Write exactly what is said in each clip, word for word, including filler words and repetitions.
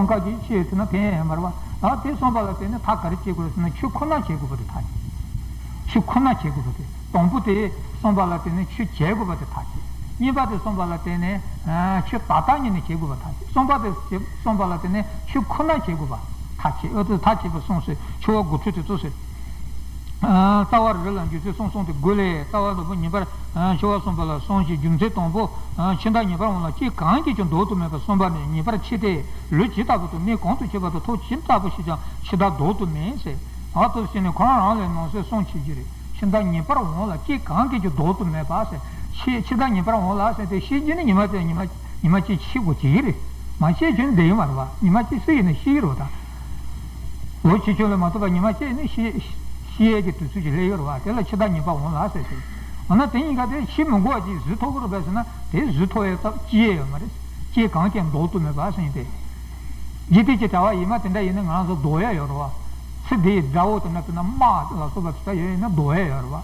ཁ་ཅིག་ཤེས་ཡོད་ན་ཕན་ཡ་ཡོད་མ་རེད་བ། ཨ་དེ་གསུངས་པ་ལ་བརྟེན་ནས་ཐག་ག་རེ་བཅད་དགོས་ཟེར་ན། ཆོས་ཁོ་ན་བྱེད་དགོས་པ་དེ་ཐག་བཅད། ཆོས་ཁོ་ན་བྱེད་དགོས་པ་དེ། དང་པོ་དེ་གསུངས་པ་ལ་བརྟེན་ནས་ཆོས་བྱེད་དགོས་པ་དེ་ཐག་བཅད། གཉིས་པ་དེ་གསུངས་པ་ལ་བརྟེན་ནས་ཨ་ཆོས་ད་ལྟ་ཉིད་ནས་བྱེད་དགོས་པ་ཐག་བཅད། གསུམ་པ་དེ་གསུངས་པ་ལ་བརྟེན་ནས་ཆོས་ཁོ་ན་བྱེད་དགོས་པ་ཐག་བཅད། ཨོ་དེ་ཐག་བཅད་པ་གསུངས་སོ། ཆོ་ག་དགུ་ཁྲི་དེ་ཚོ་ཟེར། རྩ་བ་རི་ལ་འཇུག་ཚུལ་གསུམ་གསུངས་ཏེ། དགུ་ལས། རྩ་བ་ནོར་བུ་ངེས་པར་འཆི་བ་གསུངས་པ་ལ་གསུམ་གྱི་རྒྱུ་མཚན། དང་པོ་འཆི་བདག་ངེས་པར་འོང་ལ་སྐྱེ་གང་སྐྱེས་ཀྱང་ལྡོག་ཏུ་མེད་པ་གསུངས་པ་ནི་ངེས་པར་འཆི་སྟེ། ལུས་ཇི་ལྟ་བུ་དང་གནས་གང་དུ་སྐྱེས་པ་དང་ཐོག་ཇི་ལྟ་བུ་ཞིག་ཀྱང་འཆི་བདག་ལྡོག་ཏུ་མེད་ཟེར། ཨ་ཏོ་ཟེར་ནས་ཁོ་རང་རང་ལས་ནང་གསེས་གསུམ་འཆི་རྒྱུ་རེད། འཆི་བདག་ངེས་པར་འོང་ལ་སྐྱེ་གང་སྐྱེས་ཀྱང་ལྡོག་ཏུ་མེད་པ་ཟེར། འཆི་འཆི་བདག་ངེས་པར་འོང་ལ་ཟེར་ཏེ་ཤི་རྒྱུ་ནི་ཉི་མ་དེ་ཉི་མ་ཉི་མ་གཅིག་འཆི་དགོས་ཀྱི་རེད། མ་འཆི་རྒྱུ་ནི་བསྡད་ཡོད་མ་རེད་བ། ཉི་མ་གཅིག་སུ་ཡིན་ན་ཤི་ཡི་རེད་བ་ད། ལོ་ཆེ་ཆུང་ལ་མ་ལྟོས་པར་ཉི་མ་གཅིག་ནི་ཤི་ཤི་ཡས་ཀྱི་དུས་ཚོད་ཅིག་སླེབས་ཡོད་རེད་བ། དེ་ལ་འཆི་བདག་ངེས་པར་འོང་ལ་ཟེར་ཟེར། འོ་ན་དེ་གཉིས་ཀ་དེ་འཆི་མི་དགོས་པ་ཅིག་བཟོ་ཐུབ་ཀྱི་རེད་པས་ཟེར་ན། དེ་བཟོ་ཐུབ་ཡས་སྐབས་སྐྱེ་ཡས་ཡོད་མ་རེད། སྐྱེ་གང་སྐྱེས་ལྡོག་ཏུ་མེད་པ་ཟེར་ཡིན་ཏེ། འཇིག་རྟེན་གྱི་བྱ་བ་ཡིན་མ་དེ་འདྲ་ཡིན་ན་ང་རང་ཚོ་ལྡོག་ཡས་ཡོད་རེད་བ། ཚེ་འདིའི་དགྲ་བོ་དེ་འདྲ་དཔེར་ན་དམག་ལ་སོགས་པ་དེ་འདྲ་ཡོད་ཡིན་ན་ལྡོག་ཡས་ཡོད་རེད་བ།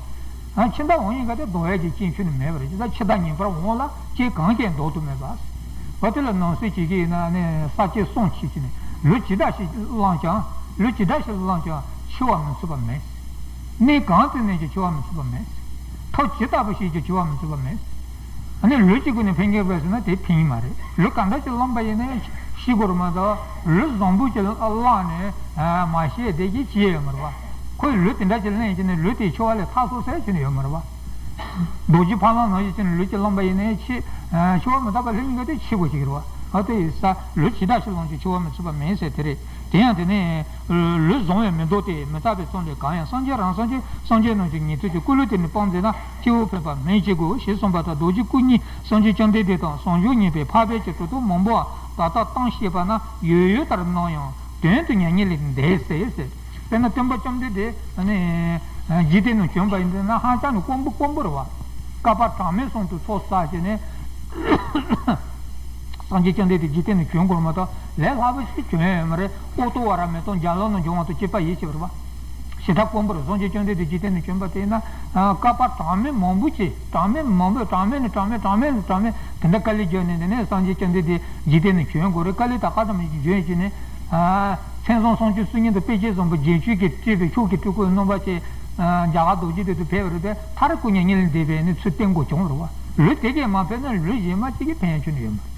ཨ་འཆི་བདག་འོང་ཡིན་ག་དེ་ལྡོག་ཡས་ཀྱི་རྐྱེན་ཁྱོན་ནས་མེད་པ་རེད། ཇི་ལྟར་འཆི་བདག་ངེས་པར་འོང་ལ་སྐྱེ་གང་སྐྱེས་ལྡོག་ཏུ་མེད་པ། འོ་དེ་ལ་ནང་གསེས་བྱེད་ཀྱི་ཡིན་ན་ནི་ས་བཅད་གསུམ་བྱེད་ཀྱི་ནི། ལུས་ཇི་འདྲ་ཞིག་བླངས་ཀྱང་། ལུས་ཇི་འདྲ་ཞིག་བླངས་ཀྱང་འཆི་བ་མི་ཚུགས་པ་མེད། གནས་གང་དུ་གནས་ཀྱང་འཆི་བ་མི་ཚུགས་པ་མེད། ཐབས་ཇི་ལྟ་བུ་བྱས་ཀྱང་འཆི་བ་མི་ཚུགས་པ་མེད། ཨ་ནི་ལུས་ཀྱི་སྒོ་ནས་ཕན་གྱི་རེད་ཟེར་ན་དེ་ཕན་གྱི་མ་རེད། ལུས་ག་འདྲ་ཞིག་བླངས་པ་ཡིན་ན་ཤི་དགོས་རེད་མ་གཏོགས། ལུས་བཟང་པོ་ཅིག་བླངས་ནས་མ་ཤི་བསྡད་ཀྱི་ཅི་ཡང་ཡོད་མ་རེད་བ། ཁོས་ལུས་དེ་འདྲ་ཅིག་ལེན་བྱས་ནས་ལུས་དེའི་འཆི་བ་ལས་ཐར་སོང་ཟེར་ཅི་ནས་ཡོད་མ་རེད་བ། རྡོ་རྗེ་ཕ་ལམ་ནང་བཞིན་བྱས་ནས་ལུས་ཅིག་བླངས་པ་ཡིན་ནའི་འཆི། འཆི་བ་མི་རྟག་པ་ལྷ་ཉིད་ཀ་དེ་འཆི་དགོས་ཀྱི་རེད་བ། ཨ་དེ་ཡིན་ས་ལུས་ཇི་འདྲ་ཞིག་བླངས་ཀྱང་འཆི་བ་མི་ཚུགས་པ་མེད་ཟེར་དེ་རེད། དེ་ཡང་དེ་ནས་ལུས་བཟང་བས་མི་ལྡོག་སྟེ། མི་རྟག་པའི་ཚོགས་འདིར་གང་ཡང་། སངས་རྒྱས་རང་སངས་རྒྱས། སངས་རྒྱས་རྣམས་ཀྱི་ཉན་ཐོས་ཀྱི། སྐུ་ལུས་དེ་ནི་སྤངས་མཛད་ན། སྐྱེ་བོ་ཕན་པ་མི་བྱེད་དགོས་ཞེས་གསུངས་པ་ལྟར། རྡོ་རྗེ་སྐུ་གཉིས་སངས་རྒྱས་བཅོམ་ལྡན་འདས་དང་ཟངས་གཞོང་གཉིས་པའི་འཕགས་པའི་གྲུབ་ཐོབ་མང་པོའང་ད་ལྟ་གཏམ་བཤད་པ་ན་ཡོད་ཡོད་ལྟར་སྣང་ཡང་དོན་དུ་མྱ་ངན་ལས་འདས་ཟེར་ཟེར། དཔེར་ན་སྟོན་པ་བཅོམ་ལྡན་འདས་ནི་འཇིག་རྟེན་ནང་བྱོན་པ་ཡིན་ན་ཧ་ཅང་ནས་དཀོན་པོ་དཀོན་པོ་རེད་བ། བསྐལ་པ་གྲངས་མེད་གསུམ་དུ་ཚོགས་བསགས་བྱས་ནས། སངས་རྒྱས་བཅོམ་ལྡན་འདས་འཇིག་རྟེན་ནང་བྱོན་དགོས་མ་གཏོགས་ལས་སླ་པོ་ཞིག་བྱོན་ཡོད་མ་རེད། ཨོ་ཏོ་བ་ར་མེ་ཏོག་རྒྱ་ལོ་ནང་བྱུང་བ་དང་གཅིག་པ་ཡིན་ཞེས་པ་རེད་བ། ཞེ་དྲག་དཀོན་པོ་རེད། སངས་རྒྱས་བཅོམ་ལྡན་འདས་འཇིག་རྟེན་ནང་བྱོན་པ་དེ་ཡིན་ན། བསྐལ་པ་གྲངས་མེད་མང་པོ་ཅིག་གྲངས་མེད་མང་པོས་གྲངས་མེད་ནས་གྲངས་མེད་གྲངས་མེད་ནས་གྲངས་མེད་དེ་འདྲ་དཀའ་ལས་བརྒྱབ་ནས། དེ་ནས་སངས་རྒྱས་བཅོམ་ལྡན་འདས་འཇིག་རྟེན་ནང་བྱོན་དགོས་རེད། དཀའ་ལས་ད་ག་ཙམ་ཞིག་བྱོན་བྱས་ནས། མཚན་བཟང་གསུང་ཆོས་སུ་ཉིད་དང་དཔེ་བྱད་བཟང་པོ་བརྒྱད་ཅུ་གིས་སྤྲས་པའི་མཆོག་གི་སྤྲུལ་སྐུ་རྣམ་པ་ཅན། རྒྱ་གར་རྡོ་རྗེ་གདན་དུ་ཕེབས་པ་རེད་དེ། མཐར་སྐུ་མྱ་ངན་ལས་འདས་པའི་ནི་ཚུལ་བསྟན་དགོས་བྱུང་བ་རེད་བ། ལུས་དེ་གས་མ་ཕན་ན་ལུས་གཞན་མ་གཅིག་གིས་ཕན་ཡ་ཁྱོན་ནས་ཡོད་མ་རེད།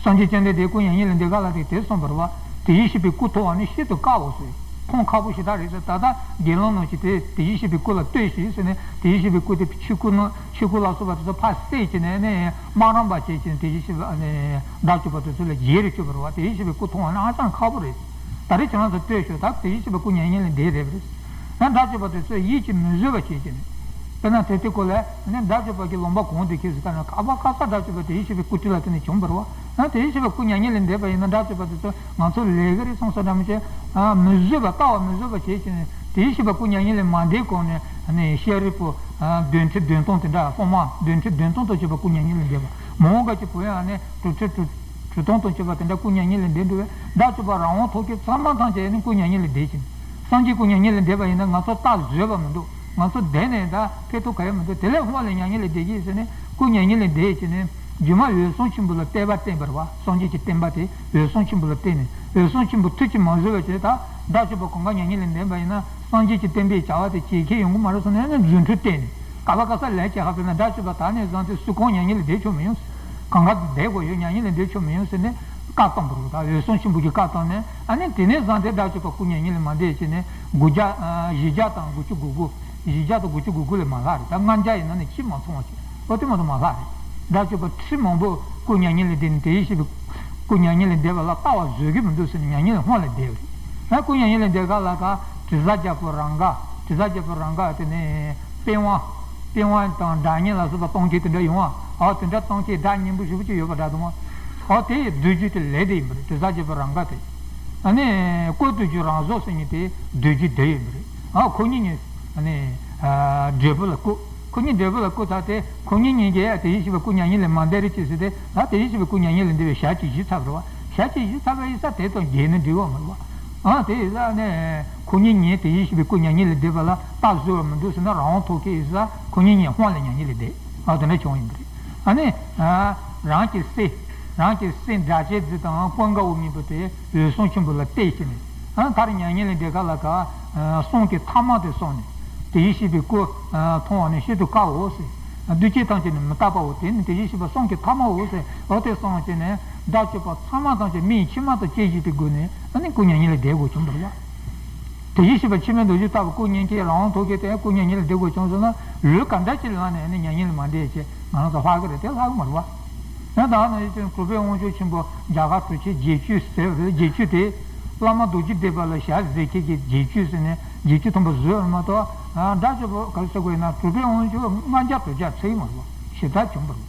སངས་རྒྱས་བཅོམ་ལྡན་འདས་སྐུ་མྱ་ངན་ལས་འདས་ག་ལ་དེ་དེ་གསུངས་པ་རེད་བ། དེ་བཞིན་གཤེགས་པའི་སྐུ་མཐོང་བ་ནི་ཤིན་ཏུ་དཀའ་འོ་ཟེར། ཁོང་ཁག་པོ་ཞེ་དྲག་རེད་ཟེར། ད་ལྟ་དགེ་སློང་ནང་བཞིན་དེ་དེ་བཞིན་གཤེགས་པའི་སྐུ་ལ་ལྟོས་ཤིག་ཟེར་ནས། དེ་བཞིན་གཤེགས་པའི་སྐུ་དེ་ཆོས་སྐུ་ནང་ཆོས་སྐུ་ལ་སོགས་པ་དེ་ཚོ་ཕར་བསྲེགས་བྱས་ནས་ནི་དམར་རམ་པ་བྱས་བྱས་ནས། དེ་བཞིན་གཤེགས་པ་ནི་དགྲ་བཅོམ་པ་དེ་ཚོ་ལ་བརྗེ་རུ་བཅུག་པ་རེད་བ། དེ་བཞིན་གཤེགས་པའི་སྐུ་མཐོང་བ་ནི་ཧ་ཅང་ཁག་པོ་རེད། ད་རེས་ཁྱེད་རང་ཚོ་ལྟོས་ཤོག་ད་དེ་བཞིན་གཤེགས་པའི་སྐུ་མྱ་ངན་ལས་འདས་རེད་པས། ཡང་དགྲ་བཅོམ་པ་དེ་ཚོས་ཡིད་ཀྱིས་མི་བཟོད་པ་བྱེད་ཀྱི་ནས། དཔེར་ན་དེ་དུས་སྐབས་ལ་ནི་དགྲ་བཅོམ་པ་གྱི་ལུང་པ་གང་དུ་ཁེལ་ཟེར། ད་ནི་ཁ་བ་ཁ་ས་དགྲ་བཅོམ་པ་དེ་བཞིན་གཤེགས་པའི་སྐུ་དྲིན་ལ་བརྟེན་ནས་བྱུང་བ་རེད་བ། ཡང་དེ་བཞིན་གཤེགས་པའི་སྐུ་མྱ་ངན་ལས་འདས་པ་ཡིན་ན་དགྲ་བཅོམ་པ་དེ་ཚོ་ང་ཚོ་ལས་ཀ་རེད་སོང་ས་འདྲ་མི་བྱེད། མི་བཟོད་པ་ལྟ་བ་མི་བཟོད་པ་བྱེད་ཀྱི་ནས། དེ་བཞིན་གཤེགས་པའི་སྐུ་མྱ་ངན་ལས་མ་འདས་གོང་ནས་ནི་ཤཱ་རིའི་བུ་གདོན་ཁྲི་བདུན་སྟོང་དེ་འདྲ། སློབ་མ་གདོན་ཁྲི་བདུན་སྟོང་དང་བཅས་པ་སྐུ་མྱ་ངན་ལས་འདས་པ། མོའི་ག་ཅིག་བུ་ཡང་ནི་གྲུབ་ཁྲི་གྲུབ། གྲུབ་སྟོང་དང་བཅས་པ་དེ་འདྲ་སྐུ་མྱ་ངན་ལས་འདས་འགྲོ་བས། དགྲ་བཅོམ་པ་རང་དབང་ཐོབ་མཁན་ཚང་མ་ཐམས་ཅད་ནི་སྐུ་མྱ་ངན་ལས་འདས་ཕྱིན། སངས་རྒྱས་སྐུ་མྱ་ངན་ལས་འདས་པ་ཡིན་ན་ང་ཚོ་རྟག་བཟོད་པ་མི་འདུག་ང་ཚོ་བསྡད་ནས་ད་ཕེབས་ཐུབ་ག་ཡ་མི་འདུག་དེ་ལས་སྔོན་ལ་མྱ་ངན་ལས་འདས་ཀྱི་ཟེར་ནས། སྐུ་མྱ་ངན་ལས་འདས་ཕྱིན་ནས་རྗེས་མ་འོད་སྲུང་ཆེན་པོ་ལ་བསྟན་པ་བསྟན་པ་རེད་བ། སངས་རྒྱས་ཀྱི་བསྟན་པ་དེ་འོད་སྲུང་ཆེན་པོ་ལ་བསྟན་ནས། འོད་སྲུང་ཆེན་པོ་ཐུགས་ཀྱིས་མ་བཟོད་པ་བྱས། ད་དགྲ་བཅོམ་པ་གང་ག་མྱ་ངན་ལས་འདས་པ་ཡིན་ན་སངས་རྒྱས་ཀྱི་བསྟན་པའི་བྱ་བ་དེ་བྱེད་མཁན་ཡོང་གི་མ་རེད་གསུངས་ནས་ནི་རྫུ་འཕྲུལ་བསྟན་ནས། ཀ་བ་ཀ་ས་ལས་བྱེད་ཧ་པས་ན་དགྲ་བཅོམ་པ་ད་ནས་བཟུང་སྟེ་སུ་གང་མྱ་ངན་ལས་འདས་ཆོག་མི་ཡོང་། གང་ག་བསྡད་དགོས་ཡོད། མྱ་ངན་ལས་འདས་ཆོག་མི་ཡོང་ཟེར་ནས་བཀའ་བཏང་བ་རེད། ད་འོད་སྲུང་ཆེན་པོ་གིས་བཀའ་བཏང་ནས། ཨ་ནི་དེ་ནས་བཟུང་སྟེ་དགྲ་བཅོམ་པ་སྐུ་མྱ་ངན་ལས་མ་འདས་བྱས་ནས་དགུ་བརྒྱ་ཨ་བཞི་བརྒྱ་དང་དགུ་བཅུ་གོ་དགུ། བཞི་བརྒྱ་དང་དགུ་བཅུ་གོ་དགུ་ལས་མ་ལྷག་རེད། ད་ལྔ་བརྒྱ་ཡིན་ན་ནི་ཅི་མ་སོང་བ་ཞིག་འོ་དེ་མ་གཏོགས་མ་ལྷག་རེད། དགྲ་བཅོམ་པ་ཁྲི་མང་པོ་སྐུ་མྱ་ངན་ལས་འདས་ནས། དེ་བཞིན་གཤེགས་པའི་སྐུ་མྱ་ངན་ལས་འདས་པ་ལ་ལྟ་བ་བཟོད་ཀྱི་མི་འདུག་ཟེར་ནས་མྱ་ངན་ལས་སྔོན་ལ་འདས་པ་རེད། ཨ་སྐུ་མྱ་ངན་ལས་འདས་ག་ལ་ག་དྲི་ཟ་རྒྱལ་པོ་རང་དགའ། དྲི་ཟ་རྒྱལ་པོ་རང་དགའ་དེ་ནས་པི་ཝང་། པི་ཝང་དང་སྒྲ་སྙན་ལ་སོགས་པ་གཏོང་མཁན་དེ་འདྲ་ཡོང་བ། ཨ་དེ་འདྲ་གཏོང་མཁན་སྒྲ་སྙན་པོ་ཞེ་པོ་ཅིག་ཡོད་པ་འདྲ་འདུག་མ། ཨ་དེ་ཡི་སྡོད་རྒྱུ་དེ་ལས་དེ་ཡིན་པ་རེད། དྲི་ཟ་རྒྱལ་པོ་རང་དགའ་དེ། ཨ་ནི་སྐུ་སྡོད་རྒྱུ་རང་བཟོ་ཟེར་མཁན་དེ་སྡོད་རྒྱུ་དེ་ཡིན་པ་རེད། ཨ་ཁོ་གཉིས་གཉིས་ཨ་ནི་ཨ་འབྲས་བུ་ལ་བཀོད། ཁོ་གཉིས་འབྲས་བུ་ལ་བཀོད་ཚར་ཏེ་ཁོ་གཉིས་གཉིས་ཀྱིས་དེ་བཞིན་གཤེགས་པའི་སྐུ་མྱ་ངན་ལས་མ་འདས་རེ་ཅེས་ཟེར་ཏེ། ད་དེ་བཞིན་གཤེགས་པའི་སྐུ་མྱ་ངན་ལས་འདས་པའི་ཞག་གཅིག་བཞི་ཚར་བ་རེད་བ། ཞག་གཅིག་བཞི་ཚར་བ་ཡིན་ས་དེ་དང་འགལ་ནས་འགྲིག་ཡོད་མ་རེད་བ། ཨ་དེ་ཡིན་ས་ནས་ཁོ་གཉིས་གཉིས་དེ་བཞིན་གཤེགས་པའི་སྐུ་མྱ་ངན་ལས་འདས་པ་ལ་རྟག་བཟོད་པ་མི་འདུག་ཟེར་ན་རང་དབང་ཐོབ་མཁན་ཡིན་ས། ཁོ་གཉིས་གཉིས་སྔོན་ལ་མྱ་ངན་ལས་འདས། ཨ་དེ་འདྲ་བྱུང་ཡིན་པ་རེད། ཨ་ནི་ཨ་རང་གི་སྲས། རང་གི་སྲས་སྒྲ་གཅན་འཛིན་དང་ཀུན་དགའ་བོ་གཉིས་པོ་དེ་འོད་སྲུང་ཆེན་པོ་ལ་གཏད་བྱས་ནས། ཨ་མཐར་མྱ་ངན་ལས་འདས་ག་ལ་ག་གསུང་གི་ཐ་མ་དེ་གསུངས་ནས། དེ་བཞིན་གཤེགས་པའི་སྐུ་མཐོང་བ་ནི་ཤིན་ཏུ་དཀའ་འོ་ཟེར། བདུད་ཀྱི་ཐམས་ཅད་ནི་མི་རྟག་པའོ། དེ་ནི་དེ་བཞིན་གཤེགས་པ་གསུང་གི་ཐ་མའོ་ཟེར། འོ་དེ་གསུངས་བྱས་ནས་དགྲ་བཅོམ་པ་ཚང་མ་ཐམས་ཅད་མིའི་མཆི་མ་དང་བཅས་བཞིན་དུ་བསྒོས་ནས། ཨ་ནི་སྐུ་མྱ་ངན་ལས་འདས་དགོས་བྱུང་བ་རེད་བ། དེ་བཞིན་གཤེགས་པ་འཆི་མེད་རྡོ་རྗེ་ལྟ་བུ་སྐུ་མྱ་ངན་ལས་རང་དབང་ཐོབ་མཁན་དེ་སྐུ་མྱ་ངན་ལས་འདས་དགོས་བྱུང་ཟེར་ན། ལུས་ག་འདྲ་ཅིག་ལངས་ནས་ནི་མྱ་ངན་ལས་མ་འདས་ཅེས་ང་རང་ཚོ་ལྷག་གི་རེད། དེ་ལྷག་གི་མ་རེད་བ། ཡང་ད་ནི་ཡིན་ཅིང་གྲུབ་པའི་དབང་ཕྱུག་ཆེན་པོ་རྒྱ་གར་གྲུབ་ཆེན་བརྒྱད་ཅུ་ཟེར་བ་རེད། བརྒྱད་ཅུ་དེ་བླ་མ་རྡོ་རྗེ་གདན་པ་ལ་ཞལ་གཟིགས་མཁན་གྱི་བརྒྱད་ཅུ་ཟེར་ནས་བརྒྱད་ཅུ་མཐོན་པོ་བཟོས་ཡོད་མ་གཏོགས། ཨ་དགྲ་བཅོམ་པ་ག་རེ་ཟེར་དགོས་ཡིན་ན། གྲུབ་པའི་དབང་ཕྱུག་ལྔ་བརྒྱ་དྲུག་བརྒྱ་ཚད་ཡོད་མ་རེད་བ། ཞེ་དྲག་བྱུང་བ་རེད།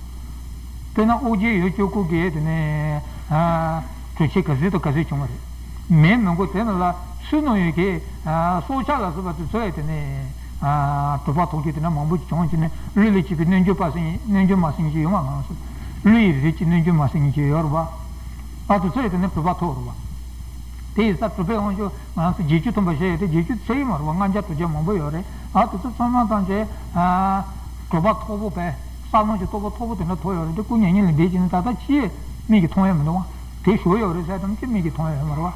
དཔེར་ན་ཨོ་རྒྱན་ཡུལ་བཅུ་དགུ་གི་དེ་ནས་ཨ་གྲུབ་ཆེན་ག་ཚོད་དང་ག་ཚོད་བྱུང་བ་རེད། མེད་མི་དགོས། དེ་ནི་ལ་ཚུར་ནང་ཡོད་ཀྱི་ཨ་སྲོག་ཆགས་ལ་སོགས་པ་དེ་ཚོ་ཡང་དེ་ནས་ཨ་གྲུབ་པ་ཐོབ་ཀྱི་དེ་འདྲ་མང་པོ་ཅིག་བྱུང་བྱས་ནས། ཀླུ་ལས་སྐྱེས་པའི་རྣལ་འབྱོར་པ་ཟེར་མཁན། རྣལ་འབྱོར་མ་ཟེར་མཁན་ཅིག་ཡོད་མ། ང་ཚོ་ཀླུ་ཡི་རིགས་ཀྱི་རྣལ་འབྱོར་མ་ཟེར་མཁན་ཅིག་ཡོད་རེད་བ། ཨ་དེ་ཚོ་ཡང་དེ་ནས་གྲུབ་པ་ཐོབ་རེད་བ། དེ་ཡིན་ཙང་གྲུབ་པའི་དབང་ཕྱུག་ང་ཚོ་བརྒྱད་ཅུ་མཐོན་པོ་བཤད་ཡོད་དེ། བརྒྱད་ཅུ་ཚད་ཡོད་མ་རེད་བ། ལྔ་བརྒྱ་དྲུག་བརྒྱ་མང་པོ་ཡོད་རེད། ཨ་དེ་ཚོ་ཚང་མ་ཐམས་ཅད་ཨ་གྲུབ་པ་མཐོ་པོ་བས། ས་ལམ་གྱི་རྟོགས་པ་མཐོ་པོ་དེ་འདྲ་ཐོབ་ཡོད་རེད་དེ། སྐུ་མྱ་ངན་ལས་འདས་ཀྱི་ནི་ད་ལྟ་ཅི་ཡང་མིག་གིས་མཐོང་ཡ་མི་འདུག་བ། དེ་ཞུགས་ཡོད་རེད་ཟེར་དམ་ཅི་མིག་གིས་མཐོང་ཡ་ཡོད་མ་རེད་བ།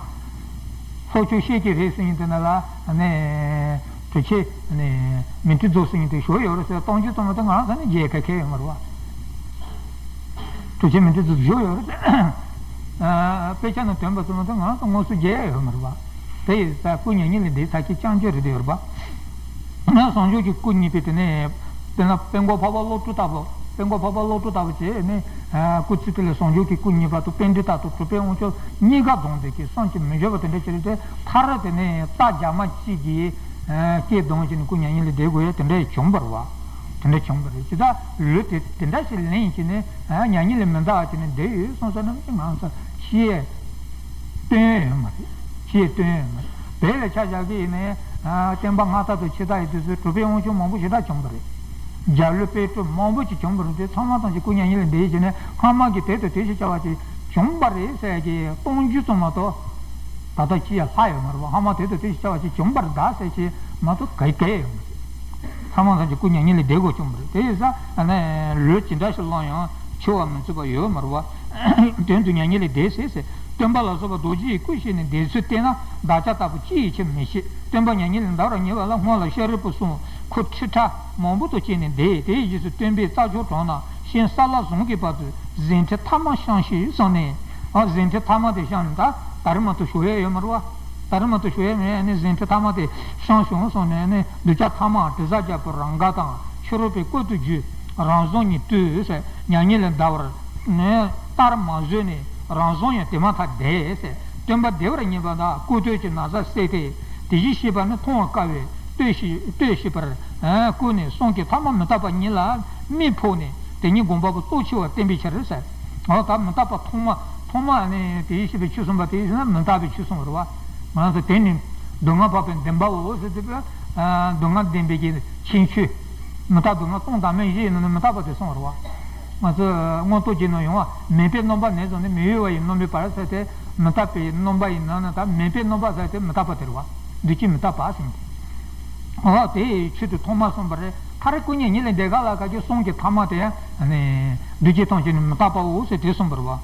སྲོག་ཆགས་ཤེས་ཀྱི་རེད་ཟེར་མཁན་དེ་ན་ལ་ནས་གྲུབ་ཆེན་ནས་མི་ཏྲི་རྫོགས་ཟེར་མཁན་དེ་ཞུགས་ཡོད་རེད་ཟེར། སྟོང་ཆེན་གཙང་མ་དེ་ང་རང་ཚོ་ནས་མཇལ་ཁ་ཁེལ་ཡོད་མ་རེད་བ། གྲུབ་ཆེན་མི་ཏྲི་རྫོགས་ཞུགས་ཡོད་རེད་ཟེར། ཨ་དཔེ་ཆ་ནང་ཐོན་པ་ཚང་མ་དེ་ང་རང་ཚོ་དངོས་སུ་མཇལ་ཡ་ཡོད་མ་རེད་བ། དེ་ཡིན་ཙང་སྐུ་མྱ་ངན་ལས་འདས་ཚར་གྱི་རྐྱང་རྐྱང་རེད་དེ་ཡོད་རེད་བ། ཡང་ཟུང་འཇུག་གི་སྐུ་གཉིས་པའི་དེ་ནས་དཔེར་ན་དཔལ་མགོན་འཕགས་པ་བློ་གྲོས་ལྟ་བུ། དཔལ་མགོན་འཕགས་པ་བློ་གྲོས་ལྟ་བུ་བྱས་ནས་ཨ་སྐུ་ཚེ་དེ་ལ་ཟུང་འཇུག་གི་སྐུ་གཉིས་པ་དང་པཎྜི་ཏ་དང་གྲུབ་པའི་དབང་ཕྱུག་གཉིས་ཀ་བསྡོམས་ཏེ་ཀྱི་བསམ་གྱིས་མི་ཁྱབ་པ་དེ་འདྲ་ཅིག་རེད་དེ། མཐར་དེ་ནས་རྟ་རྒྱ་མ་གཅིག་གིས་ཨ་སྐེ་བརྡུངས་བྱས་ནས་སྐུ་མྱ་ངན་ལས་འདས་དགོས་ཡ་དེ་འདྲ་ཡང་བྱུང་བ་རེད་བ། དེ་འདྲ་བྱུང་བ་རེད། ཇི་ལྟར་ལུས་དེ་དེ་འདྲ་ཞིག་ལེན་བྱས་ནས་ཨ་མྱ་ངན་ལས་མི་འདའ་བ་བྱས་ནས་བསྡད་ཡོད་གསུངས་ས་རྣམས་ཀྱི་ང་ཚོ་ཤེས། སྟོན་ཡོད་མ་རེད། ཅེས་སྟོན་ཡོད་མ་རེད། དེ་ལ་ཆ་བཞག་གི་ཡིན་ནའི་ཨ་བསྟན་པ་སྔ་དར་དང་ཕྱི་དར་ཡི་དུས་སུ་གྲུབ་པའི་དབང་ཕྱུག་མང་པོ་ཞེ་དྲག་བྱུང་བ་རེད། འཇའ་ལུས་དཔལ་སྤྲུལ་མང་པོ་ཞིག་བྱུང་བ་རེད་དེ། ཚང་མ་ཐམས་ཅད་སྐུ་མྱ་ངན་ལས་འདས་བྱས་ནས་སྔ་མ་གི་དེ་དང་དེ་བཞིན་བྱ་བ་ཞིག་བྱུང་བ་རེད་ཟེར་གྱི་སྟོང་རྒྱུ་ཙམ་མ་གཏོགས། ད་ལྟ་ཅི་ཡང་ལྷག་ཡོད་མ་རེད་བ། སྔ་མ་དེ་དང་དེ་བཞིན་བྱ་བ་ཞིག་བྱུང་བ་རེད་ད་ཟེར་ཞིག་མ་གཏོགས་ག་གེ་ཡོད་མ་རེད། ཚང་མ་ཐམས་ཅད་སྐུ་མྱ་ངན་ལས་འདས་དགོས་བྱུང་བ་རེད། དེ་ཡིན་ཙང་ཨ་ནི་ལུས་ཇི་འདྲ་ཞིག་བླངས་ཡང་འཆི་བ་མི་བཟོད་པ་ཡོད་མ་རེད་བ། དོན་དུ་མྱ་ངན་ལས་འདས་ཟེར་ཟེར། སྟོན་པ་ལ་སོགས་པ་རྡོ་རྗེ་ཡི་སྐུ་ཞིག་ནི་འདས་ཚུལ་བསྟན་ན་བདག་ཅག་ལྟ་བུ་ཅི་ཡི་ཕྱིར་མི་ཤེས། སྟོན་པ་མྱ་ངན་ལས་འདའ་བར་ངེས་པ་ལ་སྔོན་ལ་ཤཱ་རིའི་བུ་གསུམ་ཁུ་ཁྲི་ཕྲག་མང་པོ་དང་བཅས་ནས་འདས། དེའི་རྗེས་སུ་སྟོན་པས་རྩྭ་མཆོག་གྲོང་ན་ཤིང་ས་བླ་བཟུང་གི་བར་དུ་ཟན་ཁྲི་ཐ་མ་བཤམས་ཤིག་གསུངས་ནས། ཨ་ཟན་ཁྲི་ཐ་མ་དེ་བཤམས་ནས་ད་ད་རེས་མ་གཏོགས་ཞུགས་ཡས་ཡོད་མ་རེད་བ། ད་རེས་མ་གཏོགས་ཞུགས་ཡས་མེད། ཨ་ནི་ཟན་ཁྲི་ཐ་མ་དེ་བཤམས་བྱུང་གསུངས་ནས། ཨ་ནི་གདུལ་བྱ་ཐ་མ་དྲི་ཟ་རྒྱལ་པོ་རང་དགའ་དང་ཕྱི་རོལ་པའི་བཀོད་དུ་བསྒྱུར། རང་བཟུང་ཉིད་བཏུལ་ཟེར། མྱ་ངན་ལས་འདའ་བར་ནི་ལྟར་མ་བཟོད་ནས་རང་བཟུང་ཡང་དེ་མ་ཐག་འདས་ཟེར། སྟོན་པ་བདེ་བར་གཤེགས་པ་དག་སྐུ་སྟོད་ཀྱི་ན་བཟའ་བསྲེགས་ཏེ། དེ་བཞིན་གཤེགས་པ་ནི་མཐོང་བར་དཀའ་བས་ལྟོས་ཤིག་ལྟོས་ཤིག་པར་བསྐུལ་ནས་གསུང་གི་ཐ་མ་མི་རྟག་པ་ཉིད་ལ་མིག་ཕོག་ནས་དེ་ཉིད་སྒོམ་པ་པོ་གཙོ་ཆེ་བར་བསྟན་པའི་ཕྱིར་ཟེར། འོ་ད་མི་རྟག་པ་ཐོག་མ་ཐོག་མ་ནི་དེ་བཞིན་གཤེགས་པའི་ཆོས་གསུངས་པ་དེ་ཡིན་ན་མི་རྟག་པའི་ཆོས་གསུངས་པ་རེད་བ། ང་ཚོ་དེ་ནི་སྡུག་བསྔལ་འཕགས་པའི་བདེན་པའོ་ཟེར་དུས། སྡུག་བསྔལ་བདེན་པའི་གི་ཁྱད་ཆོས། མི་རྟག་སྡུག་བསྔལ་སྟོང་དང་མིན་བཞི་ཡི་ནང་ནས་མི་རྟག་པ་དེ་གསུངས་པ་རེད་བ། ང་ཚོ་མངོན་རྟོགས་རྒྱན་ནང་ཡོང་བ། མེད་པའི་རྣམ་པ་ནས་བཟུང་ནས་མི་གཡོ་བ་ཡི་རྣམ་པའི་བར་ཟེར་ཏེ། མི་རྟག་པའི་རྣམ་པ་ཡི་ནང་ན་ད་མེད་པའི་རྣམ་པ་ཟེར་ཏེ་མི་རྟག་པ་དེ་རེད་བ། འདུས་བྱས་མི་རྟག་པ་ཟེར་ཏེ། འོ་དེ་ཡི་ཆེད་དུ་ཐོག་མར་གསུངས་པ་རེད། མཐར་སྐུ་མྱ་ངན་ལས་འདས་ག་ལ་ག་གི་གསུང་གི་ཐ་མ་དེ་ཡང་ནི་འདུས་བྱས་ཐམས་ཅད་ནི་མི་རྟག་པའོ་ཟེར་དེ་གསུངས་པ་རེད་བ།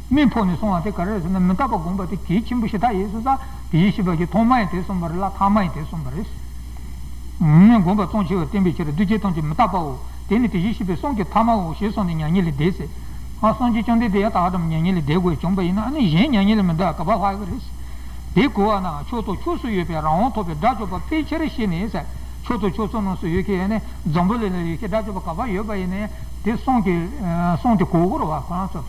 མིག་ཕོག་ནས་གསུང་བ་དེ་ག་རེ་རེད་ཟེར་ན། མི་རྟག་པ་སྒོམ་པ་དེ་གལ་ཆེན་པོ་ཞེ་དྲག་ཡིན་ཟེར་ཙང་དེ་བཞིན་གཤེགས་པ་གིས་ཐོག་མ་ཡང་དེ་གསུངས་པ་རེད་ལ་ཐ་མ་ཡང་དེ་གསུངས་པ་རེད། ངས་སྒོམ་པ་གཙོ་ཆེ་བར་བསྟན་པའི་ཕྱིར། འདུས་བྱས་ཐམས་ཅད་མི་རྟག་པའོ། དེ་ནི་དེ་བཞིན་གཤེགས་པའི་གསུང་གི་ཐ་མའོ་ཞེས་གསུངས་ནས་མྱ་ངན་ལས་འདས་ཟེར། ཨ་སངས་རྒྱས་བཅོམ་ལྡན་འདས་ཡང་ད་ག་ཙམ་མྱ་ངན་ལས་འདས་དགོས་བྱུང་པ་ཡིན་ན། ཨ་ནི་གཞན་མྱ་ངན་ལས་མི་འདའ་ག་པར་ལྷག་གི་རེད། དེ་གོ་བ་ན་ཕྱོགས་དང་ཕྱོགས་སུ་ཡོད་པའི་རང་དབང་ཐོབ་པའི་དགྲ་བཅོམ་པ་ཕལ་ཆེར་ཤེས་ནས་ཟེར། ཕྱོགས་དང་ཕྱོགས་སུ་ནང་སུ་ཡོད་མཁན་ནི་འཛམ་བུ་གླིང་ལ་ཡོད་མཁན་དགྲ་བཅོམ་པ་ག་པར་ཡོད་པ་ཡིན་ནའི་དེ་གསུང་གི་གསུང་དེ་གོ་གི་རེད་བ། ཁོ་རང་ཚོ་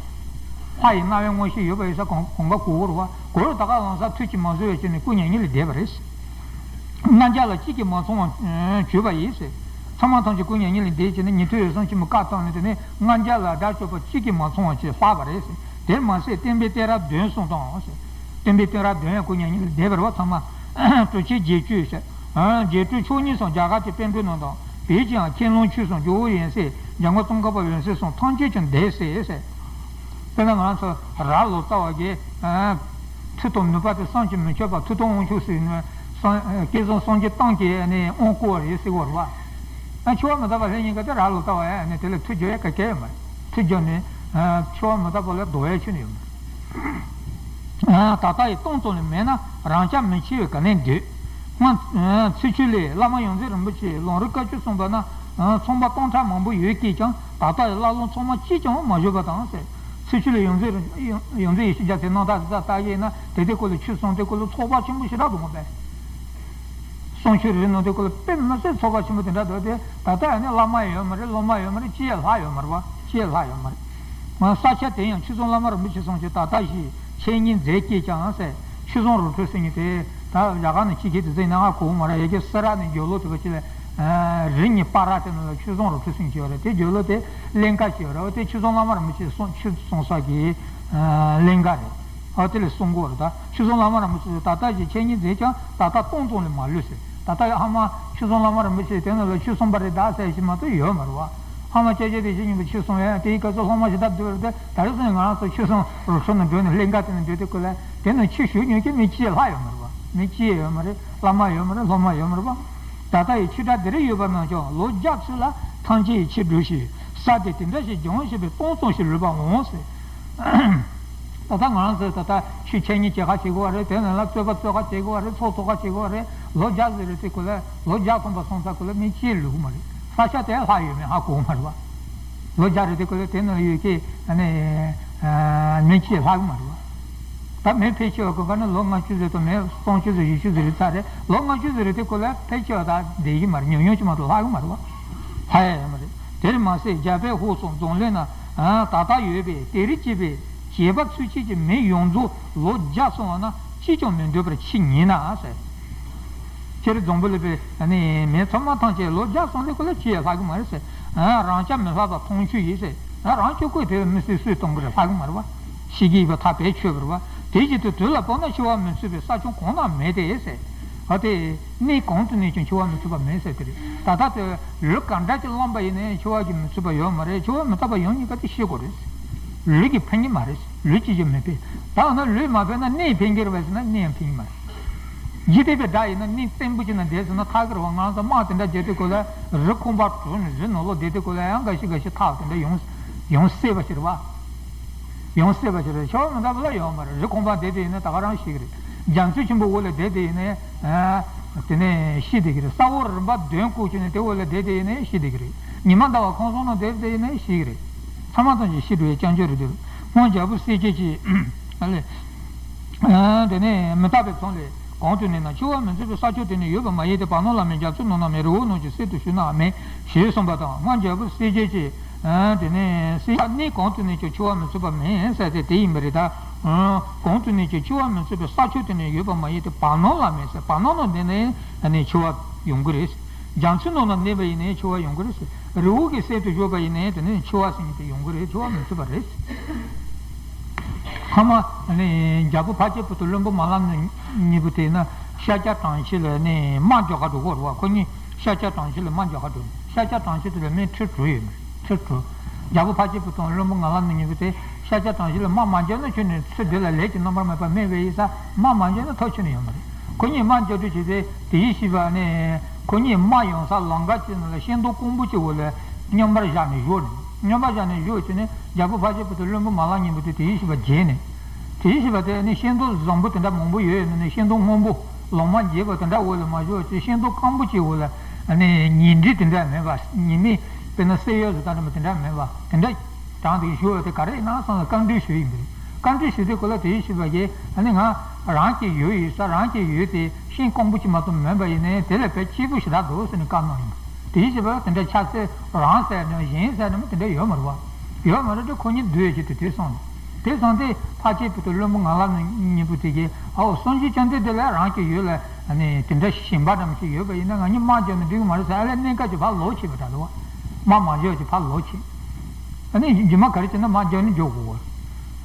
ལྷ་ཡི་རྣ་བའི་མངོན་ཤེས་ཡོད་པ་ཡིན་ས་གང་གང་ག་གོ་གི་རེད་བ། གོ་རུ་ད་ག་ལོང་ས་ཐུགས་ཀྱིས་མ་བཟོད་པའི་ཕྱིར་ནས་སྐུ་མྱ་ངན་ལས་འདས་པ་རེད། ལྔ་བརྒྱ་ལ་གཅིག་གིས་མ་ཚང་བ་བྱོས་པ་ཡིན་ཟེར། ཚང་མ་ཐམས་ཅད་སྐུ་མྱ་ངན་ལས་འདས་བྱས་ནས་ཉན་ཐོས་འོད་སྲུང་ཆེན་མོ་བཀའ་བཏང་ནས། དེ་ནས་ལྔ་བརྒྱ་ལ་དགྲ་བཅོམ་པ་གཅིག་གིས་མ་ཚང་བ་བྱས་ལྷག་པ་རེད་ཟེར། དེར་མ་ཟད་བསྟན་པའི་གཏད་རབས་བདུན་གསུངས་དང་ཟེར། བསྟན་པའི་གཏད་རབས་བདུན་ཡང་སྐུ་མྱ་ངན་ལས་འདས་པ་རེད་བ། ཚང་མ་གྲུབ་ཆེན་བརྒྱད་ཅུ་ཟེར། རྒྱས་སྤྲོས་མཆོག་གཉིས་སམ་རྒྱ་གར་གྱི་པཎ་གྲུབ་རྣམས་དང་། བོད་ཀྱི་ཡང་མཁས་བླུན་ཆོས་སམ་ཇོ་བོ་ཡན་ཆད་འཇམ་མགོན་ཙོང་ཁ་པ་འོད་ཟེར་སོགས་ཐམས་ཅད་ཀྱང་འདས་ཟེར་ཟེར། དཔེར་ན་ང་ཚོ་རྭ་ལོ་ཙཱ་བ་གིས་མཐུ་དང་ནུས་པ་དེ་བསམ་གྱིས་མི་ཁྱབ་པ། མཐུ་དང་དབང་ཕྱུག་ཟེར་ནས་བསམ་བསྐལ་བཟང་སངས་རྒྱས་བསྟན་གྱི་ནི་དབང་བསྐུར་བ་རེད་ཟེར་བ་རེད་བ། ཨ་འཆི་བ་མི་རྟག་པ་ལྷས་ཉིན་ཀ་དེ་རྭ་ལོ་ཙཱ་བ་ཡང་ནི་དེ་ལ་མཐུ་རྒྱག་ཡ་ག་གེ་ཡོད་མ་རེད། མཐུ་རྒྱག་ནས་ འཆི་བ་མི་རྟག་པ་ལ་ལྡོག་ཡ་ཁྱོན་ནས་ཡོད་མ་རེད། ད་ལྟ་ཡི་སྟོང་ཙམ་ལས་མེད་ན་རང་རྐྱ་མི་འཆི་བའི་ག་ནས་འདོད། སྔོན་ཚུལ་ཁྲིམས་ལས་བླ་མ་ཡོངས་འཛིན་རིན་པོ་ཆེས་ལམ་རིམ་བཀའ་བཅུ་གསུངས་པ་ན། ཚོང་པ་སྟོང་ཕྲག་མང་པོ་ཡོད་ཀྱིས་ཀྱང་ད་ལྟ་ཡི་བླ་ལུང་ཚང་མ་གཅིག་ཀྱང་མ་བཞུགས་པ་དང་ཟེར། ཚུལ་ཁྲིམས་ལས་ཡོངས་འཛིན་ཡོངས་འཛིན་ཡེ་ཤེས་རྒྱལ་མཚན་རྣམ་ཐར་དེ་ལྟ་ལྟ་ཡིན་ན་དེ་དེ་སྐོར་ལ་ཆོས་གསུངས་དེ་སྐོར་ལ་ཚོགས་པ་ཆེན་པོ་ཞེ་དྲག་འདུག་མ་པས། གསུང་ཆོས་རེ་རེ་ནང་དེ་སྐོར་ལ་དཔེ་མི་སྲིད་ཚོགས་པ་ཆེན་པོ་དེ་འདྲ་འདུག་སྟེ། ད་ལྟ་ཡང་ནི་བླ་མ་ཡོད་མ་རེད། སློབ་མ་ཡོད་མ་རེད། ཅི་ཡང་ལྷག་ཡོད་མ་རེད་བ། ཅི་ཡང་ལྷག་ཡོད་མ་རེད། ང་ས་ཆ་དེ་ཡང་ཆོས་གསུང་བླ་མ་རིན་པོ་ཆེ་གསུང་ཆོས་ད་ལྟ་ཞིག་འཆད་ཉན་མཛད་ཀྱིས་ཀྱང་ཟེར། ཆོས་གསུང་རོ་ཁྲོད་ཟེར་མཁན་དེ་ད་རྒྱ་གར་ནས་ཅི་གིས་དེ་ཟེར་ན་ང་གོ་མ་རེད། ཡ་གི་སེ་ར་ནས་རྒྱབ་ལོགས་དེ་བ་ཅི་ལ་རི་ཉི་པ་ར་དེ་ནང་ལ་ཆོས་གསུང་རོ་ཁྲོད་ཟེར་མཁན་ཅིག་ཡོད་རེད། དེ་རྒྱབ་ལོགས་དེ་གླིང་ག་ཅིག་ཡོད་རེད། འོ་དེ་ཆོས་གསུང་བླ་མ་རིན་པོ་ཆེ་གསུང་ཆོས་གསུང་ས་གི་གླིང་ག་རེད། ཨ་དེ་ལས་གསུང་གོ་རེད། ད་ཆོས་གསུང་བླ་མ་རིན་པོ་ཆེ་ད་ལྟ་ཞིག་འཆད་ཉན་མཛད་ཀྱང་ད་ལྟ་སྟོང་ཙམ་ལས་མ་ལུས་ཟེར། ད་ལྟ་ཡང་ཧ་མ་ཆོས་གསུང་བླ་མ་རིན་པོ་ཆེ་དེ་ནང་ལ་ཆོས་གསུངས་པ་རེད་ད་ཟེར་ཞིག་མ་གཏོགས་ཡོད་མ་རེད་བ། ཧ་མ་སྐྱ་ཆེ་དེ་ཞིག་ཉིན་པ་ཆོས་གསུང་ཡང་དེའི་སྐབས་སུ་སློབ་མ་ཞིག་ད་བསྡུར་ཏེ་ད་རེས་སོང་ང་རང་ཚོ་ཆོས་གསུང་རོ་ཁྲོད་ནང་འགྲོ་ནས་གླིང་ག་དེ་ནང་འགྲོ་དུས་སྐབས་ལ་དེ་ནང་ཆོས་ཞུ་མྱོང་མཁན་མི་གཅིག་ལྷག་ཡོད་མ་རེད་བ། མི་གཅིག་ཡོད་མ་རེད། བླ་མ་ཡོད་མ་རེད། སློབ་མ་ཡོད་མ་རེད་བ། ད་ལྟ་ཡི་ཆོས་གྲྭ་འདི་རུ་ཡོད་པ་རྣམས་ཀྱང་ལོ་བརྒྱ་ཚུན་ལ་ཐམས་ཅད་ཡིད་ཆེས་སྒྲུབས་ཤིག་ས་དེ་དེ་འདྲ་ཞིག་སྦྱོང་ཞེས་པའི་སྟོང་ཙམ་ཞིག་ལུས་པ་འོང་ཟེར། ད་ལྟ་ང་རང་ཚོས་ད་ལྟ་ཆོས་འཆད་ཉན་བྱེད་ག་བྱེད་དགོས་པ་རེད། དེ་ནང་ལ་རྩོད་པ་རྩོད་ག་བྱེད་དགོས་པ་རེད། ཚོགས་ཚོགས་ག་བྱེད་དགོས་པ་རེད། ལོ་བརྒྱ་ཟེར་རེད་དེ་ཁོ་ལ་ལོ་བརྒྱ་ཐམ་པ་སོང་ཚར་ཁོ་ལ་མི་གཅིག་ལུས་གི་མ་རེད། ས་ཆ་དེ་ལྷག་ཡོད་མེད་ཧ་གོ་གི་མ་རེད་བ། ལོ་བརྒྱ་རེད་དེ་ཁོ་ལ་དེ་ནང་ཡོད་ཀྱི་ཨ་ནི་མི་གཅིག་ལྷག་གི་མ་རེད་བ། ད་མི་ཕལ་ཆེ་བ་གི་ག་ནི་ལོ་ལྔ་བཅུ་ཟེར་དང་མི་སུམ་ཅུ་ཟེར་བཞི་བཅུ་ཟེར་རེད་ཚར་རེད། ལོ་ལྔ་བཅུ་ཟེར་རེད་དེ་ཁོ་ལ་ཕལ་ཆེ་བ་ད་བསྡད་ཀྱི་མ་རེད། ཉུང་ཉུང་ཅིག་མ་གཏོགས་ལྷག་གི་མ་རེད་བ། ལྷག་ཡ་ཡོད་མ་རེད། དེར་མ་ཟད་རྒྱ་བལ་ཧུའུ་སུང་རྫོང་གླིང་ན་ད་ལྟ་ཡོད་པའི་དེ་རིང་སྐྱེས་པའི་བྱིས་པ་ཚུན་ཆད་ཀྱི་མི་ཡོངས་རྫོགས་ལོ་བརྒྱ་སོང་བ་ན་གཅིག་ཀྱང་མི་འདོད་པར་འཆི་ཉེན་ན་ཟེར། ཁྱེད་རང་རྫོང་བུ་ལས་པའི་ནི་མི་ཚང་མ་ཐམས་ཅད་ལོ་བརྒྱ་སོང་ལས་ཁོ་ལ་ཅི་ཡང་ལྷག་གི་མ་རེད་ཟེར། རང་རྐྱ་མི་ལྷག་པ་མཐོང་ཆོས་ཡིན་ཟེར། རང་སྤྱོད་ཀོ་དེ་མི་སུས་སུས་གཏོང་གི་རེད། ལྷག་གི་མ་རེད་བ། ཤི་གི་ཡིན་པ་ཐག་བེད་ཆོད་པ་རེད་བ། དེ་བཞིན་དུ་དུས་ལ་དཔག་ན་འཆི་བ་མི་ཚུགས་པའི་ས་ཁྱོན་གང་ན་མེད་དེ་ཟེར། ཨ་དེ། གནས་གང་དུ་གནས་ཀྱང་འཆི་བ་མི་ཚུགས་པ་མེད་ཟེར་དེ་རེད། ད་ལྟ་དེ་ལུས་ག་འདྲ་ཅིག་བླངས་པ་ཡིན་ནའི་འཆི་བ་གི་མི་ཚུགས་པ་ཡོད་མ་རེད། འཆི་བ་མི་རྟག་པ་ཡོང་ཉིན་ཀ་དེ་ཤི་དགོས་རེད། ལུས་ཀྱིས་ཕན་གྱི་མ་རེད། ལུས་ཀྱིས་ཀྱང་མི་ཕན། ད་འོ་ན་ལུས་མ་ཕན་ན་གནས་ཕན་གྱི་རེད་པས་ཟེར་ན་གནས་ཡང་ཕན་གྱི་མ་རེད། འཇིག་རྟེན་པའི་དགྲ་ཡིན་ན་གནས་བརྟན་པོ་ཅིག་ན་བསྡད་ཟེར་ན་ཐག་གི་རེད་བ། ང་ཚོ་དམག་དེ་འདྲ་རྒྱག་དུས་སྐོར་ལ་རི་ཁོང་པ་དྲུག་ནས་རི་ནང་ལོགས་བསྡད་དུས་སྐོར་ལ་ཡང་འགའ་ཤས་འགའ་ཤས་ཐག་དེ་འདྲ་ཡོང་ཡོང་སྲིད་པ་ཞིག་རེད་བ། ཡོང་སྲིད་པ་ཞིག་རེད། འཆི་བ་མི་རྟག་པ་ལ་ཡོད་མ་རེད། རི་ཁོང་པ་བསྡད་དེ་ཡིན་ན་ད་ག་རང་ཤི་གི་རེད། རྒྱ་མཚོ་ཆེན་པོ་འོག་ལ་བསྡད་དེ་ཡིན་ན་དེ་ནས་ཤི་བསྡད་ཀྱི་རེད། ས་འོག་རིམ་པ་བདུན་བསྐོར་བྱས་ནས་དེ་འོག་ལ་བསྡད་དེ་ཡིན་ན་ཤི་བསྡད་ཀྱི་རེད། ཉི་མ་ཟླ་བ་ཁང་བཟང་ནང་བསྡད་དེ་ཡིན་ན་ཤི་གི་རེད། ཚང་མ་ཐམས་ཅད་ཤི་འགྲོ་བའི་རྐྱང་རྐྱང་རེད་འདུག་སྔོན་རྒྱལ་པོ་གསལ་རྒྱལ་གྱིས་ཨ་ལས། དེ་ནས་མི་རྟག་པའི་མཚོ་ལས་གང་དུ་གནས་ན་འཆི་བ་མི་ཚུགས་པའི་ས་ཕྱོགས་དེ་ནི་ཡོད་པར་མ་ཡིན་ཏེ། བར་སྣང་ལ་མེད། རྒྱ་མཚོའི་ནང་ན་མེད། རི་བོ་རྣམས་ཀྱི་གསེབ་ཏུ་ཞུགས་ནའང་མེད་ཞེས་གསུངས་པ་དང་། སྔོན་རྒྱལ་པོ་གསལ་རྒྱལ་གྱིས་དེ་ནས་གསལ་གནས་གང་དུ་གནས་ཀྱང་འཆི་བ་མི་ཚུགས་པ་མེད་ཟེར་ཏེ་དེ་ཡིན་པ་རེད་ད། གང་དུ་གནས་ཀྱང་འཆི་བ་མི་ཚུགས་པའི་ས་ཕྱོགས་དེ་ནི་ཡོད་པར་མ་ཡིན་ཏེ། བར་སྣང་ལ་མེད་ཟེར། བར་སྣང་ནང་དེ་ནས་འཆི་བ་ཡོང་གི་རེད། རྒྱ་མཚོའི་ནང་ན་གནས་པ་ཡིན་ནའི་འཆི་བ་ཡོང་གི་རེད་ཟེར། རི་བོ་གི་གསེབ་ཏུ་བཞུགས་པ་ཡིན་ནའི་དེ་ནི་འཆི་བ་ཟེར་མཁན་དེ་ཡོང་གི་རེད། འཆི་བ་མི་ཚུགས་པ་རེད། ཧ་མ་ནི་རྒྱལ་པོ་འཕགས་སྐྱེས་བུ་དང་བློན་པོ་མ་ལག་ནི་གཉིས་པོ་དེ་ན་ཤཱཀྱ་གྲངས་བཞི་ལ་ནི་དམག་རྒྱག་ག་འགྲོ་གི་རེད་བ། ཁོ་གཉིས་ཤཱཀྱ་གྲངས་བཞི་ལ་དམག་རྒྱག་ག་འགྲོ། ཤཱཀྱ་གྲངས་བཞི་དེ་ལ་མི་ཁྲི་དྲུག་ཡོད་མ་རེད། ཁྲི་དྲུག་རྒྱལ་པོ་འཕགས་སྐྱེས་བུ་དང་བློན་པོ་མ་ལག་ནི་གཉིས་པོ་དེ་ཤཱཀྱ་གྲངས་བཞི་ལ་དམག་མ་རྒྱག་ན་ཁྱོན་ནས་ཚུར་འདི་ལ་ལས་ཀྱི་རྣམ་པར་སྨིན་པ་མེད་པའི་ཡིན་ས། དམག་མ་རྒྱག་ན་ཐབས་ཁྱོན་ནས་ཡོད་མ་རེད། ཁོ་གཉིས་དམག་རྒྱག་དུས་བྱས་ཏེ་དེའི་ཤེས་པ་ནི། ཁོ་གཉིས་དམག་ཡོང་ས་ལམ་ཁ་ཅིག་ནང་ལ་ཤིང་སྡོང་སྐམ་པོ་ཅིག་འོག་ལ་མཉམ་པར་བཞག་ནས་བཞུགས་ནས། མཉམ་པར་བཞག་ནས་བཞུགས་བྱས་ནས་རྒྱལ་པོ་འཕགས་སྐྱེས་བུ་དང་བློན་པོ་མ་ལག་གཉིས་པོ་དེ་དེའི་ཤེས་པ་བརྗེད་ནས། དེའི་ཤེས་པ་དེ་ནི་ཤིང་སྡོང་བཟང་པོ་དེ་འདྲ་མང་པོ་ཡོད་ཡོད་ནི་ནི་ཤིང་སྡོང་སྔོན་པོ་ལོ་མ་རྒྱས་པ་དེ་འདྲ་འོག་ལ་མ་བཞུགས་བྱས། ཤིང་སྡོང་སྐམ་པོ་ཅིག་འོག་ལ་ནི་ཉི་འབྲས་དེ་འདྲ་མེད་པ། ཉི་མའི་དཔེར་ན་གསེར་ཡོལ་ཟེར་ད་འདྲ་མ་དེ་འདྲ་མེད་པ་དེ་འདྲ། གྲངས་དེ་ཞུ་བ་དེ་ག་རེ་ཡིན་ན་བསམ་ལ་བཀའ་འདྲི་ཞུ་ཡིན་པས། བཀའ་འདྲི་ཞུ་དུས་སྐོར་ལ་དེའི་ཤེས་པ་གིས་ཨ་ནི་ང་རང་གི་ཡུལ་ཡིན་ས། རང་གི་ཡུལ་དེ་ཤིང་སྐམ་པོ་ཅིག་མ་གཏོགས་མེད་པ་ཡིན་ནའི་དེ་ལས་དཔེ་སྐྱིད་པོ་ཞེ་དྲག་འདུག་ཟེར་ནས་བཀའ་གནང་ཡིན་པ། དེའི་ཤེས་པ་དེ་འདྲ་ཆགས་སྲེད་རང་ཟེར་ནས་གཞན་ཟེར་ནས་དེ་འདྲ་ཡོད་མ་རེད་བ། ཡོད་མ་རེད་དེ་ཁོ་གཉིས་འདུས་ཡོད་ཀྱི་དེ་དུས་སོང་ནས། དེ་སོང་སྟེ་འཕགས་སྐྱེས་བུ་དང་བློན་པོ་ང་ལ་ནི་གཉིས་པོ་དེ་གིས་ཨའོ་སངས་རྒྱས་བཅོམ་ལྡན་འདས་ལ་རང་གི་ཡུལ་ལ་ཨ་ནི་དེ་འདྲ་ཞིང་པ་འདྲ་མི་ཞིག་ཡོད་པ་ཡིན་ན་ང་གཉིས་དམག་རྒྱག་ནས་འགྲིག་གི་མ་རེད་ཟེར། ཨ་ལས་གནས་སྐབས་ཀྱི་ཕར་ལོག་ཕྱིན་པ་འདྲ་འདུག་བ། དམག་མ་རྒྱག་ཅིག་ཕར་ལོག་ཕྱིན། ཨ་ནི་རྗེས་མ་ག་རེ་བྱས་ན་དམག་རྒྱག་ནས་འཇོག་དགོས་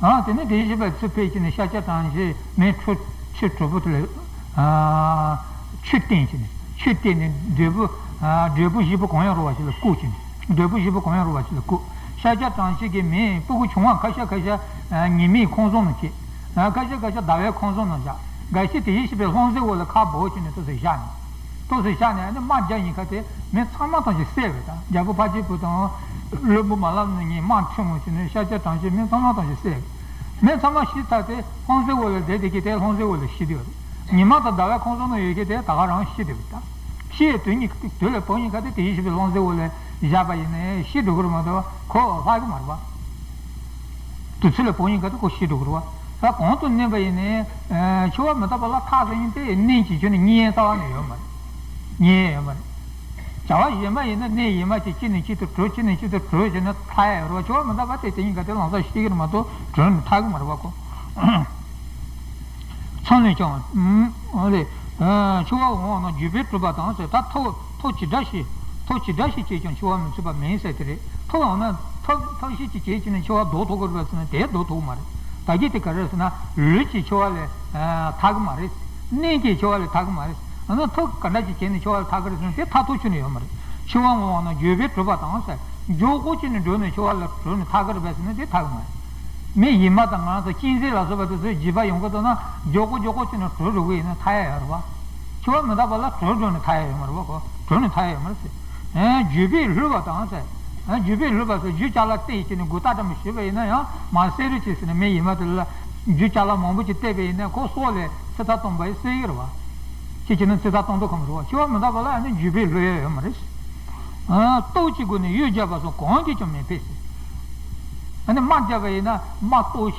པ། ཨ་དེ་ནས་དེའི་ཤེས་པ་ཚུར་ཕེབས་ཀྱི་ནས་ཤཱཀྱ་གྲངས་བཞི་མི་ཁྲི་ཁྲི་དྲུག་པོ་དེ་ལ་ཨ་ཆོས་བསྟན་ཀྱི་ནས། ཆོས་བསྟན་ནས་འབྲས་བུ་ཨ་འབྲས་བུ་བཞི་པོ་གང་ཡང་རུང་བ་ཞིག་ལ་བཀོད་ཀྱི་ནས། འབྲས་བུ་བཞི་པོ་གང་ཡང་རུང་བ་ཞིག་ལ་བཀོད། ཤཱཀྱ་གྲངས་བཞི་གི་མི་སྤུ་གུ་ཆུང་བ་ཁ་ཤས་ཁ་ཤས་ཨ་ཉི་མའི་ཁང་བཟང་ནང་བསྐྱལ། ཨ་ཁ་ཤས་ཁ་ཤས་ཟླ་བའི་ཁང་བཟང་ནང་བཞག། འགའ་ཤས་དེའི་ཤེས་པའི་ལྷུང་བཟེད་འོག་ལ་ཁ་སྦུབ་བྱས་ནས་ཏོག་ཙམ་བཞག་ནས། ཏོག་ཙམ་བཞག་ནས་ཨ་ནི་དམག་རྒྱག་ཡིན་ཁ་དེ་མི་ཚང་མ་ཐམས་ཅད་བསད་པས། ད་རྒྱལ་པོ་འཕགས་སྐྱེས་བུ་དང་ བློན་པོ་མ་ལབ་ནས་ངས་དམག་ཁྲིད་འོང་ཟེར་ནས་ཤཱཀྱ་གྲངས་ཅན་མི་ཚང་མ་ཐམས་ཅད་བསད། མི་ཚང་མ་ཤི་ཚར་ཏེ་ལྷུང་བཟེད་འོག་ལ་བསྡད་དེ་གི་དེ་ལྷུང་བཟེད་འོག་ལ་ཤི་དུས། ཉི་མ་དང་ཟླ་བའི་ཁོངས་སུ་ན་ཡོད་མཁན་དེ་ད་ག་རང་ཤི་དུས་ད། ཤི་ཡའི་དུས་ཉིད་དུས་ལ་བུ་གཉིས་ཀ་དེ་དེ་ཡིད་ཤེས་པའི་ལྷུང་བཟེད་འོག་ལ་བཞག་པ་ཡིན་ནའི་ཤི་འགྲོ་གི་རེད་མ་གཏོགས་ཁོ་ལྷག་གི་མ་རེད་པ། དུས་ཚོད་ལ་བུ་གཉིས་ཀ་དེ་ཁོ་ཤི་འགྲོ་གི་རེད་པ། ད་གོང་དུ་གནོན་པ་ཡིན་ནའི་འཆི་བ་མི་རྟག་པ་ལ་ཐག་ཟིན་ཡིན་ཏེ་གནོན་གྱི་ཆོས་ནི་གཉིས་ཡན་རྩ་བ་ནས་ཡོད་མ་རེད། གཉིས་ཡན་ཡོད་མ་རེད། བྱ་བ་གཞན་པ་ཡིན་ན་གནས་ཡིན་མ་ཅིག་གཅིག་ནས་གཅིག་ཏུ་གྲོལ། གཅིག་ནས་གཅིག་ཏུ་གྲོལ་བྱས་ན་ཐར་ཡ་ཡོད་རེད་པ། འཆི་བ་མི་རྟག་པ་དེ་དེ་གཉིས་ཀ་དེ་ལམ་སང་ཤི་གི་རེད་མ་གཏོགས་གྲོལ་ནས་ཐར་གི་མ་རེད་པ་ཁོ། མཚམས་ལས་ཀྱང་། ཨ་ལས། འཆི་བ་འོང་བ་ན་བརྒྱུད་པས་གྲུབ་པ་དང་ཟེར། ད་ཐབས་ཐབས་ཇི་འདྲ་ཞིག་ཐབས་ཇི་འདྲ་ཞིག་བྱས་ཀྱང་འཆི་བ་མི་ཚུགས་པ་མིན་ཟེར་དེ་རེད། ཐབས་འོང་ན་ཐབས་ཐབས་ཤེས་ཅིག་བྱས་བྱས་ནས་འཆི་བ་ཟློག་ཐུབ་ཀྱི་རེད་པ་ཟེར་ན་དེ་ཟློག་ཐུབ་ཀྱི་མ་རེད། ད་གི་དེ་ག་རེ་རེད་ཟེར་ན་ལུས་ཀྱིས་འཆི་བ་ལས་ཐར་གི་མ་རེད། གནད་ཀྱིས་འཆི་བ་ལས་ཐར་གི་མ་རེད། ཨ་ནི་ཐབས་ག་འདྲ་ཅིག་བྱས་ནས་འཆི་བ་ལས་ཐར་གི་རེད་ཟེར་ན་དེ་ཐར་ཐབས་ཁྱོན་ནས་ཡོད་མ་རེད། འཆི་བ་འོང་བ་ན་བརྒྱུད་པས་གྲུབ་པ་དང་ཟེར། མགྱོགས་པོ་བྱས་ནས་འགྲོ་ནས་འཆི་བ་ལས་གྲོལ་ནས་ཐར་གི་རེད་པས་ཟེར་ན་དེ་ཐར་གི་མ་རེད། མི་ཡི་མ་དང་ང་རང་ཚོ་གཅན་གཟན་ལ་སོགས་པ་དེ་ཚོའི་འཇིགས་པ་ཡོང་གི་འདུག་ན་མགྱོགས་པོ་མགྱོགས་པོ་བྱས་ནས་གྲོལ་འགྲོ་གི་ཡིན་ན་ཐར་ཡ་ཡོད་རེད་པ། འཆི་བ་མི་རྟག་པ་ལ་གྲོལ་འགྲོ་ནས་ཐར་ཡ་ཡོད་མ་རེད་པ་ཁོ། གྲོལ་ནས་ཐར་ཡ་ཡོད་མ་རེད་ཟེར། ཨེ་བརྒྱུད་པས་བསླུས་པ་དང་ཟེར། ཨེ་བརྒྱུད་པས་བསླུས་པ་ཟེར་རྒྱུ་ཅ་ལག་བལྟས་བྱས་ནས་མགོ་བཏགས་ཙམ་ཞུས་པ་ཡིན་ན་ཡང་མ་གསལ་རེ་བྱས་ཟེར་ནས་མི་ཡི་མ་དེ་ལ་རྒྱུ་ཅ་ལག་མང་པོ་ཅིག་བལྟས་པ་ཡིན་ན་ཁོ་སྲོག་ལ་ཚེ་ཐར་གཏོང་པ་ཡིན་གསལ་གི་རེད་པ། ཁྱེད་ཀྱིས་ནི་ཚེ་ཐར་གཏོང་ཐུབ་ཁོམ་རེད་པ། འཆི་བ་མི་རྟག་པ་ལ་ཨ་ནི་བརྒྱུད་པས་བསླུ་ཡ་ཡོད་མ་རེད། ཨ་སྟོབས་ཀྱི་སྒོ་ནས་གཡོས་བརྒྱབ་པ་སོགས་གང་གིས་ཀྱང་མི་ཕོད་ཟེར། ཨ་ནི་དམག་བརྒྱབ་པ་ཡིན་ན་དམག་སྟོབས་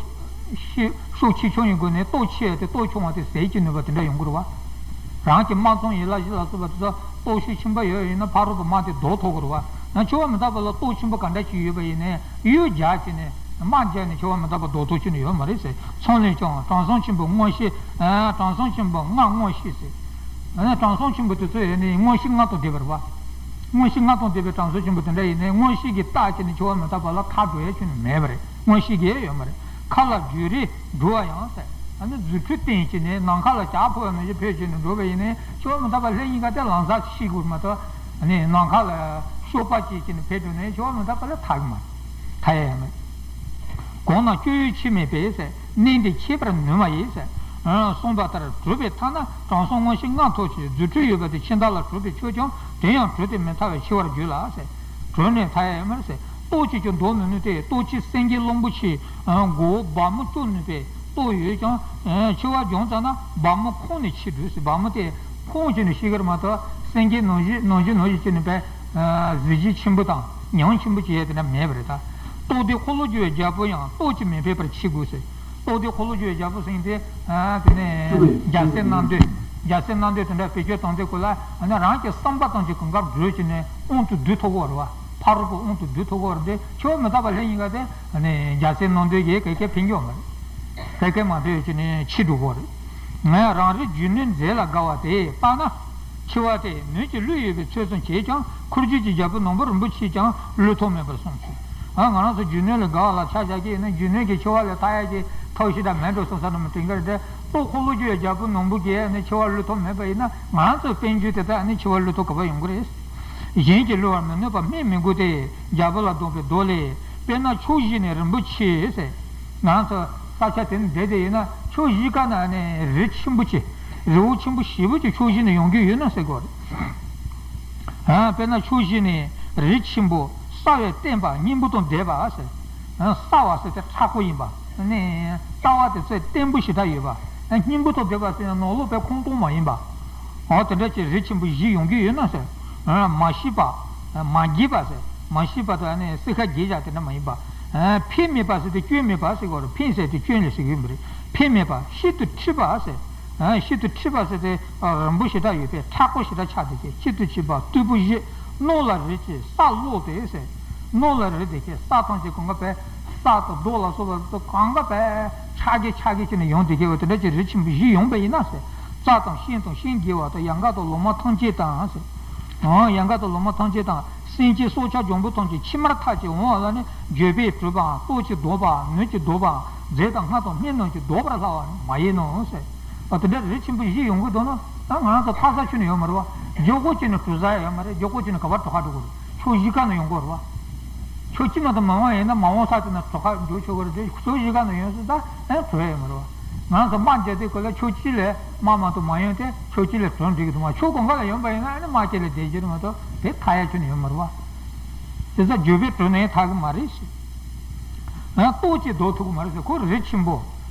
ཤུགས་ཆེ་ཆུང་ཡི་སྒོ་ནས་སྟོབས་ཆེ་བ་དེ་སྟོབས་ཆུང་བ་དེ་ཟད་ཀྱི་ནུས་པ་དེ་འདྲ་ཡོང་གི་རེད་པ། རང་གི་དམག་དཔུང་ཡི་ལ་ཞིག་ལ་སོགས་པ་དེ་ཚོ་སྟོབས་ཤུགས་ཆེན་པོ་ཡོད་ཡིན་ན་ཕ་རོལ་པོ་དམག་དེ་བཟློག་ཐུབ་ཀྱི་རེད་པ། ཡང་འཆི་བ་མི་རྟག་པ་ལ་སྟོབས་ཆེན་པོ་ག་འདྲ་ཅིག་ཡོད་པ་ཡིན་ནའི་གཡོས་རྒྱག་བྱས་ནས་དམག་རྒྱག་ནས་འཆི་བ་མི་རྟག་པ་བཟློག་ཐུབ་ཀྱི་ནི་ཡོད་མ་རེད་ཟེར། མཚམས་ལས་ཀྱང་དྲང་སྲོང་ཆེན་པོ་མངོན་ཤེས། དྲང་སྲོང་ཆེན་པོ་ལྔ་མངོན་ཤེས་ཟེར། དྲང་སྲོང་ཆེན་པོ་དེ་ཚོ་ཡོད་ནི་མངོན་ཤེས་ལྔ་དང་ལྡན་པ་རེད་པ། མངོན་ཤེས་ལྔ་དང་ལྡན་པའི་དྲང་སྲོང་ཆེན་པོ་དེ་འདྲ་ཡིན་ནའི་མངོན་ཤེས་ཀྱིས་བརྟག་བྱས་ནས་འཆི་བ་མི་རྟག་པ་ལ་ཐར་འགྲོ་ཡ་ཁྱོན་ནས་མེད་པ་རེད། མངོན་ཤེས་ཀྱིས་ཡོད་མ་རེད། མཁའ་ལ་སྦྱོར་རེ་འགྲོ་བ་ཡང་ཟེར། ཨ་ནི་རྫུ་འཕྲུལ་བསྟན་བྱས་ནས་ནམ་མཁའ་ལ་ལྕགས་ཕོར་ནང་བཞིན་འཕུར་བྱས་ནས་འགྲོ་བ་ཡིན་ནའི་འཆི་བ་མི་རྟག་པ་ལྷ་གཉིས་ཀ་དེ་ལམ་སང་ཤི་དགོས་མ་གཏོགས་ནི་ནམ་མཁའ་ལ་གཤོག་པ་སྐྱེས་བྱས་ནས་འཕུར་འགྲོ་ནའི་འཆི་བ་མི་རྟག་པ་ལ་ཐར་གི་མ་རེད། ཐར་ཡ་ཡོད་མ་རེད། གང་ན་སྤྱོད་ཡུལ་ཆེས་མེད་པས་ཟེར། གནད་འདི་ཁྱད་པར་ནུས་མ་ཡིན་ཟེར། གསུངས་པ་ལྟར་གྲུབ་པའི་མཐའ་ན་དྲང་སྲོང་མངོན་ཤེས་ལྔ་ཐོབ་ཕྱིར། རྫུ་འཕྲུལ་ཡོད་པ་དེ་ཕྱི་མཐའ་ལ་གྲུབ་པས་ཆོག་ཀྱང་དེ་ཡང་གྲུབ་སྟེ་མི་ཐར་བས་འཆི་བར་འགྱུར་ལ་ཟེར། གྲུབ་ནས་ཐར་ཡ་ཡོད་མ་རེད་ཟེར། ལྟོ་ཅིག་ཀྱང་ལྡོག་མི་ནུས་ཏེ། ལྟོ་ཆེ་སེང་གེའི་གླང་པོ་ཆེ་མགོ་བོ་སྦར་མོ་བཅུག་ནུས་པའི་ལྟོ་ཡོད་ཀྱང་འཆི་བ་འབྱུང་ཙམ་ན་སྦར་མོ་ཁོང་ནས་འཆི་འགྲོ་ཟེར། སྦར་མོ་དེ་ཁོང་བྱས་ནས་ཤི་གི་རེད་མ་གཏོགས་སེང་གེ་ནང་བཞིན་ནང་བཞིན་ནང་བཞིན་བྱས་ནས་པའི་གཟི་བརྗིད་ཆེན་པོ་དང་ཉམས་ཆེན་པོ་བྱེད་ཡ་དེ་འདྲ་མེད་པ་རེད་ད། ལྟོ་དེ་འཁོར་ལོ་སྒྱུར་བའི་རྒྱལ་པོ་ཡང་ལྟོ་ཅིག་མི་ཕོད་པར་འཆི་དགོས་ཟེར། ལྟོ་དེ་འཁོར་ལོ་སྒྱུར་བའི་རྒྱལ་པོ་ཟེར་མཁན་དེ་དེ་ནས་རྒྱལ་སྲས་རྣམ་ཐོས། རྒྱལ་སྲས་རྣམ་ཐོས་དེ་འདྲ་བེད་སྤྱོད་བཏང་དུས་སྐབས་ལ་རང་གི་བསམ་པ་ཙམ་གྱི་གང་ག་འགྲུལ་བྱས་ནས་དབང་དུ་བསྡུ་ཐུབ་ཀྱི་ཡོད་རེད་པ། ཕ་རོལ་པོ་དབང་དུ་བསྡུ་ཐུབ་ཀྱི་ཡོད་རེད་དེ། འཆི་བ་མི་རྟག་པ་ལྷ་གཉིས་ཀ་དེ་རྒྱལ་སྲས་རྣམ་ཐོས་ཀྱིས་ག་གེ་ཕན་གྱི་ཡོད་མ་རེད། ག་གེ་མ་ཕན་བྱས་ནས་འཆི་འགྲོ་གི་ཡོད་རེད། ང་རང་རེ་རྒྱུ་ནོར་རྫས་ལ་དགའ་བ་དེ་ལྟ་ན། འཆི་བ་སྟེ་ནོར་གྱི་བློས་ཡོད་པའི་ཚོད་ཙམ་བྱས་ཀྱང་འཁོར་རྒྱུག་གི་རྒྱལ་པོ་ནོར་བུ་རིན་པོ་ཆེས་ཀྱང་བསླུ་ཐབས་མེད་པར་གསུངས་སོ། ཨ་ང་རང་ཚོ་རྒྱུ་ནོར་ལ་དགའ་བ་ལ་ཆ་བཞག་གི་ཡིན་ན་རྒྱུ་ནོར་གྱིས་འཆི་བ་ལས་ཐར་ཡ་གི་ཐབས་ཤེས་འདྲ་མེད་འགྲོ་སོང་ས་འདྲ་མ་དྲན་གི་རེད་དེ། ལྟོ་འཁོར་ལོ་སྒྱུར་བའི་རྒྱལ་པོ་ནོར་བུ་གིས་ནི་འཆི་བ་བསླུ་ཐབས་མེད་པ་ཡིན་ན་ང་རང་ཚོའི་དཔལ་འབྱོར་དེ་དག་ནི་འཆི་བ་བསླུ་ཐབས་ག་པར་ཡོང་གི་རེད། གཞན་གྱིས་བསླུ་བར་མི་ནུས་པ་སྨྲས་མི་དགོས་ཏེ། རྒྱལ་པོ་ལ་གདམས་པའི་མདོ་ལས། དཔེར་ན་ཕྱོགས་བཞི་ནས་རིན་པོ་ཆེ་ཟེར། ང་རང་ཚོ་ས་ཆ་དེ་ནས་བསྡད་དེ་ཡིན་ན་ཕྱོགས་བཞི་ཀ་ན་ནི་རི་ཆེན་པོ་ཆེ། རི་བོ་ཆེན་པོ་ཞེ་པོ་ཅིག་ཕྱོགས་བཞི་ནས་ཡོང་གི་ཡོད་ན་ཟེར་གོ་རེད། ཨ་དཔེར་ན་ཕྱོགས་བཞི་ནས་རི་ཆེན་པོ་སྲ་བའི་བརྟན་པ་སྙིང་པོ་དང་ལྡན་པ་ཟེར། ཨ་སྲ་བ་ཟེར་དེ་མཁྲེགས་པོ་ཡིན་པ། ནི་རྩ་བ་དེ་ཚོས་བརྟན་པོ་ཞེ་དྲག་ཡོད་པ། སྙིང་པོ་དང་ལྡན་པ་ཟེར་ན་ནང་ལོགས་པའི་ཁོང་སྟོང་མ་ཡིན་པ། འོ་དེ་འདྲ་ཅིག་རི་ཆེན་པོ་བཞི་ཡོང་གི་ཡོད་ན་ཟེར། མ་ཤེས་པ། མ་རྒས་པ་ཟེར། མ་ཤེས་པ་དང་ནི་སྲིད་ཁ་རྒས་བཞག་དེ་འདྲ་མ་ཡིན་པ། ཕན་མེད་པ་ཟེར་དེ་སྐྱོན་མེད་པ་ཟེར་གོ་རེད། ཕན་ཟེར་དེ་སྐྱོན་ལ་ཟེར་གི་ཡོད་མ་རེད། ཕན་མེད་པ་ཤིན་ཏུ་མཁྲེགས་པ་ཟེར། ཤིན་ཏུ་མཁྲེགས་པ་ཟེར་དེ་རིང་པོ་ཞེ་དྲག་ཡོད་པས་མཁྲེགས་པོ་ཞེ་དྲག་ཆགས་དེ་ཀྱེ་ཤིན་ཏུ་མཁྲེགས་པ་རྟུལ་པོ་བཞི། རྣོ་ལ་རི་ཆེ་ས་གློག་སྟེ་ཟེར། རྣོ་ལ་རི་དེ་ཀྱེ་ས་ཐམས་ཅད་གང་ག་བས་ས་དང་རྡོ་ལ་སོགས་པ་གང་ག་བས་ཆགས་ཀྱི་ཆགས་ཀྱི་བྱས་ནས་ཡོང་དེ་ཀྱེ་བ་དེ་འདྲ་ཅིག་རི་ཆེན་པོ་བཞི་ཡོང་པ་ཡིན་ན་ཟེར། རྩྭ་དང་ཤིང་དང་ཤིང་རྒྱས་པ་དང་ཡལ་ག་དང་ལོ་མ་ཐམས་ཅད་དང་ཟེར། ཡལ་ག་དང་ལོ་མ་ཐམས་ཅད་དང་། སེམས་ཅན་སྲོག་ཆགས་འབྱུང་པོ་ཐམས་ཅད་ཕྱི་མར་ཐར་ཅིག་འོང་བ་ལ་ནི་བརྒྱུད་པས་གྲུབ་པའམ་ལྟོ་གིས་བཟློག་པའམ་ནོར་གྱིས་བཟློག་པའམ་རྫས་དང་སྔགས་དང་སྨན་རྣམས་ཀྱིས་བཟློག་པར་སླ་བ་མ་ཡིན་ནོ་ཟེར། ཨ་དེ་འདྲ་རི་ཆེན་པོ་བཞི་ཡོང་གི་འདུག་ན་ད་ང་རང་ཚོ་ཐར་ས་ཁྱོན་ནས་ཡོད་མ་རེད་བ། མགྱོགས་པོ་བྱས་ནས་གྲོལ་ས་ཡོད་མ་རེད། མགྱོགས་པོ་བྱས་ནས་ག་པར་གྲོལ་ཁ་འགྲོ་དགོས་རེད། ཕྱོགས་བཞི་ཀ་ནས་ཡོང་དགོས་རེད་བ། ཕྱོགས་གཅིག་མ་གཏོགས་མ་འོང་ཡིན་ན་མ་འོང་ས་དེ་ན་གྲོལ་ཁ་འགྲོ་ཆོག་གི་རེད་དེ་ཕྱོགས་བཞི་ཀ་ནས་ཡོང་སྲིད་ད་ཨེ་གྲོལ་ཡོད་མ་རེད་བ། ང་རང་ཚོ་དམག་རྒྱག་དུས་སྐབས་ལ་ཕྱོགས་གཅིག་ལས་དམག་མ་གཏོགས་མ་ཡོང་སྟེ་ཕྱོགས་གཅིག་ལས་གྲོལ་འགྲིག་གི་འདུག་མ། ཕྱོགས་གང་ག་ལ་ཡོང་པ་ཡིན་ན་ཨ་ནི་དམག་རྒྱག་ལས་བསྡད་རྒྱུ་རེད་མ་གཏོགས་དེ་ཐར་ཡ་ཁྱོན་ནས་ཡོད་མ་རེད་བ། དེ་ཚོ་འགྱོད་པས་དྲུད་ནས་ཐར་གི་མ་རེད་ཟེར། ཨ། ལྟོགས་ཀྱིས་བཟློག་ཐུབ་ཀྱི་མ་རེད་ཟེར། ཁོ་རི་ཆེན་པོ།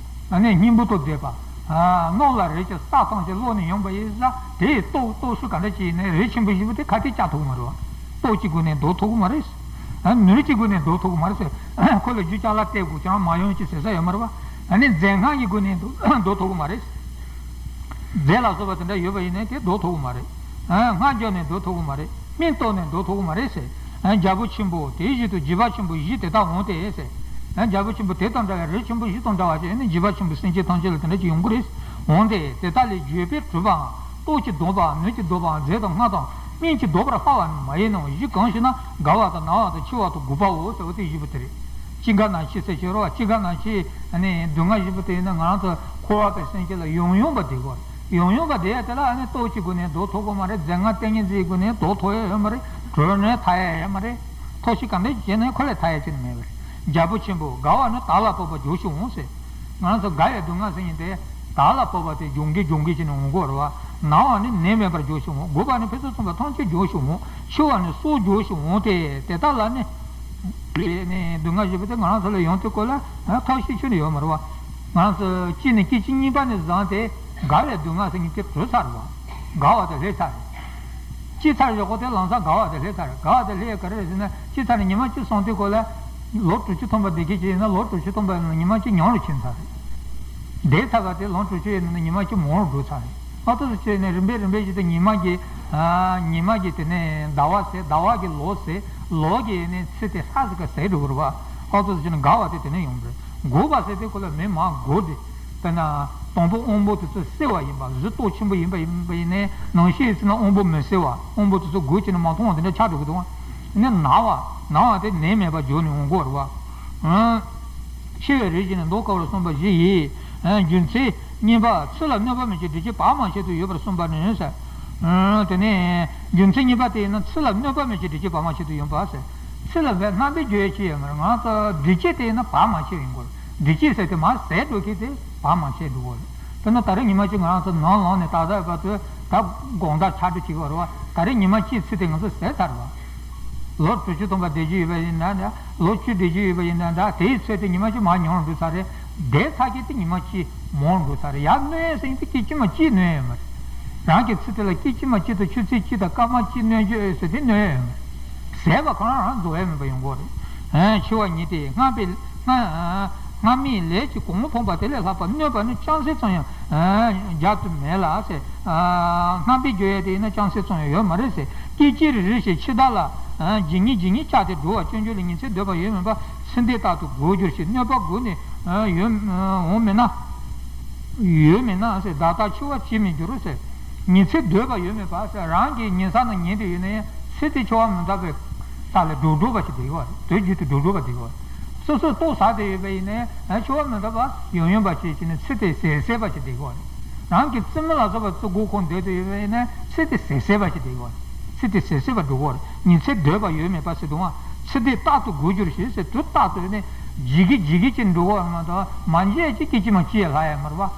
ཨ་ནི་སྙིང་པོ་དང་བསྡེབས་པ། ཨ། ནོར་ལ་རས་ཀྱི་ས་ཐམས་ཅད་གློག་ནས་ཡོང་པ་ཡིན་ཙང་དེ་ཡི་ལྟོགས་ལྟོགས་སུ་ག་འདྲ་ཅིག་ཡིན་ནའི་རི་ཆེན་པོ་བཞི་པོ་དེ་ཁ་གཏད་བཅག་ཐུབ་ཀྱི་མ་རེད་བ། ལྟོགས་ཀྱི་སྒོ་ནས་བཟློག་ཐུབ་ཀྱི་མ་རེད། ཨ། ནོར་གྱི་སྒོ་ནས་བཟློག་ཐུབ་ཀྱི་མ་རེད་ཟེར། ཁོ་ལ་རྒྱུ་ཅ་ལག་སྟེར་དགོས་ཀྱང་མ་ཡོང་ཅིག་ཟེར་ས་ཡོད་མ་རེད་བ། ཨ་ནི་རྫས་སྔགས་ཀྱི་སྒོ་ནས་བཟློག་བཟློག་ཐུབ་ཀྱི་མ་རེད། རྫས་ལ་སོགས་པ་དེ་འདྲ་ཡོད་པ་ཡིན་ནའི་དེ་བཟློག་ཐུབ་ཀྱི་མ་རེད། ཨ། སྔགས་བརྒྱབ་ནས་བཟློག་ཐུབ་ཀྱི་མ་རེད། སྨན་གཏོར་ནས་བཟློག་ཐུབ་ཀྱི་མ་རེད་ཟེར། ཨ། རྒྱལ་པོ་ཆེན་པོ་དེའི་ཞིག་ཏུ་འཇིགས་པ་ཆེན་པོ་བཞི་དེ་དག་འོང་སྟེ་ཟེར། ཨ། རྒྱལ་པོ་ཆེན་པོ་དེ་དང་འདྲ་བའི་རི་ཆེན་པོ་བཞི་དང་འདྲ་བ་ཞིག་ནི་འཇིགས་པ་ཆེན་པོ་སེམས་ཅན་ཐམས་ཅད་ལ་དེ་འདྲ་ཅིག་ཡོང་གི་རེད། འོང་སྟེ་དེ་དག་ལས་འགྱོད་པས་དྲུད་པའམ་ལྟོགས་ཀྱིས་བཟློག་པའམ་ནོར་གྱིས་བཟློག་པའམ་རྫས་དང་སྔགས་དང་སྨན་གྱིས་བཟློག་པར་དཀའ་བ་ནི་མ་ཡིན་ནོ། བཞི་གང་ཞེ་ན། རྒ་བ་དང་ན་བ་དང་འཆི་བ་དང་རྒུད་པའོ་ཟེར་བ་དེ་བཞི་པོ་དེ་རེད། ཅི་འགའ་ན་འཆི་ཟེར་ཞོར་བ་ཅི་འགའ་ན་འཆི། ཨ་ནི་སྡུག་བསྔལ་བཞི་པོ་དེ་ཡིན་ན་ང་རང་ཚོ་འཁོར་བ་པའི་སེམས་ཅན་ལ་ཡོང་ཡོང་བ་བསྡད་དགོས། ཡོང་ཡོང་བ་བསྡད་ཡ་དེ་ལ་ཨ་ནི་ལྟོས་ཀྱི་སྒོ་ནས་ལྡོག་ཐུབ་ཀྱི་མ་རེད། རྫས་སྔགས་ཏིང་ངེ་འཛིན་གྱི་སྒོ་ནས་ལྡོག་ཐུབ་ཡ་ཡོད་མ་རེད། གྲོལ་ནས་ཐར་ཡ་ཡོད་མ་རེད། ཐབས་ཤེས་ག་འདྲ་བྱས་ནས་ཁོ་ལས་ཐར་ཡ་ཅི་ནས་མེད་པ་རེད། རྒྱལ་པོ་ཆེན་པོ་རྒ་བ་ནི་དར་ལ་བབ་པ་མགྱོགས་ཤིག་འོང་ཟེར། ང་རང་ཚོ་རྒ་ཡ་སྡུག་བསྔལ་ཟེར་མཁན་དེ་དར་ལ་བབ་པ་དེ་ལྗོན་གི་ལྗོན་གི་བྱས་ནས་འོང་གི་ཡོད་རེད་བ། ན་བ་ནི་ནད་མེད་པར་མགྱོགས་ཤིག་འོང་། རྒུད་པ་ནི་ཕུན་སུམ་ཚོགས་པ་ཐམས་ཅད་མགྱོགས་ཤིག་འོང་། འཆི་བ་ནི་སྲོག་མགྱོགས་ཤིག་འོང་སྟེ་དེ་དག་ལ་ནི། ནི་སྡུག་བསྔལ་བཞི་པོ་དེ་ང་རང་ཚོ་ལ་ཡོང་དུས་སྐོར་ལ་ཐབས་ཤེས་ཁྱོན་ནས་ཡོད་མ་རེད་བ། ང་རང་ཚོ་གཅིག་ནས་སྐད་ཅིག་གཉིས་པ་ནས་བཟུང་སྟེ་རྒ་བའི་སྡུག་བསྔལ་ཟེར་མཁན་དེ་གྲོལ་ཚར་བ། རྒ་བ་དེ་སླེབས་ཚར་རེད། སྐྱེས་ཚར་བཞག་གོ་དེ་ལམ་སང་རྒ་བ་དེ་སླེབས་ཚར་རེད། རྒ་བ་དེ་སླེབས་ག་རེ་རེད་ཟེར་ན། སྐྱེས་ཚར་ནས་ཉི་མ་གཅིག་སོང་དུས་སྐོར་ལ། ལོ་དྲུག་ཅུ་ཐམ་པ་བསྡད་མཁན་ཅིག་ཡིན་ན་ལོ་དྲུག་ཅུ་ཐམ་པ་ཡིན་ན་ཉི་མ་གཅིག་ཉམས་རུ་ཕྱིན་ཚར་རེད། བསྡད་ཚར་བ་དེ་ལོ་དྲུག་ཅུ་ཡིན་ན་ཉི་མ་གཅིག་མང་རུ་འགྲོ་ཚར་རེད། ཨ་ཏོ་ཚོ་བྱས་ནས་རིམ་པས་རིམ་པས་བྱས་ཏེ་ཉི་མ་གི། ཨ། ཉི་མ་གི་དེ་ནས་ཟླ་བ་ཟད། ཟླ་བ་གི་ལོ་ཟད། ལོ་གི་ནས་ཚེ་དེ་ཧྲ་ཟིག་ག་ཟད་འགྲོ་གི་རེད་བ། ཨ་ཏོ་ཚོ་བྱས་ནས་རྒ་བ་དེ་དེ་ནས་ཡོང་གི་རེད། རྒུད་པ་ཟེར་དུས་སྐོར་ལ་མི་མང་རྒུད་དེ། དཔེར་ན། དང་པོ་དབང་པོ་དེ་ཚོ་བསིལ་བ་ཡིན་པ། གཟི་མདོག་ཆེན་པོ་ཡིན་པ་ཡིན་པ་ཡིན་ནའི་ནང་བཞིན་ཡིན་ན་དབང་པོ་མི་བསིལ་བ། དབང་པོ་དེ་ཚོ་རྒུད་བྱས་ནས་མ་མཐོང་བ་དེ་འདྲ་ཆགས་འགྲོ་གི་འདུག་ཨ་ནི་ན་བ། ན་བ་དེ་ནད་མེད་པར་འགྱུར་ནས་འོང་གི་རེད་བ། ཨང་། འཆི་བའི་རིགས་ཀྱི་ནི་མདོ་དཀར་པོར་གསུངས་པ་བཞི་ཡིས། ཨང་། རྒྱུ་མཚན་གཉིས་པ། ཚེ་ལ་གནོད་པ་མི་བྱེད་བདེ་སྐྱིད་བག་མ་ཆད་དུ་ཡོད་པར་གསུངས་པ་ནི་ཟེར། ཨང་། དེ་ནས་རྒྱུ་མཚན་གཉིས་པ་དེ་ཡིན་ན་ཚེ་ལ་གནོད་པ་མི་བྱེད་བདེ་སྐྱིད་བག་མ་ཆད་དུ་ཡོད་པ་ཟེར། ཚེ་ལ་བས་རྣམ་པའི་རྒྱུ་ཡོད་ཅི་ཡོད་མ་རེད། ང་ཚོ་བདེ་སྐྱིད་དེ་ཡིན་ན་བག་མ་ཆད་ཡིན་དགོས། བདེ་སྐྱིད་ཟེར་དེ་མར་ཟད་འགྲོ་མཁན་དེ་བག་མ་ཆད་འགྲོ་གི་རེད། དཔེར་ན་ད་རེས་ཉི་མ་གཅིག་ང་རང་ཚོ་ནམ་ལངས་ནས་ད་ལྟ་བར་དུ་ད་དགོང་དག་ཆ་འགྲིག་བྱེད་ཀྱི་ཡོད་རེད་བ། ད་རེས་ཉི་མ་གཅིག་ཚེ་དེ་ང་ཚོ་ཟད་ཚར་བ། ལོ་དྲུག་ཅུ་ཐམ་པ་བསྡད་ཀྱི་ཡོད་པ་ཡིན་ན་འདྲ། ལོ་བཅུ་བསྡད་ཀྱི་ཡོད་པ་ཡིན་ན་འདྲ། དེའི་ཚེ་དེ་ཉི་མ་གཅིག་མར་ཉམས་འགྲོ་ཚར་རེད། བསྡད་ཚར་མཁན་དེ་ཉི་མ་གཅིག་མང་འགྲོ་ཚར་རེད། ཡར་གནོད་ཡས་ཟེར་མཁན་དེ་སྐད་ཅིག་མ་གཅིག་གནོད་ཡོད་མ་རེད། རང་གི་ཚེ་དེ་ལ་སྐད་ཅིག་མ་གཅིག་དང་ཆུ་ཚོད་གཅིག་དང་སྐར་མ་གཅིག་གནོད་འགྱོད་ཟེར་དེ་གནོད་ཡོད་མ་རེད། ཟད་པ་གང་རང་རྫོགས་ཡ་མེད་པ་ཡོང་གི་རེད། ཨ། འཆི་བ་ཉིད་དེ་སྔ་མའི་སྔ་སྔ་མའི་ལས་ཀྱི་གོང་ལ་ཕོངས་པ་དེ་ལས་ལྷག་པ་གནོད་པ་ནི་ཅུང་ཟད་ཙམ་ཡང་རྒྱག་ཏུ་མེད་ལ་ཟེར། ཨ། རྣམ་པའི་རྒྱུ་ཡོད་དེ་ཡིན་ན་ཅུང་ཟད་ཙམ་ཡང་ཡོད་མ་རེད་ཟེར། སྐད་ཅིག་རེ་རེ་བཞིན་འཆི་བདག་ལ། ཨ། ཇི་སྙེད་ཇི་སྙེད་བཅར་ཏེ་འགྲོ་བ་སྐྱོན་བརྗོད་ལ་ཉི་ཚེ་འདོད་པ་ཡོད་མིན་པ་ཚེ་འདས་རྟག་ཏུ་རྒུད་འགྱུར་ཞིང་གནོད་པ་རྒུད་ནས་ཡོད་འོང་མིན་ན། ཡོད་མིན་ན་ཟེར། བདག་རྟག་འཆི་བར་བྱེད་མི་འགྱུར་ཟེར། ཉི་ཚེ་འདོད་པ་ཡོད་མིན་པ་ཟེར། རང་གི་ཉལ་ས་ན་ཉལ་དུ་ཡོད་ན་ཡང་ཚེ་དེ་འཆི་བ་མི་རྟག་པའི་རྟགས་ལས་འགྲོ་འགྲོ་བ་ཞིག་བསྡད་ཡོད་རེད། དུས་རྒྱུན་དུ་འགྲོ་འགྲོ་བ་བསྡད་ཡོད་རེད། སོ་སོས་ལྟོ་ཟ་བསྡད་ཡོད་པ་ཡིན་ན་ཡང་འཆི་བ་མི་རྟག་པ་ཡོང་ཡོང་བ་ཞིག་བྱས་ནས་ཚེ་དེ་ཟད་ཟད་པ་ཞིག་བསྡད་ཡོད་རེད། རང་གི་རྩེད་མོ་ལ་སོགས་པ་རྩེ་དགོས་ཁོམ་བསྡད་དུ་ཡོད་པ་ཡིན་ན་ཚེ་དེ་ཟད་ཟད་པ་ཞིག་བསྡད་ཡོད་རེད། ཚེ་དེ་ཟད་ཟད་པ་འགྲོ་གི་རེད། ཉི་ཚེ་འདོད་པ་ཡོད་མེད་པ་ཟེར་དུས་ཚེ་འདས་རྟག་ཏུ་རྒུད་འགྱུར་ཞིང་ཟེར། དུས་རྟག་ཏུ་ནི་འཇིག་གི་འཇིག་གི་ཅིག་འགྲོ་གི་རེད་མ་གཏོགས་མ་འཇིག་ཅིག་སྐད་ཅིག་མ་གཅིག་ཡང་ལྷག་ཡ་མ་རེད་བ།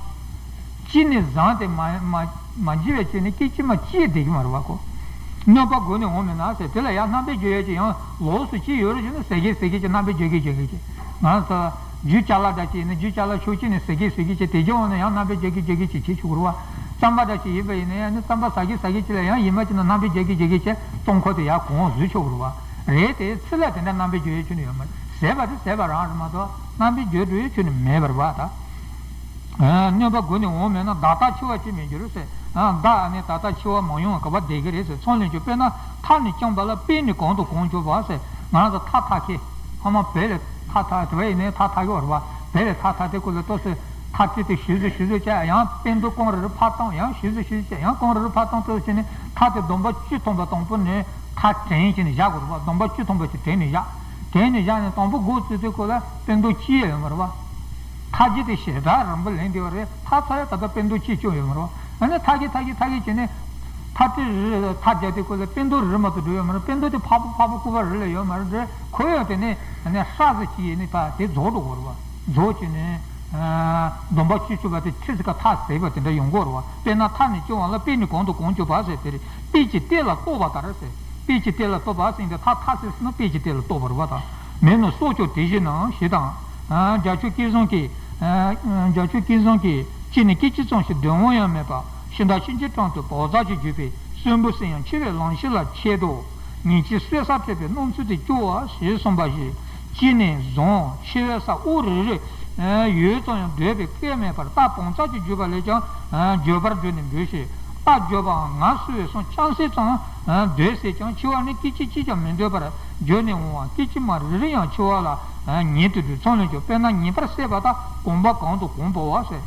གཅིག་ནས་བཟུང་སྟེ་མ་མ་མ་འཇིག་པའི་ཆོས་ནི་སྐད་ཅིག་མ་གཅིག་ཡང་བསྡད་ཀྱི་མ་རེད་བ་ཁོ། གནོད་པ་རྒུད་ནས་འོང་མིན་ན་ཟེར། དེ་ལ་ཡང་རྣམ་པའི་རྒྱུ་ཡོད་ཅིག་ཡང་ལོགས་སུ་ཅིག་ཡོད་རེད་ཟེར་ན་ཟད་གི་ཟད་གི་ཅིག་རྣམ་པའི་རྒྱུ་གི་རྒྱུ་གི་ཅིག་ང་ཚོ་རྒྱུ་ཅ་ལག་འདྲ་ཅིག་ཡིན་ན་རྒྱུ་ཅ་ལག་ཤུགས་ཆེ་ནས་ཟད་གི་ཟད་གི་ཅིག་དེ་རྒྱུ་འོང་ན་ཡང་རྣམ་པའི་རྒྱུ་གི་རྒྱུ་གི་ཅིག་བྱེད་ཆོག་གི་རེད་བ། རྩམ་པ་འདྲ་ཞིག་ཡིན་པ་ཡིན་ན་ཡང་ནི་རྩམ་པ་ཟ་གི་ཟ་གི་ཅིག་ལ་ཡང་ཡིན་པ་ཅིག་ན་རྣམ་པའི་རྒྱུ་གི་རྒྱུ་གི་ཅིག་ལྟོ་ཁོག་དེ་ཡར་གོང་བཟོས་ཆོག་གི་རེད་བ། རེད་དེ་ཚེ་ལ་དེ་འདྲ་རྣམ་པའི་རྒྱུ་ཡོད་ཆོག་ནི་ཡོད་མ་རེད། ཟད་པ་དེ་ཟད་པ་རང་རེད་མ་གཏོགས་རྣམ་པའི་རྒྱུ་འགྲོ་ཡོད་ཆོག་ནི་མེད་པ་རེད་བ་ད། ཨ། གནོད་པ་རྒུད་ནས་འོང་མེད་ན་བདག་རྟག་འཆི་བར་བྱེད་མི་འགྱུར་ཟེར། ཨ། བདག་ཨ་ནི་ད་ལྟ་འཆི་བ་མ་ཡོང་བར་ག་པར་བསྡད་ཀྱི་རེད་ཟེར། ཚོང་ལས་ཀྱི་དཔེར་ན་ཐག་ནི་བཅིངས་པ་ལ་དཔེ་ནི་གང་དང་གང་གྱུར་པ་ཟེར། ང་རང་ཚོ་ཐག་འཐག་མཁན་ཕ་མ་བེ་ལས་ཐག་འཐག་དེ་བས་ཡིན་ནའི་ཐག་འཐག་གི་ཡོད་རེད་བ། བེ་ལས་ཐག་འཐག་དེ་ཀོ་ལ་ལྟོས་ཟེར། ཐག་དཀྲིས་ཏེ་ཞུ་ཟེར་ཞུ་ཟེར་བྱས་ཡང་པིན་དུ་གང་རེ་རེ་ཕར་བཏང་ཡང་ཞུ་ཟེར་ཞུ་ཟེར་བྱས་ཡང་གང་རེ་རེ་ཕར་བཏང་ལྟོས་བྱས་ནས་ཐག་དེ་སྡོམ་པ་བཅུ་ཐམ་པ་དང་པོ་ནས་ཐག་དྲན་བྱས་ནས་བཞག་དགོས་རེད་བ། སྡོམ་པ་བཅུ་ཐམ་པ་ཞིག་དྲན་ནས་བཞག་དྲན་ནས་བཞག་ནས་དང་པོ་འགོ་བཙུགས་དུས་ཀོ་ལ་པིན་དུ་གཅིག་ཡོད་མ་རེད་བ། ཐག་རྒྱུ་དེ་ཞེ་དྲག་རིང་པོ་ལེན་བསྡད་པ་རེད། ཐག་ཚར་ཡ་ད་ལྟ་པིན་དུ་གཅིག་བཅུག་ཡོད་མ་རེད་བ། ཨ་ནི་ཐག་གི་ཐག་གི་ཐག་གི་བྱས་ནས་ཐག་དེ་རི་ཐག་རྒྱག་དུས་ཀོ་ལ་པིན་དུ་རི་མ་གཏོགས་འགྲོ་ཡོད་མ་རེད། པིན་དུ་དེ་ཕག་པ་ཕག་པ་ལྐུགས་པ་རི་ལ་ཡོད་མ་རེད། འདྲ་ཁོ་ཡང་དེ་ནས་ཨ་ནི་ཧྲ་ཟེར་གྱི་ཡིན་ནི་ད་དེ་རྫོགས་འགྲོ་གི་རེད་བ། རྫོགས་བྱས་ནས་སྡོམ་པ་བཅུ་བཅུ་པ་དེ་ཁྲི་ཟིག་ག་ཐག་ཟེར་བ་དེ་འདྲ་ཡོང་གི་རེད་བ། དཔེར་ན་ཐག་ནི་བཅིངས་པ་ལ་དཔེ་ནི་གང་དང་གང་གྱུར་པ་ཟེར་དེ་རེད། དཔེ་ཀྱི་སྟེགས་ལ་གཏོགས་པ་ལྟར་ཟེར། དཔེ་ཀྱི་སྟེགས་ལ་གཏོགས་པ་ཟེར་ཏེ་ཐ་ཐ་ཟེར་ཟེར་ན་དཔེ་ཀྱི་སྟེགས་ལ་གཏོགས་པ་རེད་པ་དང་། མེ་ནི་སྲོག་གཅོད་དེ་བཞིན་ནོ་ཞེས་དང་། རྒྱ་ཆོས་ཀུན་བཟང་གིས། རྒྱ་ཆོས་ཀུན་བཟང་གིས་ཅི་ནས་སྐད་ཅིག་ཙམ་ཞིག་སྡོད་དབང་ཡང་མེད་པར་ཤིང་རྟ་ཆུང་ཆུང་དྲུང་དུ་བག་ཚ་ཞིག་བརྒྱུད་པའི་གསོན་པོ་སྲིད་ཡང་འཆི་བའི་ལམ་ཤེས་ལ་ཆེད་དུ། ཉིན་གཅིག་གསོད་ས་འཕྲད་པའི་སྣང་ཚུལ་དེ་སྐྱོ་བ་ཞེས་གསུངས་པ་བཞིན། ཅི་ནས་བཟུང་འཆི་བའི་ས་འོག་རེ་རེ་ཡོད་ཙམ་ཡང་སྡོད་པའི་སྐལ་མེད་པར་རྟ་བག་ཚ་གཅིག་བརྒྱུད་པ་ལས་ཀྱང་འགྱོད་པར་འགྱུར་ནས་འབོད་ཤིག་རྟ་འགྱོད་པའང་ང་གསོད་པའི་སོང་ཆང་སེར་ཙམ་འདོད་སྲིད་ཀྱང་འཆི་བ་ནི་སྐད་ཅིག་གཅིག་ཀྱང་མི་འདོད་པར་འགྱུར་ནས་འོང་བ་སྐད་ཅིག་མ་རེ་རེ་ཡང་འཆི་བ་ལ་ཉེ་དུ་འགྲོ་མཚམས་ལ་འཇོག་དཔེར་ན་ཉེ་བར་སྲེད་པ་དག་གོམ་པ་གང་དང་གང་འབབ་པ་ཟེར།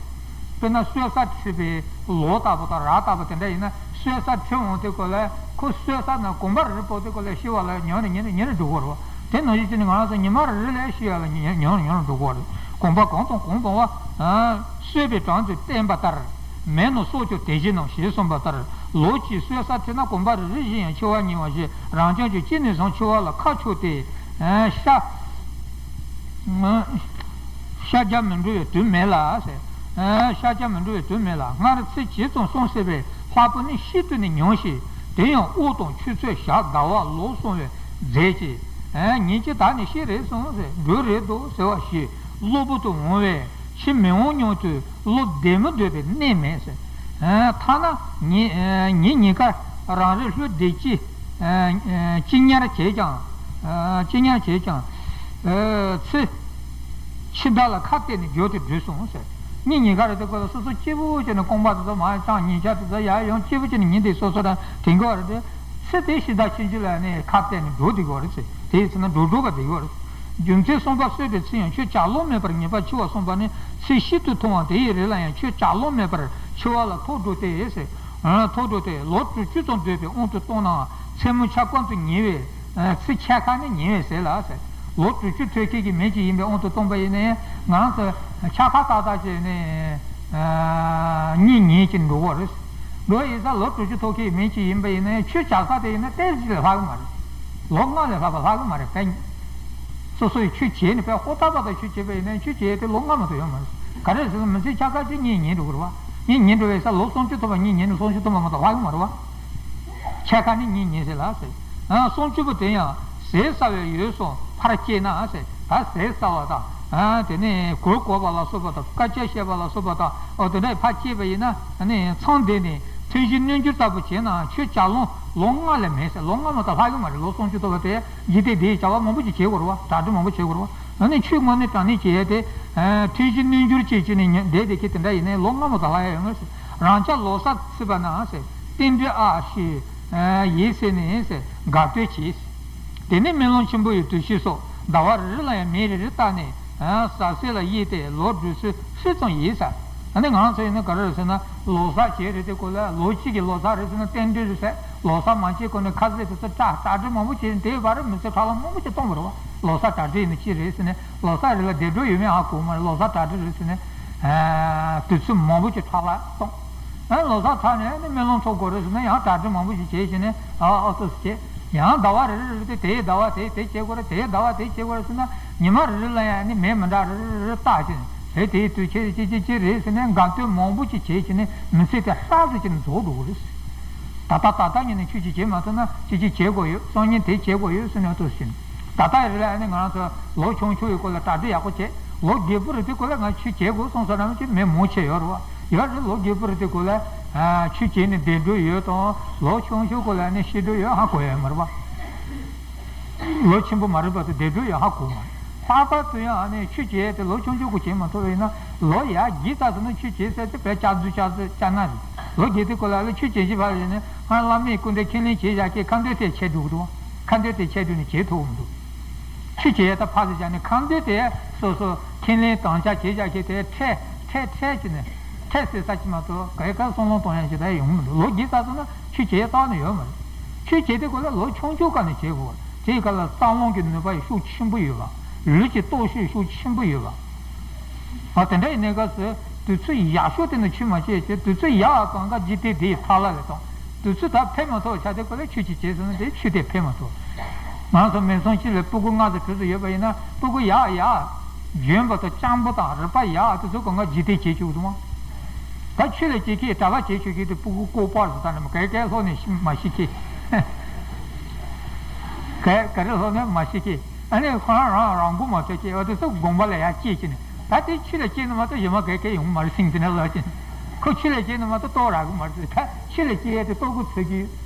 དཔེར་ན་གསོད་ས་ཁྲིད་པའི་ལོ་ལྟ་བུ་དང་ར་ལྟ་བུ་དེ་འདྲ་ཡིན་ན་གསོད་ས་ཁྲིད་འོང་དུས་སྐབས་ལ་ཁོ་གསོད་ས་ན་གོམ་པ་རེ་སྤོ་དུས་སྐབས་ལ་ཤི་བ་ལ་ཉུང་ནས་ཉུང་ནས་ཉུང་ནས་འགྲོ་གི་རེད་བ། དེ་ནང་བཞིན་བྱས་ནས་ང་རང་ཚོ་ཉི་མ་རེ་རེ་ལ་ཤི་ཡ་ལ་ཉུང་ཉུང་ནས་ཉུང་ནས་འགྲོ་གི་རེད། གོམ་པ་གང་དང་གང་འབབ་པ། གསོད་པའི་གྲངས་དེ་བསྟན་པ་ལྟར། མེ་ནི་སྲོག་གཅོད་དེ་བཞིན་ནོ་ཞེས་གསུངས་པ་ལྟར་ལོ་གཅིག་གསོད་ས་ཁྲིད་ན་གོམ་པ་རེ་རེ་བཞིན་ཡང་འཆི་བ་ཉེ་བ་ཞིག་རང་རྐྱང་གཅིག་ཅི་ནས་བཟུང་འཆི་བ་ལ་ཁ་ཕྱོགས་ཏེ། ཤ། ཤ་རྒྱགས་མི་འགྲོ་བའི་དུས་མེད་ལ་ཟེར། ཤ་རྒྱགས་མི་འགྲོ་བའི་དུས་མེད་ལ་སྔར་ཚེ་ཇི་ཙམ་བསྲུང་ཟེར་བའི་ལྷག་པོ་ནི་ཤིན་ཏུ་ནས་ཉུང་ཞིང་དེ་ཡང་དབུགས་དང་ཆུ་ཚོད་ཞག་ཟླ་བ་ལོ་སོང་བའི་རྫས་ཀྱིས། ཉིན་གཅིག་ད་ནི་ཤི་རེད་གསུངས་ཟེར་འགྲོ་རེད་འདུག་ཟེར་བ་ཞིག་གློ་བུར་དུ་འོང་བས་ཕྱིར་མི་འོང་སྙམ་དུ་བློ་བདེ་མོ་སྡོད་པའི་གནས་མེད་ཟེར། ཐ་ན་ཉིན་ཉིན་གཉིས་ཀ་རང་རེ་ལྷོད་བདེ་སྐྱིད། ཅི་ཉར་བྱས་ཀྱང་། ཅི་ཉར་བྱས་ཀྱང་། ཚེ་འཆི་བདག་ལ་ཁ་གཏད་ནས་རྒྱུགས་ཏེ་བྲོས་སོང་ཟེར། གཉིད་ཉལ་ཁ་རེད་དེ་ཁོ་ལ་སོ་སོ་སྐྱིད་པོ་བྱས་ནས་རྐང་པ་དེ་ཚོ་མར་བརྐྱངས་ཉལ་ཆ་དེ་ཚོ་ཡར་ཡོང་སྐྱིད་པོ་བྱས་ནས་ཉིན་དེ་སོ་སོ་རང་དྲན་གྱི་ཡོད་རེད་དེ། ཚེ་དེ་ཤི་དང་ཕྱིན་ཆད་ལ་ནི་ཁ་གཏད་ནས་འགྲོ་བསྡད་ཀྱི་ཡོད་རེད་ཟེར། དེ་ཡིན་ཟེར་ན་འགྲོ་འགྲོ་ག་བསྡད་ཀྱི་ཡོད་རེད། རྒྱུ་མཚན་གསུམ་པ་གསོད་པའི་ཚེ་ཡང་ཁྱོད་བྱ་ལོང་མེད་པར་ངེས་པར་འཆི་བ་གསུངས་པ་ནི་ཚེ་ཤིན་ཏུ་ཐུང་བ་དེ་ཡི་རིང་ལ་ཡང་ཁྱོད་བྱ་ལོང་མེད་པར་འཆི་བ་ལ་ཐོག་འགྲོ་སྟེ་ཟེར། ཐོག་འགྲོ་སྟེ་ལོ་དྲུག་ཅུ་ཙམ་སྡོད་པའི་དབང་དུ་བཏང་ནའང་མཚན་མོ་ཆ་གང་དུ་ཉལ་བའི་ཚེ་འཆི་ཁ་ནི་ཉལ་བའི་ཟེར་ལ་ཟེར། ལོ་དྲུག་ཅུ་ཐོན་མཁན་གྱི་མི་ཅིག་ཡིན་པའི་དབང་དུ་བཏང་པ་ཡིན་ན་ཡང་ང་རང་ཚོ་འཆི་ཁ་ཏག་ཏག་བྱས་ནས་གཉིད་ཉལ་གྱི་འགྲོ་གི་རེད། འགྲོ་ཡིན་ས་ལོ་དྲུག་ཅུ་ཐོན་མཁན་གྱི་མི་ཅིག་ཡིན་པ་ཡིན་ན་ཡང་ཆོས་བྱ་ས་དེ་ཡིན་ན་ཏོག་ཙམ་ལས་ལྷག་གི་མ་རེད། ལོ་ལྔ་ལས་ལྷག་པ་ལྷག་གི་མ་རེད་པས། སོ་སོ་ཡི་ཆོས་བྱས་ནས་པས་ཧོར་ཐག་པ་དང་ཆོས་བྱས་པ་ཡིན་ན་ཆོས་བྱས་ཏེ་ལོ་ལྔ་མ་གཏོགས་ཡོད་མ་རེད། ག་རེ་ཟེར་ན་མི་ཚེ་འཆི་ཁ་ཅིག་གཉིད་ཉལ་འགྲོ་གི་རེད་བ། གཉིད་ཉལ་འགྲོ་བའི་ས་ལོ་སུམ་ཅུ་ཐོན་པ་གཉིད་ཉལ་ནས་སུམ་ཅུ་ཐོན་པ་མ་གཏོགས་ལྷག་གི་མ་རེད་བ། འཆི་ཁ་ནི་གཉིད་ཉལ་ཟེར་ལ་ཟེར། ཨ་སུམ་ཅུ་པོ་དེ་ཡང་ཟས་ཟ་བའི་འོས་སུ་ཕར་སྐྱེས་ན་ཟེར། ད་ཟས་ཟ་བ་དང་ཨ་དེ་ནས་གོས་གོན་པ་ལ་སོགས་པ་དང་སྐད་ཆ་བཤད་པ་ལ་སོགས་པ་དང་ཨོ་དེ་འདྲ་ཕར་སྐྱེས་པ་ཡིན་ན་ཨ་ནི་མཚམས་འདི་ནས་ཐུན་བཞི་སྣོད་འགྱུར་ལྟ་བུ་བྱས་ན་ཆོས་བྱ་ལོང་ལོ་ལྔ་ལས་མེད་ཟེར། ལོ་ལྔ་མ་གཏོགས་ལྷག་གི་མ་རེད། ལོ་སུམ་ཅུ་ཐོན་པ་དེ་འཇིག་རྟེན་འདིའི་བྱ་བ་མང་པོ་ཞིག་བྱེད་དགོས་རེད་བ། གྲ་སྒྲིག་མང་པོ་བྱེད་དགོས་རེད་བ། ཨ་ནི་ཆོས་དངོས་གནས་དྲང་གནས་བྱེད་ཡས་དེ། ཐུན་བཞི་སྣོད་འགྱུར་བཅས་བྱས་ནས་ཉོན་བསྡད་དེ་ཁྱེད་དེ་འདྲ་ཡིན་ནའི་ལོ་ལྔ་མ་གཏོགས་ལྷག་ཡ་ཡོད་མ་རེད། རང་ཅག་ལོ་གསར་ཚེས་པ་ན་ཟེར་རྟེན་འབྲེལ་ཨ་ཞེས་ཡིད་ཟེར་ནས་ཟེར་དགའ་སྤྲོ་བྱེད། དེ་ནས་སྨོན་ལམ་ཆེན་པོ་ཡི་དུས་ཤིག་སོགས་ཟླ་བ་རེ་རེ་ལ་ཡང་མི་རེ་རེ་བཏགས་ནས་ཟ་ཟས་ལ་གཡེལ་ཏེ་ལོ་བགྲོད་ཚུལ་ཧྲིལ་ཙམ་ཡིན་ཟེར། ཨ་ནི་ང་རང་ཚོ་ཡིན་ན་ག་རེ་རེད་ཟེར་ན་ལོ་གསར་བྱས་རེད་དེ་ཁོ་ལ་ལོ་གཅིག་གི་ལོ་གསར་རེད་ཟེར་ན་རྟེན་འབྲེལ་རེད་ཟེར། ལོ་གསར་མ་བྱས་གོང་ནས་ཁ་ཟས་དེ་ཚོ་གྲ་གྲ་སྒྲིག་མང་པོ་བྱས་ནས་དེའི་བར་མི་ཚེ་ཁྲག་ལམ་མང་པོ་ཞིག་གཏོང་དགོས་རེད་བ། ལོ་གསར་གྲ་སྒྲིག་ཡིན་ན་ཅི་རེད་ཟེར་ནས་ལོ་གསར་རེད་ལ་བདེ་འགྲོ་ཡོད་མེད་ཧ་གོ་མ་རེད། ལོ་གསར་གྲ་སྒྲིག་རེད་ཟེར་ནས་དུས་ཚོད་མང་པོ་ཞིག་ཁྲག་ལམ་གཏོང་། ཨ་ལོ་གསར་ཚར་ནས་ནི་སྨོན་ལམ་འཚོགས་དགོས་རེད་ཟེར་ནས་ཡང་གྲ་སྒྲིག་མང་པོ་ཞིག་བྱས་བྱས་ནས་ཨ་ཨོ་ཏོ་ཟེར་བྱས་ཡང་ཟླ་བ་རེ་རེ་རེ་དེ་དེའི་ཟླ་བ་དེ་དེ་བྱེད་དགོས་རེད། དེའི་ཟླ་བ་དེ་བྱེད་དགོས་རེད་ཟེར་ན་ཉི་མ་རེ་རེ་ལ་ཡང་ནི་མི་མི་འདྲ་རེ་རེ་རེ་བཏགས་བྱས་ནས་དེ་དེའི་དུས་ཆེ་ཅི་ཅི་ཅི་རེད་ཟེར་ནས་འགལ་འདུ་མང་པོ་ཞིག་བྱས་བྱས་ནས་མི་ཚེ་དེ་ཧྲག་ཙམ་ཅིག་རྫོགས་འགྲོ་གི་རེད། ད་ལྟ་ད་ལྟ་ཉིད་ནས་ཆོས་ཅིག་བྱེད་མ་ཐུབ་ན་ཅི་ཅི་བྱེད་དགོས་ཡོད། སང་ཉིན་དེ་བྱེད་དགོས་ཡོད་ཟེར་ནས་ལྟོས་ཤིག་ད་ལྟ་ཡི་རིང་ལ་ཨ་ནི་ང་རང་ཚོ་ལོ་ཆུང་ཆུང་ཡི་སྐོར་ལ་གྲ་སྒྲིག་ཡག་པོ་བྱེད། ལོ་རྒས་པོ་རེད་དེ་སྐོར་ལ་ང་ཆོས་བྱེད་དགོས་སོང་ས་རང་ཅིག་མི་མང་ཆེ་ཡོད་རེད་བ། ཡོད་རེད། ལོ་རྒས་པོ་རེད་དེ་སྐོར་ལ་ཆོས་བྱེད་ནས་བདེ་འགྲོ་ཡོད་དང་ལོ་ཆུང་ཆུང་སྐོར་ལ་ནི་ཤི་འགྲོ་ཡོད་ཧ་གོ་ཡ་མ་རེད་བ། ལོ་ཆེན་པོ་མ་རེད་པ་དེ་བདེ་འགྲོ་ཡོད་ཧ་གོ་མ་རེད། ལྷག་པར་དུ་ཡང་ཨ་ནི་ཆོས་བྱེད་དེ་ལོ་ཆུང་ཆུང་སྐོར་བྱེད་མ་ཐུབ་པ་ཡིན་ན་ལོ་ཡར་རྒས་ཚར་སོང་ན་ཆོས་བྱེད་ཟེར་དེ་བས་སྐྱག་རྫུན་སྐྱག་རྫུན་སྐྱག་ན་རེད། ལོ་རྒས་དེ་སྐོར་ལ་ལ་ཆོས་བྱེད་བཞིན་པ་ཡིན་ན་ང་བླ་མའི་སྐུ་འདྲ་ཁས་ལེན་བྱེད་བཞག་གི་ཁ་འདོན་དེ་བྱེད་འགྲོ་གི་འདུག་ཁ་འདོན་དེ་བྱེད་དུས་ནས་བྱེད་ཐུབ་མི་འདུག་ཆོས་བྱེད་ཡས་ད་ཕར་ཟེར་བྱས་ནས་ཁ་འདོན་དེ་སོ་སོ་ཁས་ལེན་དམ་བཅའ་བྱེད་བཞག་གི་དེ་འཕྲལ་འཕྲལ་འཕྲལ་གྱི་ནས་འཕྲལ་ཟེར་ས་ཅི་མ་གཏོགས་ག་ག་བསམ་བློ་གཏོང་ཡ་ཞིག་ད་ཡོང་མི་འདུག་ལོ་རྒས་ཚར་སོང་ན་ཆོས་བྱེད་ཡས་རྟག་ནས་ཡོད་མ་རེད། ཆོས་བྱེད་དེ་སྐོར་ལ་ལོ་ཆུང་ཆུང་སྐབས་ནས་བྱེད་དགོས། དེའི་སྐབས་ལ་བསམ་བློ་གི་ནུས་པ་ཡི་ཤུགས་ཆེན་པོ་ཡོད་པ། ལུས་ཀྱི་སྟོབས་ཤུགས་ཤུགས་ཆེན་པོ་ཡོད་པ། ཨ་དེ་འདྲ་ཡིན་ནའི་སྐབས་སུ་དུས་ཚོད་ཡག་ཤོས་དེ་ནི་ཆོས་མ་བྱེད་ཅེས་དུས་ཚོད་ཡག་གང་ག་འཇིག་རྟེན་འདིའི་ཐ་ལ་ལས་དང་། དུས་ཚོད་ད་ཕེབས་མ་ཐུབ་ཆ་དེ་སྐོར་ལ་ཆོས་ཅིག་བྱེད་ཟེར་ན་དེ་ཆོས་དེ་ཕེབས་མ་ཐུབ། ང་ཚོ་མི་ཚང་གཅིག་ལ་སྤུ་གུ་ལྔ་དང་དྲུག་ཙམ་ཡོད་པ་ཡིན་ན་སྤུ་གུ་ཡག་ཡག་འཇོན་པ་དང་སྤྱང་པོ་དང་རིག་པ་ཡག་དེ་ཚོ་གང་ག་འཇིག་རྟེན་བྱེད་ཆོག་གི་འདུག་མ། ད་ཆོས་ལ་སྐྱེ་མཁན་གྲྭ་པ་བྱེད་ཆོག་གི་དེ་སྤུ་གུ་ལྐོག་པར་དུ་ད་ནི་མ་གལ་གལ་ལྷོ་ནས་ཤི་མ་ཤི་ཁྱེད། ག་ག་རེ་ལྷོད་ནས་མ་ཤེས་ཀྱི། ཨ་ནི་ཁོ་རང་རང་རང་མགོ་མ་ཐོན་ཀྱི། འོ་དེ་ཚོ་དགོངས་པ་ལ་ཡར་སྐྱེས་ཀྱི་ནས། ད་དེ་ཆུ་ལ་སྐྱེས་ནས་མ་གཏོགས་གཞན་མ་གས་གས་ཡོང་མ་རེད། སེང་དེ་ནས་ལོག་ཀྱི་ནས། ཁོ་ཆུ་ལ་སྐྱེས་ནས་མ་གཏོགས་ལྟོགས་རག་གི་མ་རེད། ད་ཆུ་ལ་སྐྱེས་ཡས་དེ་ལྟོགས་པ་འཚོལ་གྱི་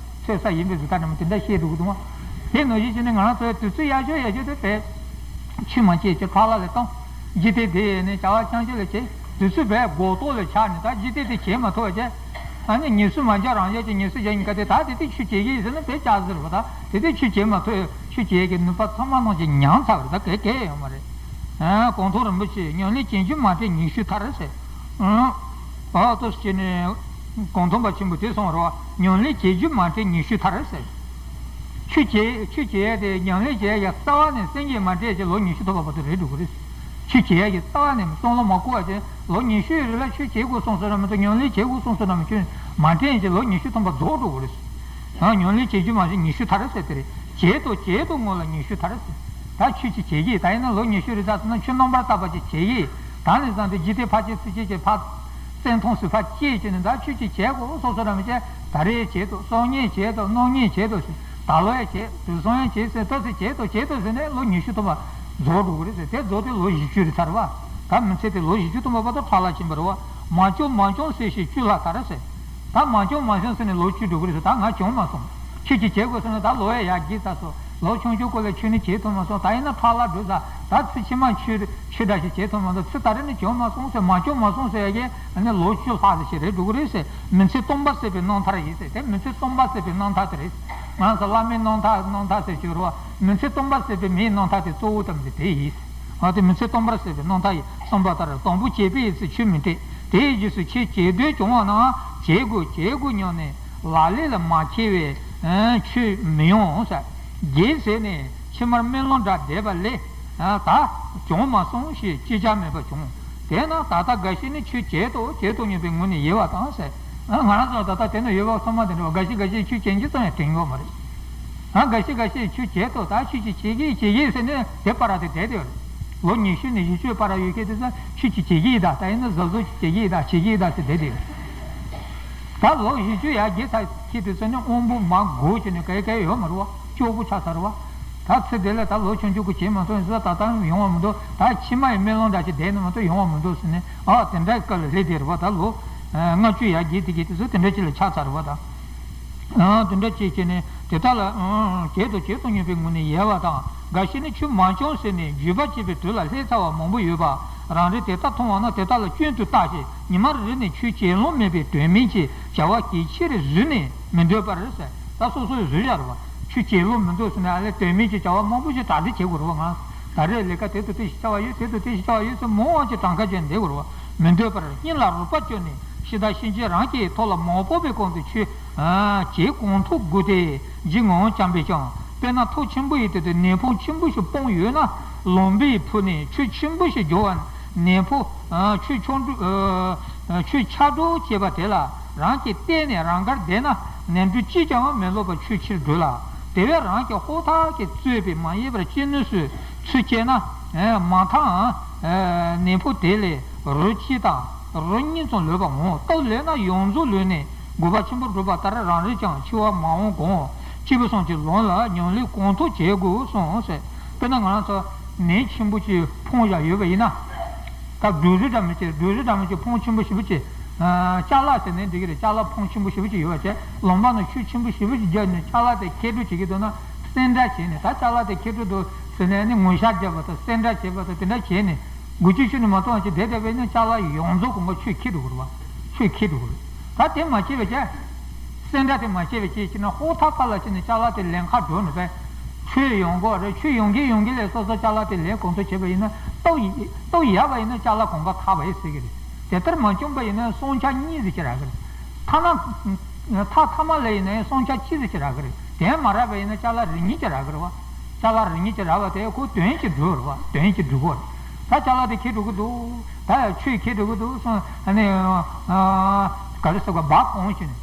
འཚོལ་ས་ཡིན་པའི་བཟོ་ལྟ་ནས་མ་དེ་འདྲ་བཤད་འགྲོ་གི་འདུག་མ། དེ་ནང་བཞིན་བྱས་ནས་ང་རང་ཚོའི་དུས་ཚོད་ཡག་ཤོས་ཡག་ཤོས་དེ་དེ་ཆུ་མ་སྐྱེས་ཀྱི་ཁྲག་ལ་ལས་བཏང་། འཇིག་རྟེན་དེ་ཡས་ནས་བྱ་བ་ཅང་ཅི་ལ་བྱེད། དུས་ཚོད་བས་འགོ་ཐོག་ལ་ཆགས་ནས་ད་འཇིག་རྟེན་དེ་བྱེད་མ་ཐུབ་པ་བྱས། ཨ་ནི་ཉི་ཤུ་མ་འཇག་རང་འཇག་ཅིག་ཉི་ཤུ་བྱས་ཡིན་ག་དེ་ད་དེ་དེ་ཆུ་སྐྱེ་གི་ཡིན་ཟེར་ན་དེ་ཅག་ཟེར་བ་ད་དེ་དེ་ཆུ་སྐྱེ་མ་ཐུབ། ཆུ་སྐྱེ་གི་ནུས་པ་ཚང་མ་ནང་གི་ཉམས་ཚར་བ་ད་གས་གས་ཡོད་མ་རེད། ཨ་གུང་ཐང་རིན་པོ་ཆེ་ཉམས་ལེན་བྱེད་རྒྱུ་མ་དྲན་ཉི་ཤུ་ཐར་ཟེར། ཨ་ཨོ་ཏོ་སྐྱེ་ནས་གུང་ཐང་པ་ཆེན་པོ་དེ་གསུངས་རོགས། ཉམས་ལེན་བྱེད་རྒྱུ་མ་དྲན་ཉི་ཤུ་ཐར་ཟེར། ཆུ་སྐྱེ་ཆུ་སྐྱེ་ཡ་དེ་ཉམས་ལེན་བྱེད་ཡ་རྩ་བ་ནས་སེམས་ཀྱིས་མ་དྲན་ཅིག་ལོ་ཉི་ཤུ་ཐུབ་པ་བར་དུ་རེད་འགྲོ་གི་རེད། ཆུ་སྐྱེ་ཡ་གི་རྩ་བ་ནས་བསམ་བློ་མ་བསྐོར་བ་ཅན་ལོ་ཉི་ཤུའི་རིང་ལ་ཆུ་སྐྱེ་དགོས་སོང་ཟེར་ར་མི་འདུག་ཉམས་ལེན་བྱེད་དགོས་སོང་ཟེར་ར་མི་འདུག་མ་དྲན་ཅིག་ལོ་ཉི་ཤུ་ཐམ་པ་རྫོགས་འགྲོ་གི་རེད། ཨ་ཉམས་ལེན་བྱེད་རྒྱུ་མ་ཟད་ཉི་ཤུ་ཐར་ཟེར་དེ་རེད། བྱེད་དོ་བྱེད་དོ་སྔོན་ལ་ཉི་ཤུ་ཐར་ཟེར། ད་ཆུ་ཅིག་བྱེད་ཀྱི་ད་ཡིན་ན་ལོ་ཉི་ཤུ་རེད་ད་ཟེར་ན་ཆུ་རྣམ་པར་དག་པ་ཅིག་བྱེད་ཀྱི། ད་ནས་བཟུང་སྟེ་འཇིག་རྟེན་ཕར་སྐྱེས་ཚུར་སྐྱེས་ཀྱི་ཕར་བཙན་ཐུང་སུ་ཕར་སྐྱེས་ཀྱི་ནི་ད་ཆུ་ཅིག་བྱེད་དགོས་སོ་སོ་ར་མི་བྱེད། ད་རེས་བྱེད་དོ་སང་ཉིན་བྱེད་དོ་གནངས་ཉིན་བྱེད་དོ་ཟེར། ད་ལོ་ཡ་བྱེད་དུས་སང་ཡ་བྱེད་ཟེར་ཏོ་ཟེར་བྱེད་དོ་བྱེད་དོ་ཟེར་ནས་ལོ་ཉི་ཤུ་ཐམ་པ་རྫོགས་འགྲོ་གི་རེད་ཟེར། དེ་རྫོགས་དུས་ལོ་བཞི་བཅུ་རེད་ཚར་བ། ད་མི་ཚེ་དེ་ལོ་བཞི་བཅུ་ཐམ་པ་བར་དུ་ཕྲ་ལ་ཕྱིན་པ་རེད་བ། མ་བྱུང་མ་བྱུང་ཟེར་ཞིག་བཅུ་ལྷག་ད་རེད་ཟེར། ད་མ་བྱུང་མ་བྱུང་ཟེར་ནས་ལོ་བཅུ་འགྲོ་གི་རེད་ཟེར། ད་ང་བྱུང་མ་སོང་། ཆུ་ཅིག་བྱེད་དགོས་ཟེར་ན་ད་ལོ་ཡ་ཡར་རྒྱས་ཚར་སོང་། ལོ་ཆུང་ཆུང་སྐོར་ལ་ཆུ་ནི་བྱེད་ཐུབ་མ་སོང་། ད་ཡིན་ན་ཕྲ་ལ་འགྲོ་ཚར། ད་ཚུར་ཕྱི་མ་ཆུ་ཆུ་འདྲ་ཞིག་བྱེད་ཐུབ་མ་སོང་། ཚུར་ད་རེས་ནི་བྱུང་མ་སོང་ཟེར། མ་བྱུང་མ་སོང་ཟེར་ཡ་གི་ཨ་ནི་ལོ་བཅུ་ལྷག་ཟེར་ཞིག་རེད་འགྲོ་གི་རེད་ཟེར། མི་ཚེ་སྟོང་པ་ཟད་པའི་རྣམ་ཐར་ཡིན་ཟེར། དེ་མི་ཚེ་སྟོང་པ་ཟད་པའི་རྣམ་ཐར་དེ་རེད། ང་ཚོ་བླ་མའི་རྣམ་ཐར་རྣམ་ཐར་ཟེར་ཞུ་རོགས། མི་ཚེ་སྟོང་པ་ཟད་པའི་མིའི་རྣམ་ཐར་དེ་གཙོ་བོ་ཙམ་གྱི་དེ་ཡིན། ཨ་དེ་མི་ཚེ་སྟོང་པར་ཟད་པའི་རྣམ་ཐར་ཡིན། གསུངས་པ་ལྟར་དང་པོ་བྱེད་པའི་ཡིད་ཚིམ་ཆུ་མི་འཐད། དེའི་རྗེས་སུ་ཆུ་བྱེད་འདོད་བྱུང་བ་ན་བྱེད་དགོས་བྱེད་དགོས་སྙམ་ནས་ལག་ལེན་ལ་མ་འཁྱེར་བས་ཆུ་མི་ཡོང་ཟེར། རྒྱལ་ཟེར་ནས་ཕྱི་མར་རྨི་ལམ་འདྲ་བསྡད་པ་ལས་ད་བྱུང་མ་སོང་ཞེས་ཅི་བྱ་མེད་པར་བྱུང་། དེས་ན་ད་ལྟ་འགའ་ཞིག་ནི་ཆུ་བྱེད་དོ་བྱེད་དོ་སྙམ་པའི་ངང་ནས་ཡལ་བ་དང་ཟེར། ང་རང་ཚོ་ད་ལྟ་དེ་ནས་ཡོད་པ་ཚང་མ་དེ་འདྲ་བ་འགའ་ཞིག་འགའ་ཞིག་ཆུ་བྱེད་རྒྱུ་ཙམ་ཡང་དྲན་ཡོད་མ་རེད། ཨ་འགའ་ཞིག་འགའ་ཞིག་ཆུ་བྱེད་དོ་ད་ཆུ་ཅིག་བྱེད་ཀྱི་བྱེད་ཀྱི་ཟེར་ནས་དེ་བར་དེ་བསྡད་དེ་ཡོད་རེད། ལོ་ཉི་ཤུ་ནས་བཞི་བཅུའི་བར་ཡོད་མཁན་དེ་ཚོ་ཆུ་ཅིག་བྱེད་ཀྱི་ཡིན་ད། ད་ཡིན་ན་གཟབ་གཟབ་ཅིག་བྱེད་ཀྱི་ཡིན་ད་བྱེད་ཀྱི་ཡིན་ད་ཟེར་བསྡད་དེ་ཡོད་རེད། ད་ལོ་བཞི་བཅུ་ཡར་རྒྱས་ཚར་ཁྱེད་དེ་ཚོ་ནི་དབང་པོ་མར་འགུག་བྱས་ནས་ག་ཡི་ག་ཡི་ཡོད་མ་རེད་བ། སྐྱོ་པོ་ཆགས་ཚར་བ། ད་ཚེ་འདི་ལ་ད་ལོ་ཆུང་ཆུང་གི་བྱེད་མ་ཐུབ་ཡིན་ཟེར། ད་ལྟ་ཡོང་བ་མི་འདུག་ད་ཕྱི་མ་ཡི་རྨི་ལམ་འདྲ་ཞིག་བསྡད་ནས་མ་གཏོགས་ཡོང་བ་མི་འདུག་ཟེར་ནས། ཨ་དེ་འདྲའི་སྐབས་ལ་སླེབས་དེ་རེད་བ། ད་ལོ་ལྔ་བཅུ་ཡར་རྒྱས་དེ་གི་དེ་ཚོ་དེ་འདྲ་ཅིག་ལ་ཆགས་ཚར་བ་དང་། ཨ་དེ་འདྲ་ཅིག་བྱས་ནས་དེ་དག་ལ་ཨང་བྱེད་དོ་བྱེད་དོ་སྙམ་པའི་ངང་ནས་ཡལ་བ་དང་། འགའ་ཞིག་ནི་ཆུ་མ་བྱུང་ཟེར་ནས་འགྱོད་པ་བྱེད་པའི་དུས་ལ་སླེབས་ཚར་བ་མང་པོ་ཡོད་པ་རང་རེད། དེ་ལྟར་མཐོང་བ་ན་དེ་དག་ལ་སྐྱོན་དུ་བརྟགས་ཤིང་ཉི་མ་རེ་རེ་ནས་ཆུ་བྱེད་ལོང་མེད་པའི་དོན་མིན་གྱི་བྱ་བ་གལ་ཆེར་བཟུང་ནས་མི་སྡོད་པར་ཟེར། ད་སོ་སོས་བཟོས་བཞག་རེད་བ། ཆུ་བྱེད་ལོང་མི་འདུག་ཟེར་ནས་ཨ་ལས་དོན་མེད་ཀྱི་བྱ་བ་མང་པོ་ཞིག་གྲ་སྒྲིག་བྱེད་དགོས་རེད་བ། ང་ད་རེས་ལས་ཀ་དེ་ཚོ་དེ་ཞིག་བྱ་བ་ཡོད། དེ་ཚོ་དེ་ཞིག་བྱ་བ་ཡོད་ཟེར་མང་བ་ཅིག་གྲངས་ཀ་བརྗོད་བསྡད་དགོས་རེད་བ། མི་འདོད་པར་སྙིང་ལ་རུས་པ་བཅོས་ནས་ཤི་ད་ཕྱིན་ཆད་རང་གི་ཐོག་ལ་མང་པོ་བའི་གོང་དུ་ཆུ་བྱེད་གང་ཐུབ་དགོས་ཏེ་འཇིགས་ངང་བཅངས་པས་ཀྱང་། དཔེར་ན་ཐོག་ཆེན་པོ་ཡི་སྟེང་དུ་ནས་ཕུང་ཆེན་པོ་ཞིག་སྤུངས་ཡོད་ན་ལུང་པའི་ཕུ་ནས་ཆུ་ཆེན་པོ་ཞིག་རྒྱུག་པ་ནས་ཕུ་ཆུ་ཆག་སྒྲོག་ཆུ་ཆག་སྒྲོག་བྱེད་པ་དེ་ལ། རང་གིས་བལྟས་ནས་རང་དགར་བསྡད་ན་ནས་འབྲུ་གཅིག་ཀྱང་མི་ལོག་པར་ཆུ་ཕྱིར་འགྲོ་ལ། དེ་བས་རང་གི་ཧོར་ཐག་གིས་གཙོས་པའི་མ་ཡལ་བར་ཅི་ནུས་སུ་ཚུར་བསྐྱལ་ན། མ་མཐའ་ནས་ཕུ་དེ་ལས་རུ་གཅིག་དང་རུ་གཉིས་ཙམ་ལུས་པ་འོང་། སྟབས་ལེགས་ན་ཡོངས་རྫོགས་ལུས་ནས་དགོས་པ་ཆེན་པོ་བསྒྲུབས་པ་ལྟར་རང་རིག་ཀྱང་འཆི་བ་མ་འོངས་གོང་སྐྱེས་བུ་གསུམ་གྱི་ལམ་ལ་ཉམས་ལེན་གང་ཐུབ་བྱེད་དགོས་གསུངས་ཟེར། དཔེར་ན་ང་རང་ཚོ་ནས་ཆེན་པོ་ཅིག་ཕུང་བཞག་ཡོད་པ་ཡིན་ན། ད་སྒྲོ་རུ་འདྲ་མི་ཅིག་སྒྲོ་རུ་འདྲ་མི་ཅིག་ཕུང་ཆེན་པོ་ཞེ་པོ་ཅིག་ཅ་ལག་ཟེར་ནས་འགྲིག་གི་རེད། ཅ་ལག་ཕུང་ཆེན་པོ་ཞེ་པོ་ཅིག་ཡོད་པ་བྱས་ལུང་པ་ནང་ཆུ་ཆེན་པོ་ཞེ་པོ་ཅིག་བརྒྱབ་ནས་ཅ་ལག་དེ་འཁྱེར་འགྲོ་བྱེད་ཀྱི་འདུག་ན་སེམས་ཁྲལ་བྱས་ནས། ད་ཅ་ལག་དེ་འཁྱེར་འགྲོ་འདུག་ཟེར་ནས་ནི་ངོ་ཤེས་བརྒྱབ་པ་དང་སེམས་ཁྲལ་བྱས་པ་དང་དེ་འདྲ་བྱས་ནས་འགུལ་སྐྱོད་ཆུ་ནས་མ་གཏོང་བ་ཅིག་བསྡད་བསྡད་པ་ཡིན་ན་ཅ་ལག་ཡོངས་རྫོགས་གང་ག་ཆུས་འཁྱེར་འགྲོ་གི་རེད་བ། ཆུས་འཁྱེར་འགྲོ་གི་རེད། ད་དེ་མ་བྱས་པ་བྱས། སེམས་ཁྲལ་དེ་མ་བྱས་པའི་ཕྱིར་ཕྱིན་ན་ཧོར་ཐག་པ་ལ་ཕྱིན་ནས་ཅ་ལག་དེ་ལེན་ཁ་འགྲོ་ནས་པས། ཆུ་ཡོང་གི་རེད། ཆུ་ཡོང་གིན་ཡོང་གིན་ལས་སོ་སོ་ཅ་ལག་དེ་ལེན་གང་ཐུབ་བྱས་པ་ཡིན་ན་སྟོབས་ཡི་སྟོབས་ཡག་པ་ཡིན་ན་ཅ་ལག་གང་ག་ཐག་པ་ཡིན་ཟེར་གི་རེད། དེ་ལྟར་མ་བྱུང་པ་ཡིན་ན་སྲུང་བྱ་གཉིས་ཟེར་གྱི་རག་གི་རེད། ཐ་ན་ཐག་ཐ་མ་ལ་ཡིན་ན་ཡང་སྲུང་བྱ་གཅིག་ཟེར་གྱི་རག་གི་རེད། དེ་མ་རག་པ་ཡིན་ན་ཅ་ལག་རེ་གཉིས་ཀྱི་རག་གི་རེད་བ། ཅ་ལག་རེ་གཉིས་ཀྱི་རག་པ་དེ་ཁོ་དོན་གཅིག་འགྲུབ་རེད་བ། དོན་གཅིག་འགྲུབ་གོ་རེད། ད་ཅ་ལག་དེ་འཁྱེར་འགྲོ་གི་འདུག་ད་ཡང་ཆུས་འཁྱེར་འགྲོ་གི་འདུག་སོང་ཨ་ནི། ག་རེ་ཟེར་ག་སྦ་གང་བྱས་ནས།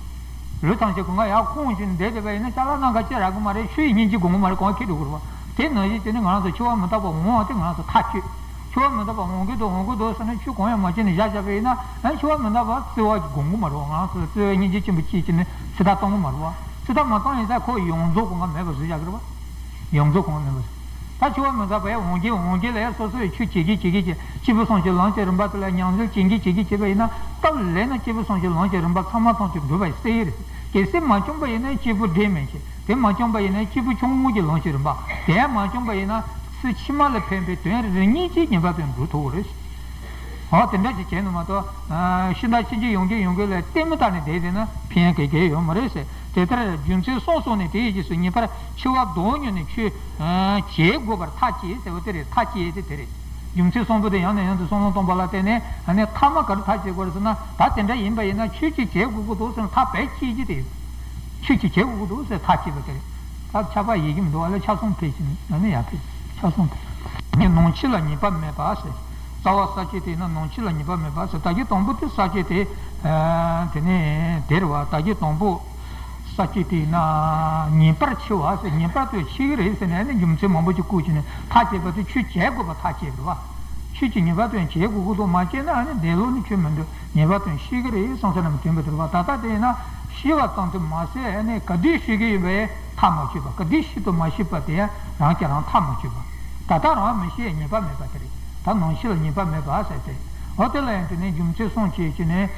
ལུས་ཐམས་ཅད་གང་ག་ཡར་ཁུངས་བྱས་ནས་བསྡད་བསྡད་པ་ཡིན་ན་ཅ་ལག་སྣ་ཁ་ཅི་རག་གི་མ་རེད། ཆུ་ཡི་སྙིང་རྗེ་དགོངས་གི་མ་རེད། གང་འཁྱེར་འགྲོ་གི་རེད་བ། དེ་ནང་བཞིན་བྱས་ནས་ང་རང་ཚོ་འཆི་བ་མི་རྟག་པ་འོང་བ་དེ་ང་རང་ཚོ་ཐག་ཆོད། འཆི་བ་མི་རྟག་པ་འོང་གི་འདུག་འོང་གི་འདུག་ཟེར་ནས་ཆུ་གང་ཡང་མ་བྱས་ནས་བཞག་བཞག་པ་ཡིན་ན་ཨ་འཆི་བ་མི་རྟག་པ་བརྩི་བ་དགོངས་གི་མ་རེད་བ། ང་རང་ཚོ་བརྩི་བའི་སྙིང་རྗེ་ཆེན་པོ་ཅིག་བྱས་ནས་ཚོད་ལྟ་གཏོང་གི་མ་རེད་བ། ཚོད་ལྟ་མ་གཏོང་ཡིན་ཙང་ཁོ་ཡོངས་རྫོགས་གང་ག་མེད་པ་བཟོས་བཞག་གི་རེད་བ། ཡོངས་རྫོགས་གང་ནས་མི་ཟད། ད་འཆི་བ་མི་ཟད་པ་ཡང་འོང་གི་འོང་གི་ལ་ཡང་སོ་སོའི་ཆོས་བྱེད་ཀྱི་བྱེད་ཀྱི་བྱེད། སྐྱེས་བུ་གསུམ་གྱི་ལམ་གྱི་རིམ་པ་དེ་ལ་ཉམས་ལེན་བྱེད་ཀྱི་བྱེད་ཀྱི་བྱེད་པ་ཡིན་ན། སྟབས་ལེགས་ན་སྐྱེས་བུ་གསུམ་གྱི་ལམ་གྱི་རིམ་པ་ཚང་མ་ཐམས་ཅད་འགྲུབ་པ་ཡིན་སྲིད་ཡིན། གལ་སྲིད་མ་བྱུང་པ་ཡིན་ན་སྐྱེས་བུ་འབྲས་མེད་ཅིང་། དེ་མ་བྱུང་པ་ཡིན་ན་སྐྱེས་བུ་ཆུང་ངུ་གི་ལམ་གྱི་རིམ་པ། དེ་ཡང་མ་བྱུང་པ་ཡིན་ན་ཚེ་ཕྱི་མ་ལ་ཕན་པའི་དོན་རེ་རེ་གཉིས་ཀྱིས་ངེས་པར་དུ་འགྲུབ་ཐུབ་ཀྱི་རེད། འོ་དེ་འདྲ་ཞིག་བྱས་ནས་མ་གཏོགས། ཤི་ན་ཤི་རྒྱུ་ཡོང་གི་ཡོང་གི་ལ་ལྟད་མོ་ལྟ་ནས་བསྡད་བསྡད་ན་ཕན་གི་གི་ཡོད་མ་རེད་ཟེར། དེ་ལྟར་རྒྱུ་མཚན་གསུམ་གསུངས་ནས། དེའི་རྗེས་སུ་ངེས་པར་འཆི་བ་བདག་ཉིད་ནི་ཆོས་བྱེད་དགོས་པར་ཐག་བཅད་ཟེར་བ་དེ་རེད། ཐག་བཅད་དེ་དེ་རེད། རྒྱུ་མཚན་གསུམ་པོ་དེ་ཡང་ནས་ཡང་དུ་བསམ་བློ་གཏོང་བ་ལ་བརྟེན་ནས། ཨ་ནི་ཐ་མ་ག་རེ་ཐག་བཅད་དགོས་རེད་ཟེར་ན། ད་དེ་འདྲ་ཡིན་པ་ཡིན་ན་ཆོས་ཅིག་བྱེད་དགོས་ཀྱི་འདུག་ཟེར་ན་ཐག་རྦད་བཅད་ཀྱི་དེ། ཆོས་ཅིག་བྱེད་དགོས་ཀྱི་འདུག་ཟེར་ཐག་བཅད་པ་དེ་རེད། ད་ཆ་པ་ཡི་གེ་མི་འདུག་བ་ལ་ཆ་གསུམ་ཕེབས་ཀྱི་ནི་ཡང་ནི་ཡར་ཕེབས། ཆ་གསུམ་ཕེབས། ནི་ནང་ཕྱི་ལ་ངེས་པ་མེད་པ་ཟེར། རྩ་བ་ས་བཅད་དེ་ཡིན་ན་ནང་ཕྱི་ལ་ངེས་པ་མེད་པ་ཟེར། ད་གི་དང་པོ་དེ་ས་བཅད་དེ། ཨ་དེ་ནས་དེ་རེད་བ། ད་གི་དང་པོ་ས་བཅད་དེ་ཡིན་ན་ངེས་པར་འཆི་བ་ཟེར། ངེས་པར་དུ་འཆི་གི་རེད་ཟེར་ནས་ནི་རྒྱུ་མཚན་མང་པོ་ཅིག་བཀོད་ཀྱི་ནི་ཐག་བཅད་པ་དེ་ཆོས་བྱེད་དགོས་པ་ཐག་བཅད་པ་རེད་བ། ཆོས་ཀྱི་ངེས་པ་དོན་བྱེད་དགོས་ཀྱི་འདུག་མ་བྱས་ན་ཨ་ནི་འདས་ལོག་ནི་ཆོས་མི་འདུག་ངེས་པ་དོན་ཤེས་ཀྱི་རེད་གསུངས་ས་རྣམས་སྟོན་པ་དེ་རེད་བ། ད་ལྟ་དེ་ཡིན་ན་ཤི་བ་ཙམ་དུ་མ་ཟད་ཨ་ནི་ག་དུས་ཤི་གི་ཡོད་པའི་ཐག་མ་ཆོད་པ། ག་དུས་ཤི་དུ་མ་ཤི་བ་དེ་ཡང་རང་གིས་རང་ཐག་མ་ཆོད་པ། ད་ལྟ་རང་མི་ཤེས། ངེས་པ་མེད་པ་དེ་རེད། ད་ནང་ཤི་ལ་ངེས་པ་མེད་པ་ཟེར་ཏེ། འོ་དེ་ལ་ཡང་དེ་ནས་རྒྱུ་མཚན་གསུམ་བྱས་ཀྱི་ནས།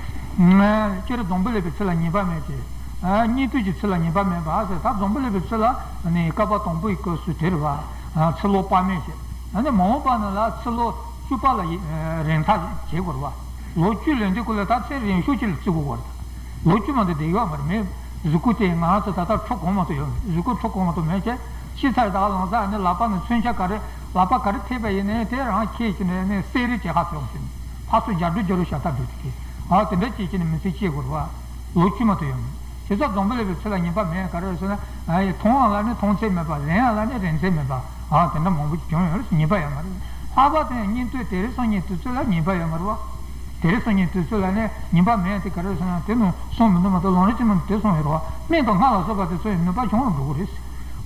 སྤྱིར་འཛམ་བུ་གླིང་པའི་ཚུལ་ལ་ངེས་པ་མེད་ཅེས། ཨ་སྙིགས་དུས་ཀྱི་ཚུལ་ལ་ངེས་པ་མེད་པ་ཟེར། ད་འཛམ་བུ་གླིང་པའི་ཚུལ་ལ་ནི་བསྐལ་པ་དང་པོའི་སྐབས་སུ་དེ་རེད་བ། ཨ་ཚེ་ལོ་དཔག་མེད་ཞིག་ཨ་ནི་མ་འོངས་པ་ནང་ལ་ཚེ་ལོ་བཅུ་པ་ལ་ཡི་རིང་ཐག་བྱེད་དགོས་རེད་བ། ལོ་བཅུ་ལོན་དུས་ཀུན་ལ་ད་ཚེ་རིང་ཤོས་ཅིག་ལ་བརྩི་དགོས་རེད། ལོ་བཅུ་མ་གཏོགས་བསྡད་ཡོད་མ་རེད། མི་གཟུགས་པོ་དེ་ང་རང་ཚོ་ད་ལྟ་ཁྲོ་གང་མ་གཏོགས་ཡོད་མེད། གཟུགས་པོ་ཁྲོ་གང་མ་གཏོགས་མེད་ཅེས། ཤི་ཚར་ད་ལམ་སང་ནི་ལག་པ་ནས་མཚོན་ཆ་ག་རེ་ལག་པ་ག་རེ་ཐེབས་པ་ཡིན་ནའི་དེ་རང་ཁྱེར་ཕྱིན་ནས་ནི་གསེར་རི་ཅན་ཁ་ཐོན་ཟིན། ཕར་ཚུར་རྒྱག་འགྲོ་རྒྱག་རོ་ཞབས་ཐག་འགྲོ་དུས་ཀྱི། ཨ་དེ་འདྲ་བྱེད་ཀྱི་ནི་མི་ཚེ་སྐྱེལ་དགོས་རེད་བ། ལོ་བཅུ་མ་གཏོགས་ཡོད་མེད། དེ་ཚོ་འཛམ་བུ་གླིང་པའི་ཚུལ་ལ་ངེས་པ་མེད། ག་རེ་ཟེར་ན། ཨ་ཡི་མཐོང་བ་ལ་ནི་མཐོང་ཚད་མེད་པ། ལེན་ཡ་ལ་ནི་རེག་ཚད་མེད་པ། ཨ་དེ་འདྲ་མང་པོ་ཅིག་བྱུང་ཡོད་རེད། ངེས་པ་ཡོད་མ་རེད། ལྷག་པར་དུ་ཡང་སྙིགས་དུས་དེ་རིང་སང་ཉིན་དུས་ཚོད་ལ་ངེས་པ་ཡོད་མ་རེད་བ། དེ་རིང་སང་ཉིན་དུས་ཚོད་ལ་ནི་ངེས་པ་མེད་དེ་ག་རེ་ཟེར་ན། དེ་ནི་སོང་མི་འདུག་མ་གཏོགས་ལམ་རིམ་ཅིག་མ་གཏོགས་དེ་སོང་ཡོད་རེད་བ། སྨན་དང་སྔགས་ལ་སོགས་པ་དེ་ཚོ་ཡི་ནུས་པ་ཆུང་རུ་འགྲོ་གི་རེད།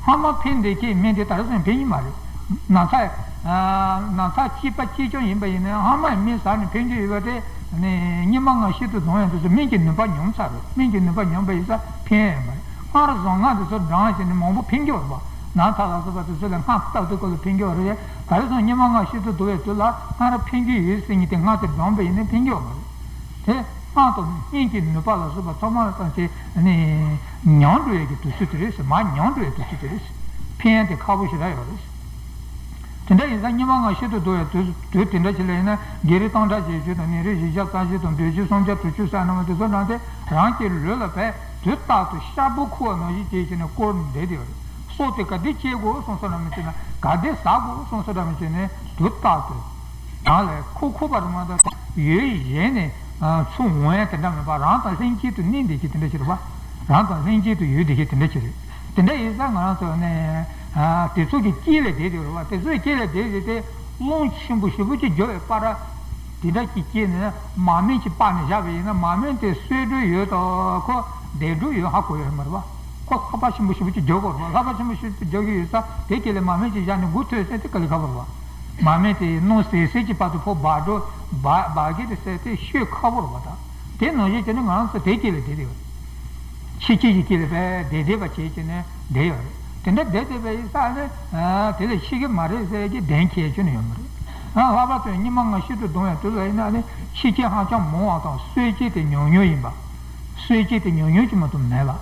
སྔ་མ་ཕན་བདེ་སྐྱེད་སྨན་དེ་ད་རེས་སང་ཕན་གྱི་མ་རེད། ན་ཚ། ན་ཚ་གཅིག་པ་གཅིག་རྐྱང་ཡིན་པ་ཡིན་ན་སྔ་མ་ཡི་སྨན་ཟ་ནས་ཕན་གྱི་ཡོད་པ་དེ། ནི་སྙིགས་མ་ལྔ་ཤིན་ཏུ་གདུང་བའི་དུས་སུ་སྨན་གྱི་ནུས་པ་ཉམས་ཚར་རེད། སྨན་གྱི་ནུས་པ་ཉམས་པ་ཡིན་ཙང་ཕན་ཡོད་མ་རེད། སྔར་བཟང་ངན་དེ་ཚོ་འགྲངས་བྱས་ནས་མང་པོ་ཕན་གྱི་ཡོད་རེད་བ། ན་ཚ་ལ་སོགས་པ་དེ་ཚོ་ལ་སྔར་ལྟ་བུ་དེ་སྐོར་ལ་ཕན་གྱི་ཡོད་རེད། ད་རེས་སང་སྙིགས་མ་ལྔ་ཤིན་ཏུ་གདུང་བའི་དུས་ལ་སྔར་ཕན་གྱི་ཡོད་ཟེར་མཁན་དེ་སྔར་དེ་འགྲངས་པ་ཡིན་ན་ཕན་གྱི་ཡོད་མ་རེད། དེ་སྔགས་དང་སྨན་གྱི་ནུས་པ་ལ་སོགས་པ་ཚང་མ་ལ་བརྟེན་ཏེ་ནི་ཉམས་འགྲོ་ཡས་ཀྱི་དུས་ཚོད་དེ་རེད་ཟེར། མར་ཉམས་འགྲོ་ཡས་དུས་ཚོད་དེ་རེད་ཟེར། ཕན་ཡས་དེ་ཁག་པོ་ཞེ་དྲག་ཡོད་རེད་ཟེར། དེ་འདྲ་ཡིན་ཙང་སྙིགས་མ་ལྔ་ཤིན་ཏུ་གདུང་བའི་དུས་དུས་དེ་འདྲ་ཞིག་ལ་ཡིན་ན་བགེགས་རིགས་སྟོང་ཕྲག་བརྒྱད་ཅུ་དང་ནད་རིགས་བཞི་བརྒྱ་རྩ་བཞི་དང་བདུན་ཅུ་སུམ་བརྒྱ་དྲུག་ཅུ་ཟེར་ན་མ་དེ་ཚོ་འགྲངས་ཏེ་རང་གི་ལུས་ལ་བས་དུས་རྟག་ཏུ་ཤ་བོ་ཁུ་བ་ནང་བཞིན་བྱས་བྱས་ནས་བསྐོར་བསྡད་དེ་ཡོད་རེད། སྲོག་དེ་ག་དུས་སྐྱེ་དགོས་གསུངས་སོ་ན་མི་བྱེད་ན། ག་དུས་ཟ་དགོས་གསུངས་སོ་ན་མི་བྱེད་ནས་དུས་རྟག་ཏུ། རང་ལ་ཁུ་ཁུ་བ་རེད་མ་གཏོགས་ཡོད་གཞན་ནས་ཚུར་འོང་ཡ་དེ་འདྲ་མེད་པ། རང་དང་ལྷན་སྐྱེས་དུ་གནས་བསྡད་ཀྱི་དེ་འདྲ་ཞིག་རེད་བ། རང་དང་ལྷན་སྐྱེས་དུ་ཡོད་བསྡད་ཀྱི་དེ་འདྲ་ཞིག་རེད། དེ་འདྲ་ཡིན་ཙང་ང་རང་ཚོ་ནས་དེ་ཚོ་གི་དཀྱིལ་ལ་བསྡད་དེ་རེད་བ། དེ་ཚོའི་དཀྱིལ་ལ་བསྡད་དེ་དེ་རླུང་ཆེན་པོ་ཞེ་པོ་ཅིག་རྒྱུ་བའི་བར་དེ་འདྲ་ཅིག་སྐྱེས་ནས་མར་མེ་ཅིག་སྤར་ནས་བཞག་པ་ཡིན་ན་མར་མེ་དེ་གསོད་འགྲོ་ཡོད་དོ་ཁོ་བསྡད་འགྲོ་ཡོད་ཧ་གོ་ཡོད་མ་རེད་བ། ཁོ་ལྷགས་པ་ཆེན་པོ་ཞེ་པོ་ཅིག་རྒྱུ་དགོས་རེད་བ། ལྷགས་པ་ཆེན་པོ་ཞེ་པོ་ཅིག་རྒྱུ་གི་ཡོད་ཙང་དེ་དཀྱིལ་ལ་མར་མེ་ཅིག་བཞག་ནས་འགུལ་ཐུབ་ཟེར་དེ་དཀའ་ལས་ཁག་པོ་རེད་བ། མར་མེ་དེ་སྣུམ་ཟད་ཟད་ཀྱི་བར་དུ་ཕོ་འབར་འགྲོ་འབར་འབར་གི་རེད་ཟེར་དེ་ཤོད་ཁག་པོ་རེད་བ། ད་དེ་ནང་བཞིན་བྱས་ནས་ང་རང་ཚོ་དེ་དཀྱིལ་ལ་བསྡད་དེ་ཡོད། འཆི་བྱེད་ཀྱི་དཀྱིལ་ལ་བསྡད་བསྡད་པ་བྱས་བྱས་ནས་བསྡད་ཡོད་རེད། དེ་འདྲ་བསྡད་བསྡད་པ་ཡིན་ཙང་ནི་དེ་ལ་འཆི་གི་མ་རེད་ཟེར་གྱི་གདེང་ཁེལ་ཆོད་ནི་ཡོད་མ་རེད། ལྷག་པར་དུ་སྙིགས་མ་ལྔ་ཤིན་ཏུ་གདུང་བའི་དུས་ལ་ཡིན་ན་ནི་འཆི་བྱེད་ཧ་ཅང་མང་བ་དང་གསོད་བྱེད་དེ་ཉུང་ཉུང་ཡིན་པ། གསོད་བྱེད་དེ་ཉུང་ཉུང་ཅིག་མ་གཏོགས་མེད་པ།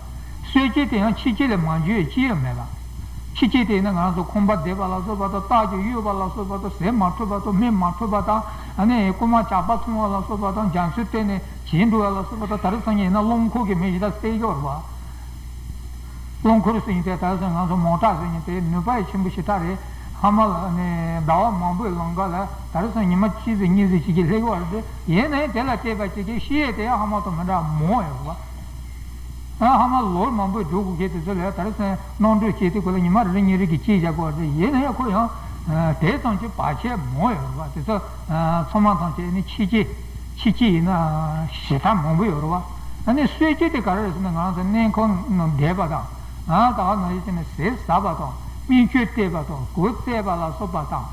གསོད་བྱེད་དེ་ཡང་འཆི་བྱེད་ལས་མང་རྒྱུ་ཡང་ཅི་ཡང་མེད་པ། འཆི་བྱེད་དེ་ཡིན་ན་ང་རང་ཚོ་ཁང་པ་རྡིབ་པ་ལ་སོགས་པ་དང་། རྟགས་ཀྱི་གཡོགས་པ་ལ་སོགས་པ་དང་། ཟས་མ་འཕྲོད་པ་དང་། སྨན་མ་འཕྲོད་པ་དང་། ཨ་ནི་རྐུན་མ་ཇག་པ་འཐུང་བ་ལ་སོགས་པ་དང་། རྒྱ་མཚོའི་སྟེང་ནས་བྱིང་འགྲོ་བ་ལ་སོགས་པ་དང་། ད་རེས་སང་ཉིན་ཡིན་ན་རླངས་འཁོར་གྱི་མི་ཞིག་ད་བསད་ཀྱི་ཡོད་རེད་བ། རླངས་འཁོར་ཟེར་མཁན་དེ་ད་རེས་སང་ང་ཚོ་མོ་ཊ་ཟེར་མཁན་དེ་ནུས་པ་ཡང་ཆེན་པོ་ཞེ་དྲག་རེད། ཧ་མ་ལ་ནི་ཟླ་བ་མང་པོའི་ལམ་ཁ་ལ་ད་རེས་སང་ཉི་མ་གཅིག་ཙམ་གཉིས་ཙམ་ཞིག་གིས་སླེབས་ཀྱི་ཡོད་རེད། དེ་ཡིན་ནའི་དེ་ལ་བལྟས་པ་ཅིག་གིས་ཤི་ཡས་དེ་ཡང་ཧ་མ་ཏོ་མི་འདྲ་མང་ཡོད་རེད་བ། ཨ་ཧ་མ་ལོ་མང་པོའི་འགྲོ་དགོས་མཁན་དེ་ཚོ་ལ་ད་རེས་སང་གནམ་གྲུ་སྐྱེལ་དུས་སྐབས་ལ་ཉི་མ་རེ་རེ་གཉིས་རེ་གིས་སྐྱེལ་བཞག་གི་ཡོད་རེད། ཡིན་ན་ཡང་ཁོ་ཡང་དེ་ཙམ་གྱི་བར་ཆད་མང་ཡོད་རེད་བ། དེ་ཚོ་ཚང་མ་ཐམས་ཅད་ནི་འཆི་རྐྱེན། འཆི་རྐྱེན་ཡིན་ན་ཞེ་དྲག་མང་པོ་ཡོད་རེད་བ། ཨ་ནི་གསོད་བྱེད་དེ་ག་རེ་རེད་ཟེར་ན་ང་རང་ཚོ་གནས་ཁང་ནང་བསྡད་པ་དང་། ཨ་ད་ག་ནང་བཞིན་བྱས་ནས་ཟས་ཟ་བ་དང་། སྨན་བཅོས་བལྟས་པ་དང་། གོས་བརྩེགས་པ་ལ་སོགས་པ་དང་།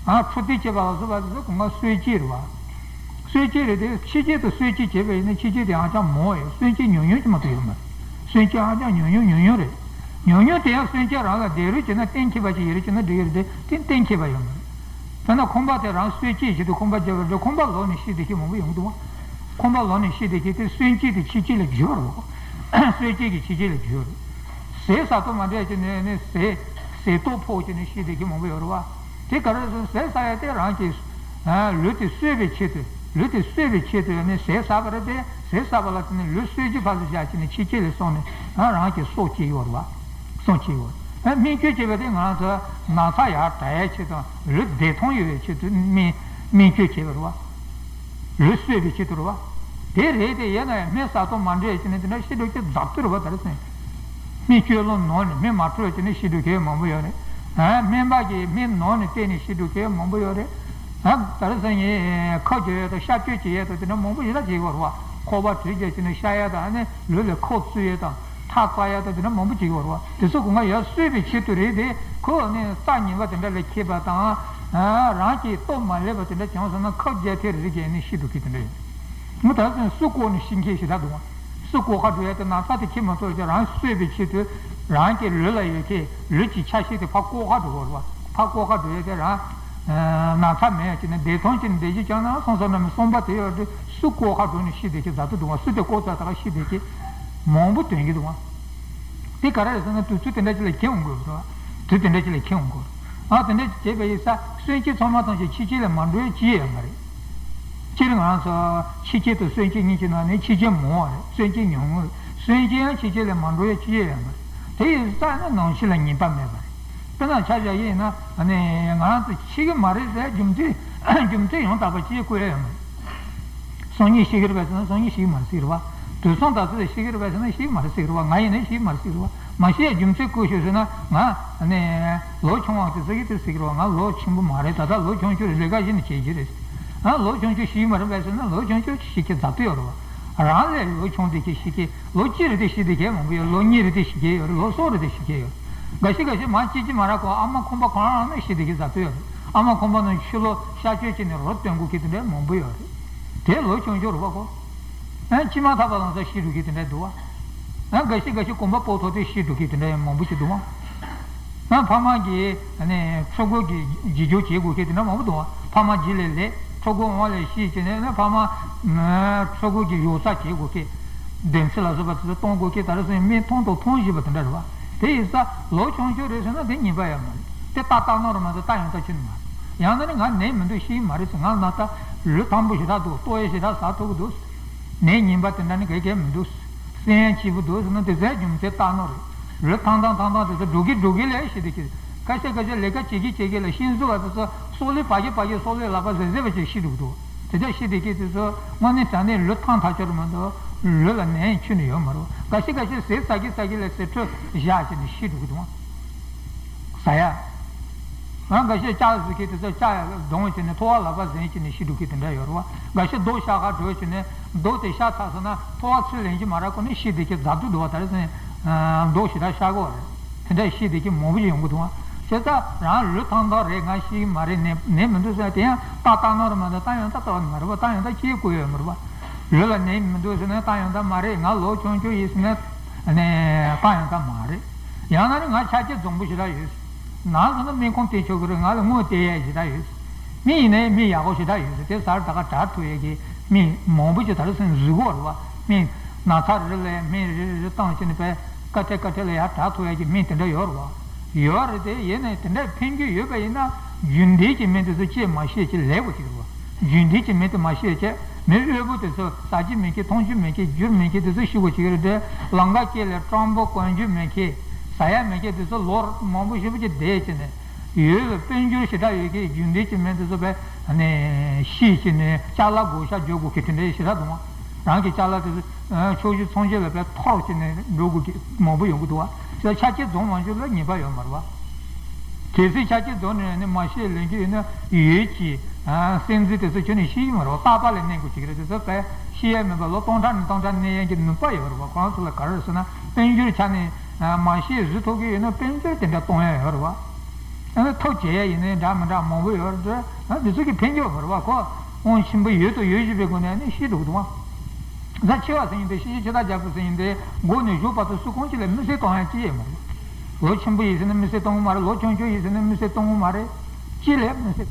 ཨ་འཕྲོད་བསྟེན་བྱེད་པ་ལ་སོགས་པ་དེ་ཚོ་གང་ག་གསོད་བྱེད་རེད་བ། གསོད་བྱེད་རེད་དེ། འཆི་བྱེད་དང་གསོད་བྱེད་བྱས་པ་ཡིན་ན་འཆི་བྱེད་དེ་ཧ་ཅང་མང་བས་གསོད་བྱེད་ཉུང་ཉུང་ཅིག་མ་གཏོགས་ཡོད་མ་རེད། གསོད་བྱེད་ཧ་ཅང་ཉུང་ཉུང་ཉུང་ཉུང་རེད། ཉུང་ཉུང་དེ་ཡང་གསོན་སྐྱེས་རང་ལ་བསྡད་རོགས་བྱས་ན་གཏན་འཁེལ་བ་ཅིག་ཡོད་རེད་བྱས་ན་འགྲིག་གི་རེད་དེ་དེ་གཏན་འཁེལ་བ་ཡོད་མ་རེད། དཔེར་ན་ཁང་པ་དེ་རང་གསོས་སྐྱེས་བྱེད་དུ་ཁང་པ་བརྒྱབ་པ་རེད། ཁང་པ་ལོག་ནས་ཤི་བསྡད་མཁན་མང་པོ་ཡོང་གི་འདུག་བ། ཁང་པ་ལོག་ནས་ཤི་བསྡད་མཁན་དེ་གསོན་སྐྱེས་དེ་འཆི་སྐྱེས་ལ་གྱུར་རོ། གསོས་སྐྱེས་ཀྱི་འཆི་སྐྱེས་ལ་གྱུར་རོ། ཟས་ཟ་ཐུབ་མ་འདྲ་བྱས་ནས་ནི་ཟས་ཟས་ཏོག་ཕོག་བྱས་ནས་ཤི་བསྡད་མཁན་མང་པོ་ཡོད་རེད་བ། དེ་ག་རེ་ཟེར་ཟས་ཟ་ཡ་དེ་རང་གི་ལུས་དེ་གསོས་པའི་ཆེད་དུ་ལུས་དེ་གསོས་པའི་ཆེད་དུ་ནི་ཟས་ཟ་བ་རེད་དེ་ཟས་ཟ་བ་ལ་དེ་ནི་ལུས་གསོས་ཀྱི་ཕར་ཚུར་བཞག་བྱས་ནས་འཆི་སྐྱེས་ལ་སོང་ནས་རང་གི་སྲོག་སྐྱེས་ཡོད་རེད་བ། སྲོག་སྐྱེས་ཡོད་རེད། སྨན་བཅོས་བྱས་པ་དེ་ང་རང་ཚོ་ན་ཚ་ཡར་དྲག་ཡ་ཆེད་དང་ལུས་བདེ་ཐང་ཡོད་པའི་ཆེད་དུ་སྨན་སྨན་བཅོས་བྱས་པ་རེད་བ། ལུས་གསོས་པའི་ཆེད་དུ་རེད་བ། དེ་རེད་དེ་ཡིན་ན་ཡང་སྨན་ཟ་ཐུབ་མ་འདྲ་བྱས་ནས་དེ་འདྲ་ཤི་འགྲོ་རྒྱུ་རྫབ་ཏུ་རེད་བ། ད་རེས་སེང་སྨན་བཅོས་ལོ་ནོར་ནས་སྨན་མ་འཕྲོད་བྱས་ནས་ཤི་འགྲོ་མཁན་མང་པོ་ཡོད་རེད། ཨ་སྨན་པ་གིས་སྨན་ནོར་ནས་བལྟས་ནས་ཤི་འགྲོ་མཁན་མང་པོ་ཡོད་རེད། ཨ་ད་རེས་སེང་ཁ་རྒྱག་ཡས་དང་གཤག་བཅོས་བྱེད་ཡས་དང་དེ་འདྲ་མང་པོ་ཞེ་དྲག་བྱེད་ཀྱི་ཡོད་རེད་བ། ཁོག་པ་བྲུས་བྱས་བྱས་ནས་གཤག་ཡས་དང་ཨ་ནི་ལུས་ལ་ཁབ་བཙུགས་ཡས་དང་། ཁྲག་འཛག་ཡ་དང་དེ་འདྲ་མང་པོ་ཅིག་ཡོད་རེད་བ། དེ་ཚོ་སྒོ་ང་ཡར་གསོས་པའི་ཆེད་དུ་རེད་དེ་ཁོ་ནི་རྩ་ཉེས་པ་དེ་འདྲ་ལ་འཁྱེར་པ་དང་། རང་གི་སྟོབས་མ་ལེགས་པ་དེ་འདྲ་བྱུང་སོང་ན་ཁབ་རྒྱག་ཐེངས་རེ་རེ་བརྒྱབ་ནས་ཤི་འགྲོ་མཁན་དེ་འདྲ་ཡོད། ངོ་ད་སེང་སུ་བཀོག་ནས་ཤི་མཁན་ཞེ་དྲག་འདུག་བ། སུ་བཀོག་ཁ་འགྲོ་ཡ་དེ་ན་ཚ་དེ་འཁྱེར་མ་ཐུབ་ཀྱི་རང་གསོས་པའི་ཆེད་དུ་རང་གི་ལུས་ལ་ཡོད་མཁན་ལུས་ཀྱི་ཆ་ཤས་དེ་ཕར་བཀོག་ཁ་འགྲོ་དགོས་རེད་བ། ཕར་བཀོག་ཁ་འགྲོ་ཡ་དེ་རང་ན་ཚ་མེད་ཡ་བྱས་ནས་བདེ་ཐང་བྱས་ནས་བསྡད་རྒྱུ་བྱུང་ན་སོང་ཙང་ན་མི་གསོན་པ་དེ་ཡོད་དུས་སུ་བཀོག་ཁ་འགྲོ་ནས་ཤི་བསྡད་ཀྱི་རྫ་དུ་འདུག་བ། སུ་དེ་བཀོག་ཚར་ད་ག་ཤི་བསྡད་ཀྱི་མང་པོ་དོན་གྱི་འདུག་བ། དེ་ག་རེ་རེད་ཟེར་ན་དུས་ཚོད་དེ་འདྲ་ཅིག་ལ་འཁྱེར་འོང་དགོས་འདུག་བ། དུས་དེ་འདྲ་ཅིག་ལ་འཁྱེར་འོང་དགོས། ཨ་དེ་འདྲ་ཅིག་བྱས་པ་ཡིན་ཙང་གསོན་སྐྱེས་ཚང་མ་ཐམས་ཅད་འཆི་སྐྱེས་ལས་མ་འགྲོ་ཡ་ཅི་ཡང་ཡོད་མ་རེད། སྤྱིར་ང་རང་ཚོ་འཆི་སྐྱེས་དང་གསོན་སྐྱེས་གཉིས་ཀྱི་ནང་ནས་འཆི་སྐྱེས་མང་བ་རེད། གསོན་སྐྱེས་ཉུང་ངུ་རེད། གསོན་སྐྱེས་ཡང་འཆི་སྐྱེས་ལས་མ་འགྲོ་ཡ་ཅི་ཡང་ཡོད་མ་རེད། དེ་ཡིན་ཙང་ནི་ནང་ཤི་ལ་ཉེས་པ་མེད་པ་རེད། དཔེར་ན་ཆ་བཞག་གི་ཡིན་ན་ཨ་ནི་ང་རང་ཚོ་འཆི་གི་མ་རེད་ཟེར་རྒྱུ་མཚན་རྒྱུ་མཚན་ཡང་དག་པ་ཅིག་བཀོད་ཡ་ཡོད་མ་རེད། སང་ཉིན་ཤི་གི་རེད་པས་ཟེར་ན་སང་ཉིན་ཤི་གི་མ་རེད་ཟེར་གི་རེད་བ། དུས་སང་ད་ཚོད་ཤི་གི་རེད་པས་ཟེར་ན་ཤི་གི་མ་རེད་ཟེར་གི་རེད་བ། ང་ཡིན་ན་ཤི་གི་མ་རེད་ཟེར་གི་རེད་བ། མ་ཤི་ཡ་རྒྱུ་མཚན་བཀོད་ཤོག་ཟེར་ན་ང་ཨ་ནི་ལོ་ཆུང་བ་དེ་ཚོ་གིས་དེ་ཟེར་གི་རེད་བ། ང་ལོ་ཆེན་པོ་མ་རེད། ད་ལྟ་ལོ་ཆུང་ཆུང་རེད། ལས་ཀ་གཞི་ནས་བྱེད་ཀྱི་རེད། ཨ་ལོ་ཆུང་ཆུང་ཤི་གི་མ་རེད་པས་ཟེར་ན་ལོ་ཆུང་ཆུང་ཤི་གི་རྫ་དུ་ཡོད་རེད་བ། རང་ལས་ལོ་ཆུང་དེ་གིས་ཤི་གི་ལོ་གཅིག་རེ་དེ་ཤི་དེ་གས་མང་པོ་ཡོད། ལོ་གཉིས་རེ་དེ་ཤི་གི་ཡོད་རེད། ལོ་གསུམ་རེ་དེ་ཤི་གི་ཡོད། འགའ་ཤས་འགའ་ཤས་མ་གཅིག་གཅིག་མ་རག་གོ་ཨ་མ་ཁོམ་པ་ཁོ་རང་རང་ནས་ཤི་དེ་གི་རྫ་དུ་ཡོད་རེད། ཨ་མ་ཁོམ་པ་ནང་ཕྱི་ལོ་གཤག་བཅོས་བྱས་ནས་རོ་སྟོན་དགོས་ཀྱི་དེ་འདྲ་མང་པོ་ཡོད་རེད། དེ་ལོ་ཆུང་ཆུང་རེད་བ་ཁོ། ཨ་ཕྱི་མ་ཐག་པ་ལང་ས་ཤི་འགྲོ་གི་དེ་འདྲ་འདུག་བ། ཨ་འགའ་ཤས་འགའ་ཤས་གོམ་པ་སྤོ་ཐོག་དེ་ཤི་འགྲོ་གི་དེ་འདྲ་ཡང་མང་པོ་ཞིག་འདུག་བ། ཨ་ཕ་མ་གིས་ཨ་ནི་ཕྲུ་གུ་གི་རྗེས་འཇུག་བྱེད་དགོས་ཀྱི་དེ་འདྲ་མང་པོ་འདུག་བ། ཕ་མ་རྗེས་ལ་ལས་ཕྲུ་གུ་འོང་ལ་ཤི་བྱས་ནས་ཨ་ནི་ཕ་མ་ཕྲུ་གུ་གི་ཡོ་བསྲང་བྱེད་དགོས་ཀྱི། བདེན་ཚིག་ལ་སོགས་པ་དེ་ཚོ་གཏོང་དགོས་ཀྱི་ད་རེས་སོང་སྨན་འཐུང་དང་འཐུང་བཞིན་པ་དེ་འདྲ་རེད་བ། དེ་ཡིན་ཙང་ལོ་ཆུང་ཆུང་རེད་ཟེར་ན་དེ་ཉེས་པ་ཡང་མ་རེད། དེ་ད་ལྟ་ནོར་མ་གཏོགས་ད་ཡང་ད་ཁྱོན་ནས་མ་རེད། ཡང་ན་ནི་ང་ནད་མི་འདུག་ཤི་གི་མ་རེད་ཟེར། ང་ན་ད་ལུས་ཐང་པོ་ཞེ་དྲག་འདུག་ལྟོ་ཡ་ཞེ་དྲག་ཟ་ཐུབ་ཀྱི་འདུག་ནད་ངན་པ་དེ་འདྲ་ནི་ག་གེ་མི་འདུག་སེམས་ཡང་སྐྱིད་པོ་འདུག་ཟེར་ན་དེ་ཚོའི་རྒྱུ་མཚན་ལྟ་ནོར་རེད། ལུས་ཐང་ཐང་ཐང་ཐང་དེ་ཚོ་འགྲོ་གི་འགྲོ་གི་ལས་ཤི་དེ་ཀྱི་ཁ་ཤས་ཁ་ཤས་ལས་ཀ་བྱེད་ཀྱི་བྱེད་ཀྱི་ལ་ཤིང་བཟོ་བ་དེ་ཚོ་སོག་ལེ་བ་གི་བ་གི་སོག་ལེ་ལག་པ་ཟེར་ཟེར་བ་ཅིག་ཤི་འགྲོ་གི་འདུག་དེ་འདྲ་ཤི་བསྡད་མཁན་དེ་ཚོ་དངོས་གནས་དྲང་གནས་ལུས་ཐང་ཐག་ཆོད་རེད་མ་གཏོགས་ལུས་ལ་ནད་ཁྱོན་ནས་ཡོད་མ་རེད། འགའ་ཤས་འགའ་ཤས་ཟས་ཟ་གི་ཟ་གི་ལ་ཟས་འཕྲོ་བཞག་བྱས་ནས་ཤི་འགྲོ་གི་འདུག་ཟ་ཡ། ཨ་འགའ་ཤས་ལྕགས་ཟ་མཁན་དེ་ཚོ་ལྕགས་ཡ་ལ་རྡུང་བྱས་ནས་ཐོ་བ་ལག་པ་གཟན་བྱས་ནས་ཤི་འགྲོ་མཁན་དེ་འདྲ་ཡོད་རེད་བ། འགའ་ཤས་རྡོ་བཤའ་ག་འགྲོ་བྱས་ནས་རྡོ་དེ་བཤའ་ཚར་སོང་ན་ཐོ་བ་ཚུར་ལེན་གྱི་མ་རག་གོ་ནས་ཤི་བསྡད་མཁན་རྫ་འཕྲུག་འདུག་བ། ད་རེས་སོང་རྡོ་ཞེ་དྲག་བཤའ་གོ་རེད། དེ་འདྲ་ཤི་བསྡད་མཁན་མང་པོ་ཞིག་ཡོང་གི་འདུག་བ། བྱས་ཙང་རང་ལུས་ཐང་ཐང་རེད། ང་ཤི་གི་མ་རེད། ནད་ནད་མི་འདུག་ཟེར་ན་དེ་ཡང་ཏག་ཏག་ནོར་མ་གཏོགས་ཏག་ཡང་ཏག་ཏག་མ་རེད་བ། ཏག་ཡང་ཏག་ཅིག་བཀོད་ཡོད་མ་རེད་བ། ལུས་ལ་ནད་མི་འདུག་ཟེར་ན་ཏག་ཡང་ཏག་མ་རེད། ང་ལོ་ཆུང་ཆུང་ཡིན་ཟེར་ན་ནི་ཏག་ཡང་ཏག་མ་རེད། ཡང་ན་ནི་ང་ཆ་རྐྱེན་འཛོམས་པོ་ཞེ་དྲག་ཡོད། ནང་སོང་ན་སྨན་ཁང་བསྟེན་ཆོག་གི་རེད། ང་ལ་དངུལ་སྟེར་ཡ་ཞེ་དྲག་ཡོད། སྨན་ཡིན་ནའི་སྨན་ཡག་པོ་ཞེ་དྲག་ཡོད། དེ་ཟ་ར་ད་ག་དྲག་ཐུབ་ཡ་གི་སྨན་མང་པོ་ཞིག་ད་རེས་སོང་བཟོ་གི་ཡོད་རེད་བ། སྨན་ན་ཚ་རེ་ལ་སྨན་རེ་རེ་རེ་བཏང་བྱས་ནས་པས་ཀ་ཐེ་ཀ་ཐེ་ལ་ཡར་དྲག་ཐུབ་ཡ་གི་སྨན་དེ་འདྲ་ཡོད་རེད་བ། ཡོད་རེད་དེ། ཡིན་ནའི་དེ་འདྲ་ཕན་རྒྱུ་ཡོད་པ་ཡིན་ན་རྒྱུན་ལྡན་གྱི་སྨན་དེ་ཚོ་བཅད་མ་བཤད་ཅིག་ལེགས་པོ་ཞིག་རེད་བ། རྒྱུན་ལྡན་གྱི་སྨན་དེ་མ་བཤད་ཅིག་མི་དབུལ་པོ་དེ་ཚོ་ཟ་རྒྱུ་མེད་མཁན་འཐུང་རྒྱུ་མེད་མཁན་རྒྱུ་མེད་མཁན་དེ་ཚོ་ཤི་དགོས་ཀྱི་རེད་དེ། ལམ་ཁ་དཀྱིལ་ལ་སྤྲང་པོ་གོན་རྒྱུ་མེད་མཁན་ཟ་ཡ་མེད་མཁན་དེ་ཚོ་ལོ་མང་པོ་ཞེ་པོ་ཅིག་བསྡད་བྱས་ནས་ཡོད་པའི་དཔལ་འབྱོར་ཞེ་དྲག་ཡོད་མཁན་རྒྱུན་ལྡན་གྱི་སྨན་དེ་ཚོ་བས་ཤི་བྱས་ནས་ཅ་ལག་བགོ་བཤའ་རྒྱག་དགོས་མཁན་དེ་འདྲ་ཞེ་དྲག་འདུག་བ། རང་གི་ཅ་ལག་དེ་ཚོ་ཕྱོགས་བཞི་མཚམས་བཞི་ལ་བས་འཐོར་བྱས་ནས་འགྲོ་དགོས་མཁན་མང་པོ་ཡོང་གི་འདུག་བ། དེ་ཆ་རྐྱེན་འཛོམས་མ་བྱུང་ལ་ཉེས་པ་ཡོད་མ་རེད་བ། གལ་སྲིད་ཆ་རྐྱེན་འཛོམས་ནས་ནི་མ་ཤི་ལེན་རྒྱུ་ཡིན་ན་ཡོད་ཀྱི་སེམས་ཅན་དེ་ཚོ་ཁྱོན་ནས་ཤི་ཡི་མ་རེད་བ། རྟག་པ་ལ་གནས་དགོས་ཀྱི་རེད། དེ་ཚོ་བས་ཤི་ཡ་མིན་པ་ལོ་སྟོང་ཕྲག་ནས་སྟོང་ཕྲག་གནས་ཡ་གི་ནུས་པ་ཡོད་རེད་བ། ཁོ་རང་ཚོ་ལ་ག་རེ་རེད་ཟེར་ན་དཔལ་འབྱོར་ཆ་ནས་མ་ཤི་བཟོ་ཐུབ་ཀྱི་ཡོད་ན་དཔལ་འབྱོར་དེ་འདྲ་གཏོང་ཡ་ཡོད་རེད་བ། ཨ་ནི་ཐབས་བྱེད་ཡ་ཡིན་ནའི་འདྲ་མི་འདྲ་མང་པོ་ཡོད་རེད། ཨ་དེ་ཚོ་གི་ཕན་ཆོད་མ་རེད་བ། ཁོ་དབང་ཆེན་པོ་ཡོད་དང་ཡོད་བཞིན་པའི་སྒོ་ནས་ནི་ཤི་འདུག་འདུག་བ། ད་འཆི་བ་ཟེར་མཁན་དེ་ཤི་ཤི་འཆི་བདག་རྒྱལ་པོ་ཟེར་མཁན་དེ་མགོ་ནས་གཞུག་བར་དུ་སུ་གང་ཅིག་ལ་མི་སྲིད་གཏོང་ཡ་ཅི་ཡོད་མ་རེད། ལོ་ཆེན་པོ་ཡིན་ཟེར་ན་མི་སེར་གཏོང་གི་མ་རེད། ལོ་ཆུང་ཆུང་ཡིན་ཟེར་ན་མི་སེར་གཏོང་གི་མ་རེད། ཅི་ལས་མི་སེར།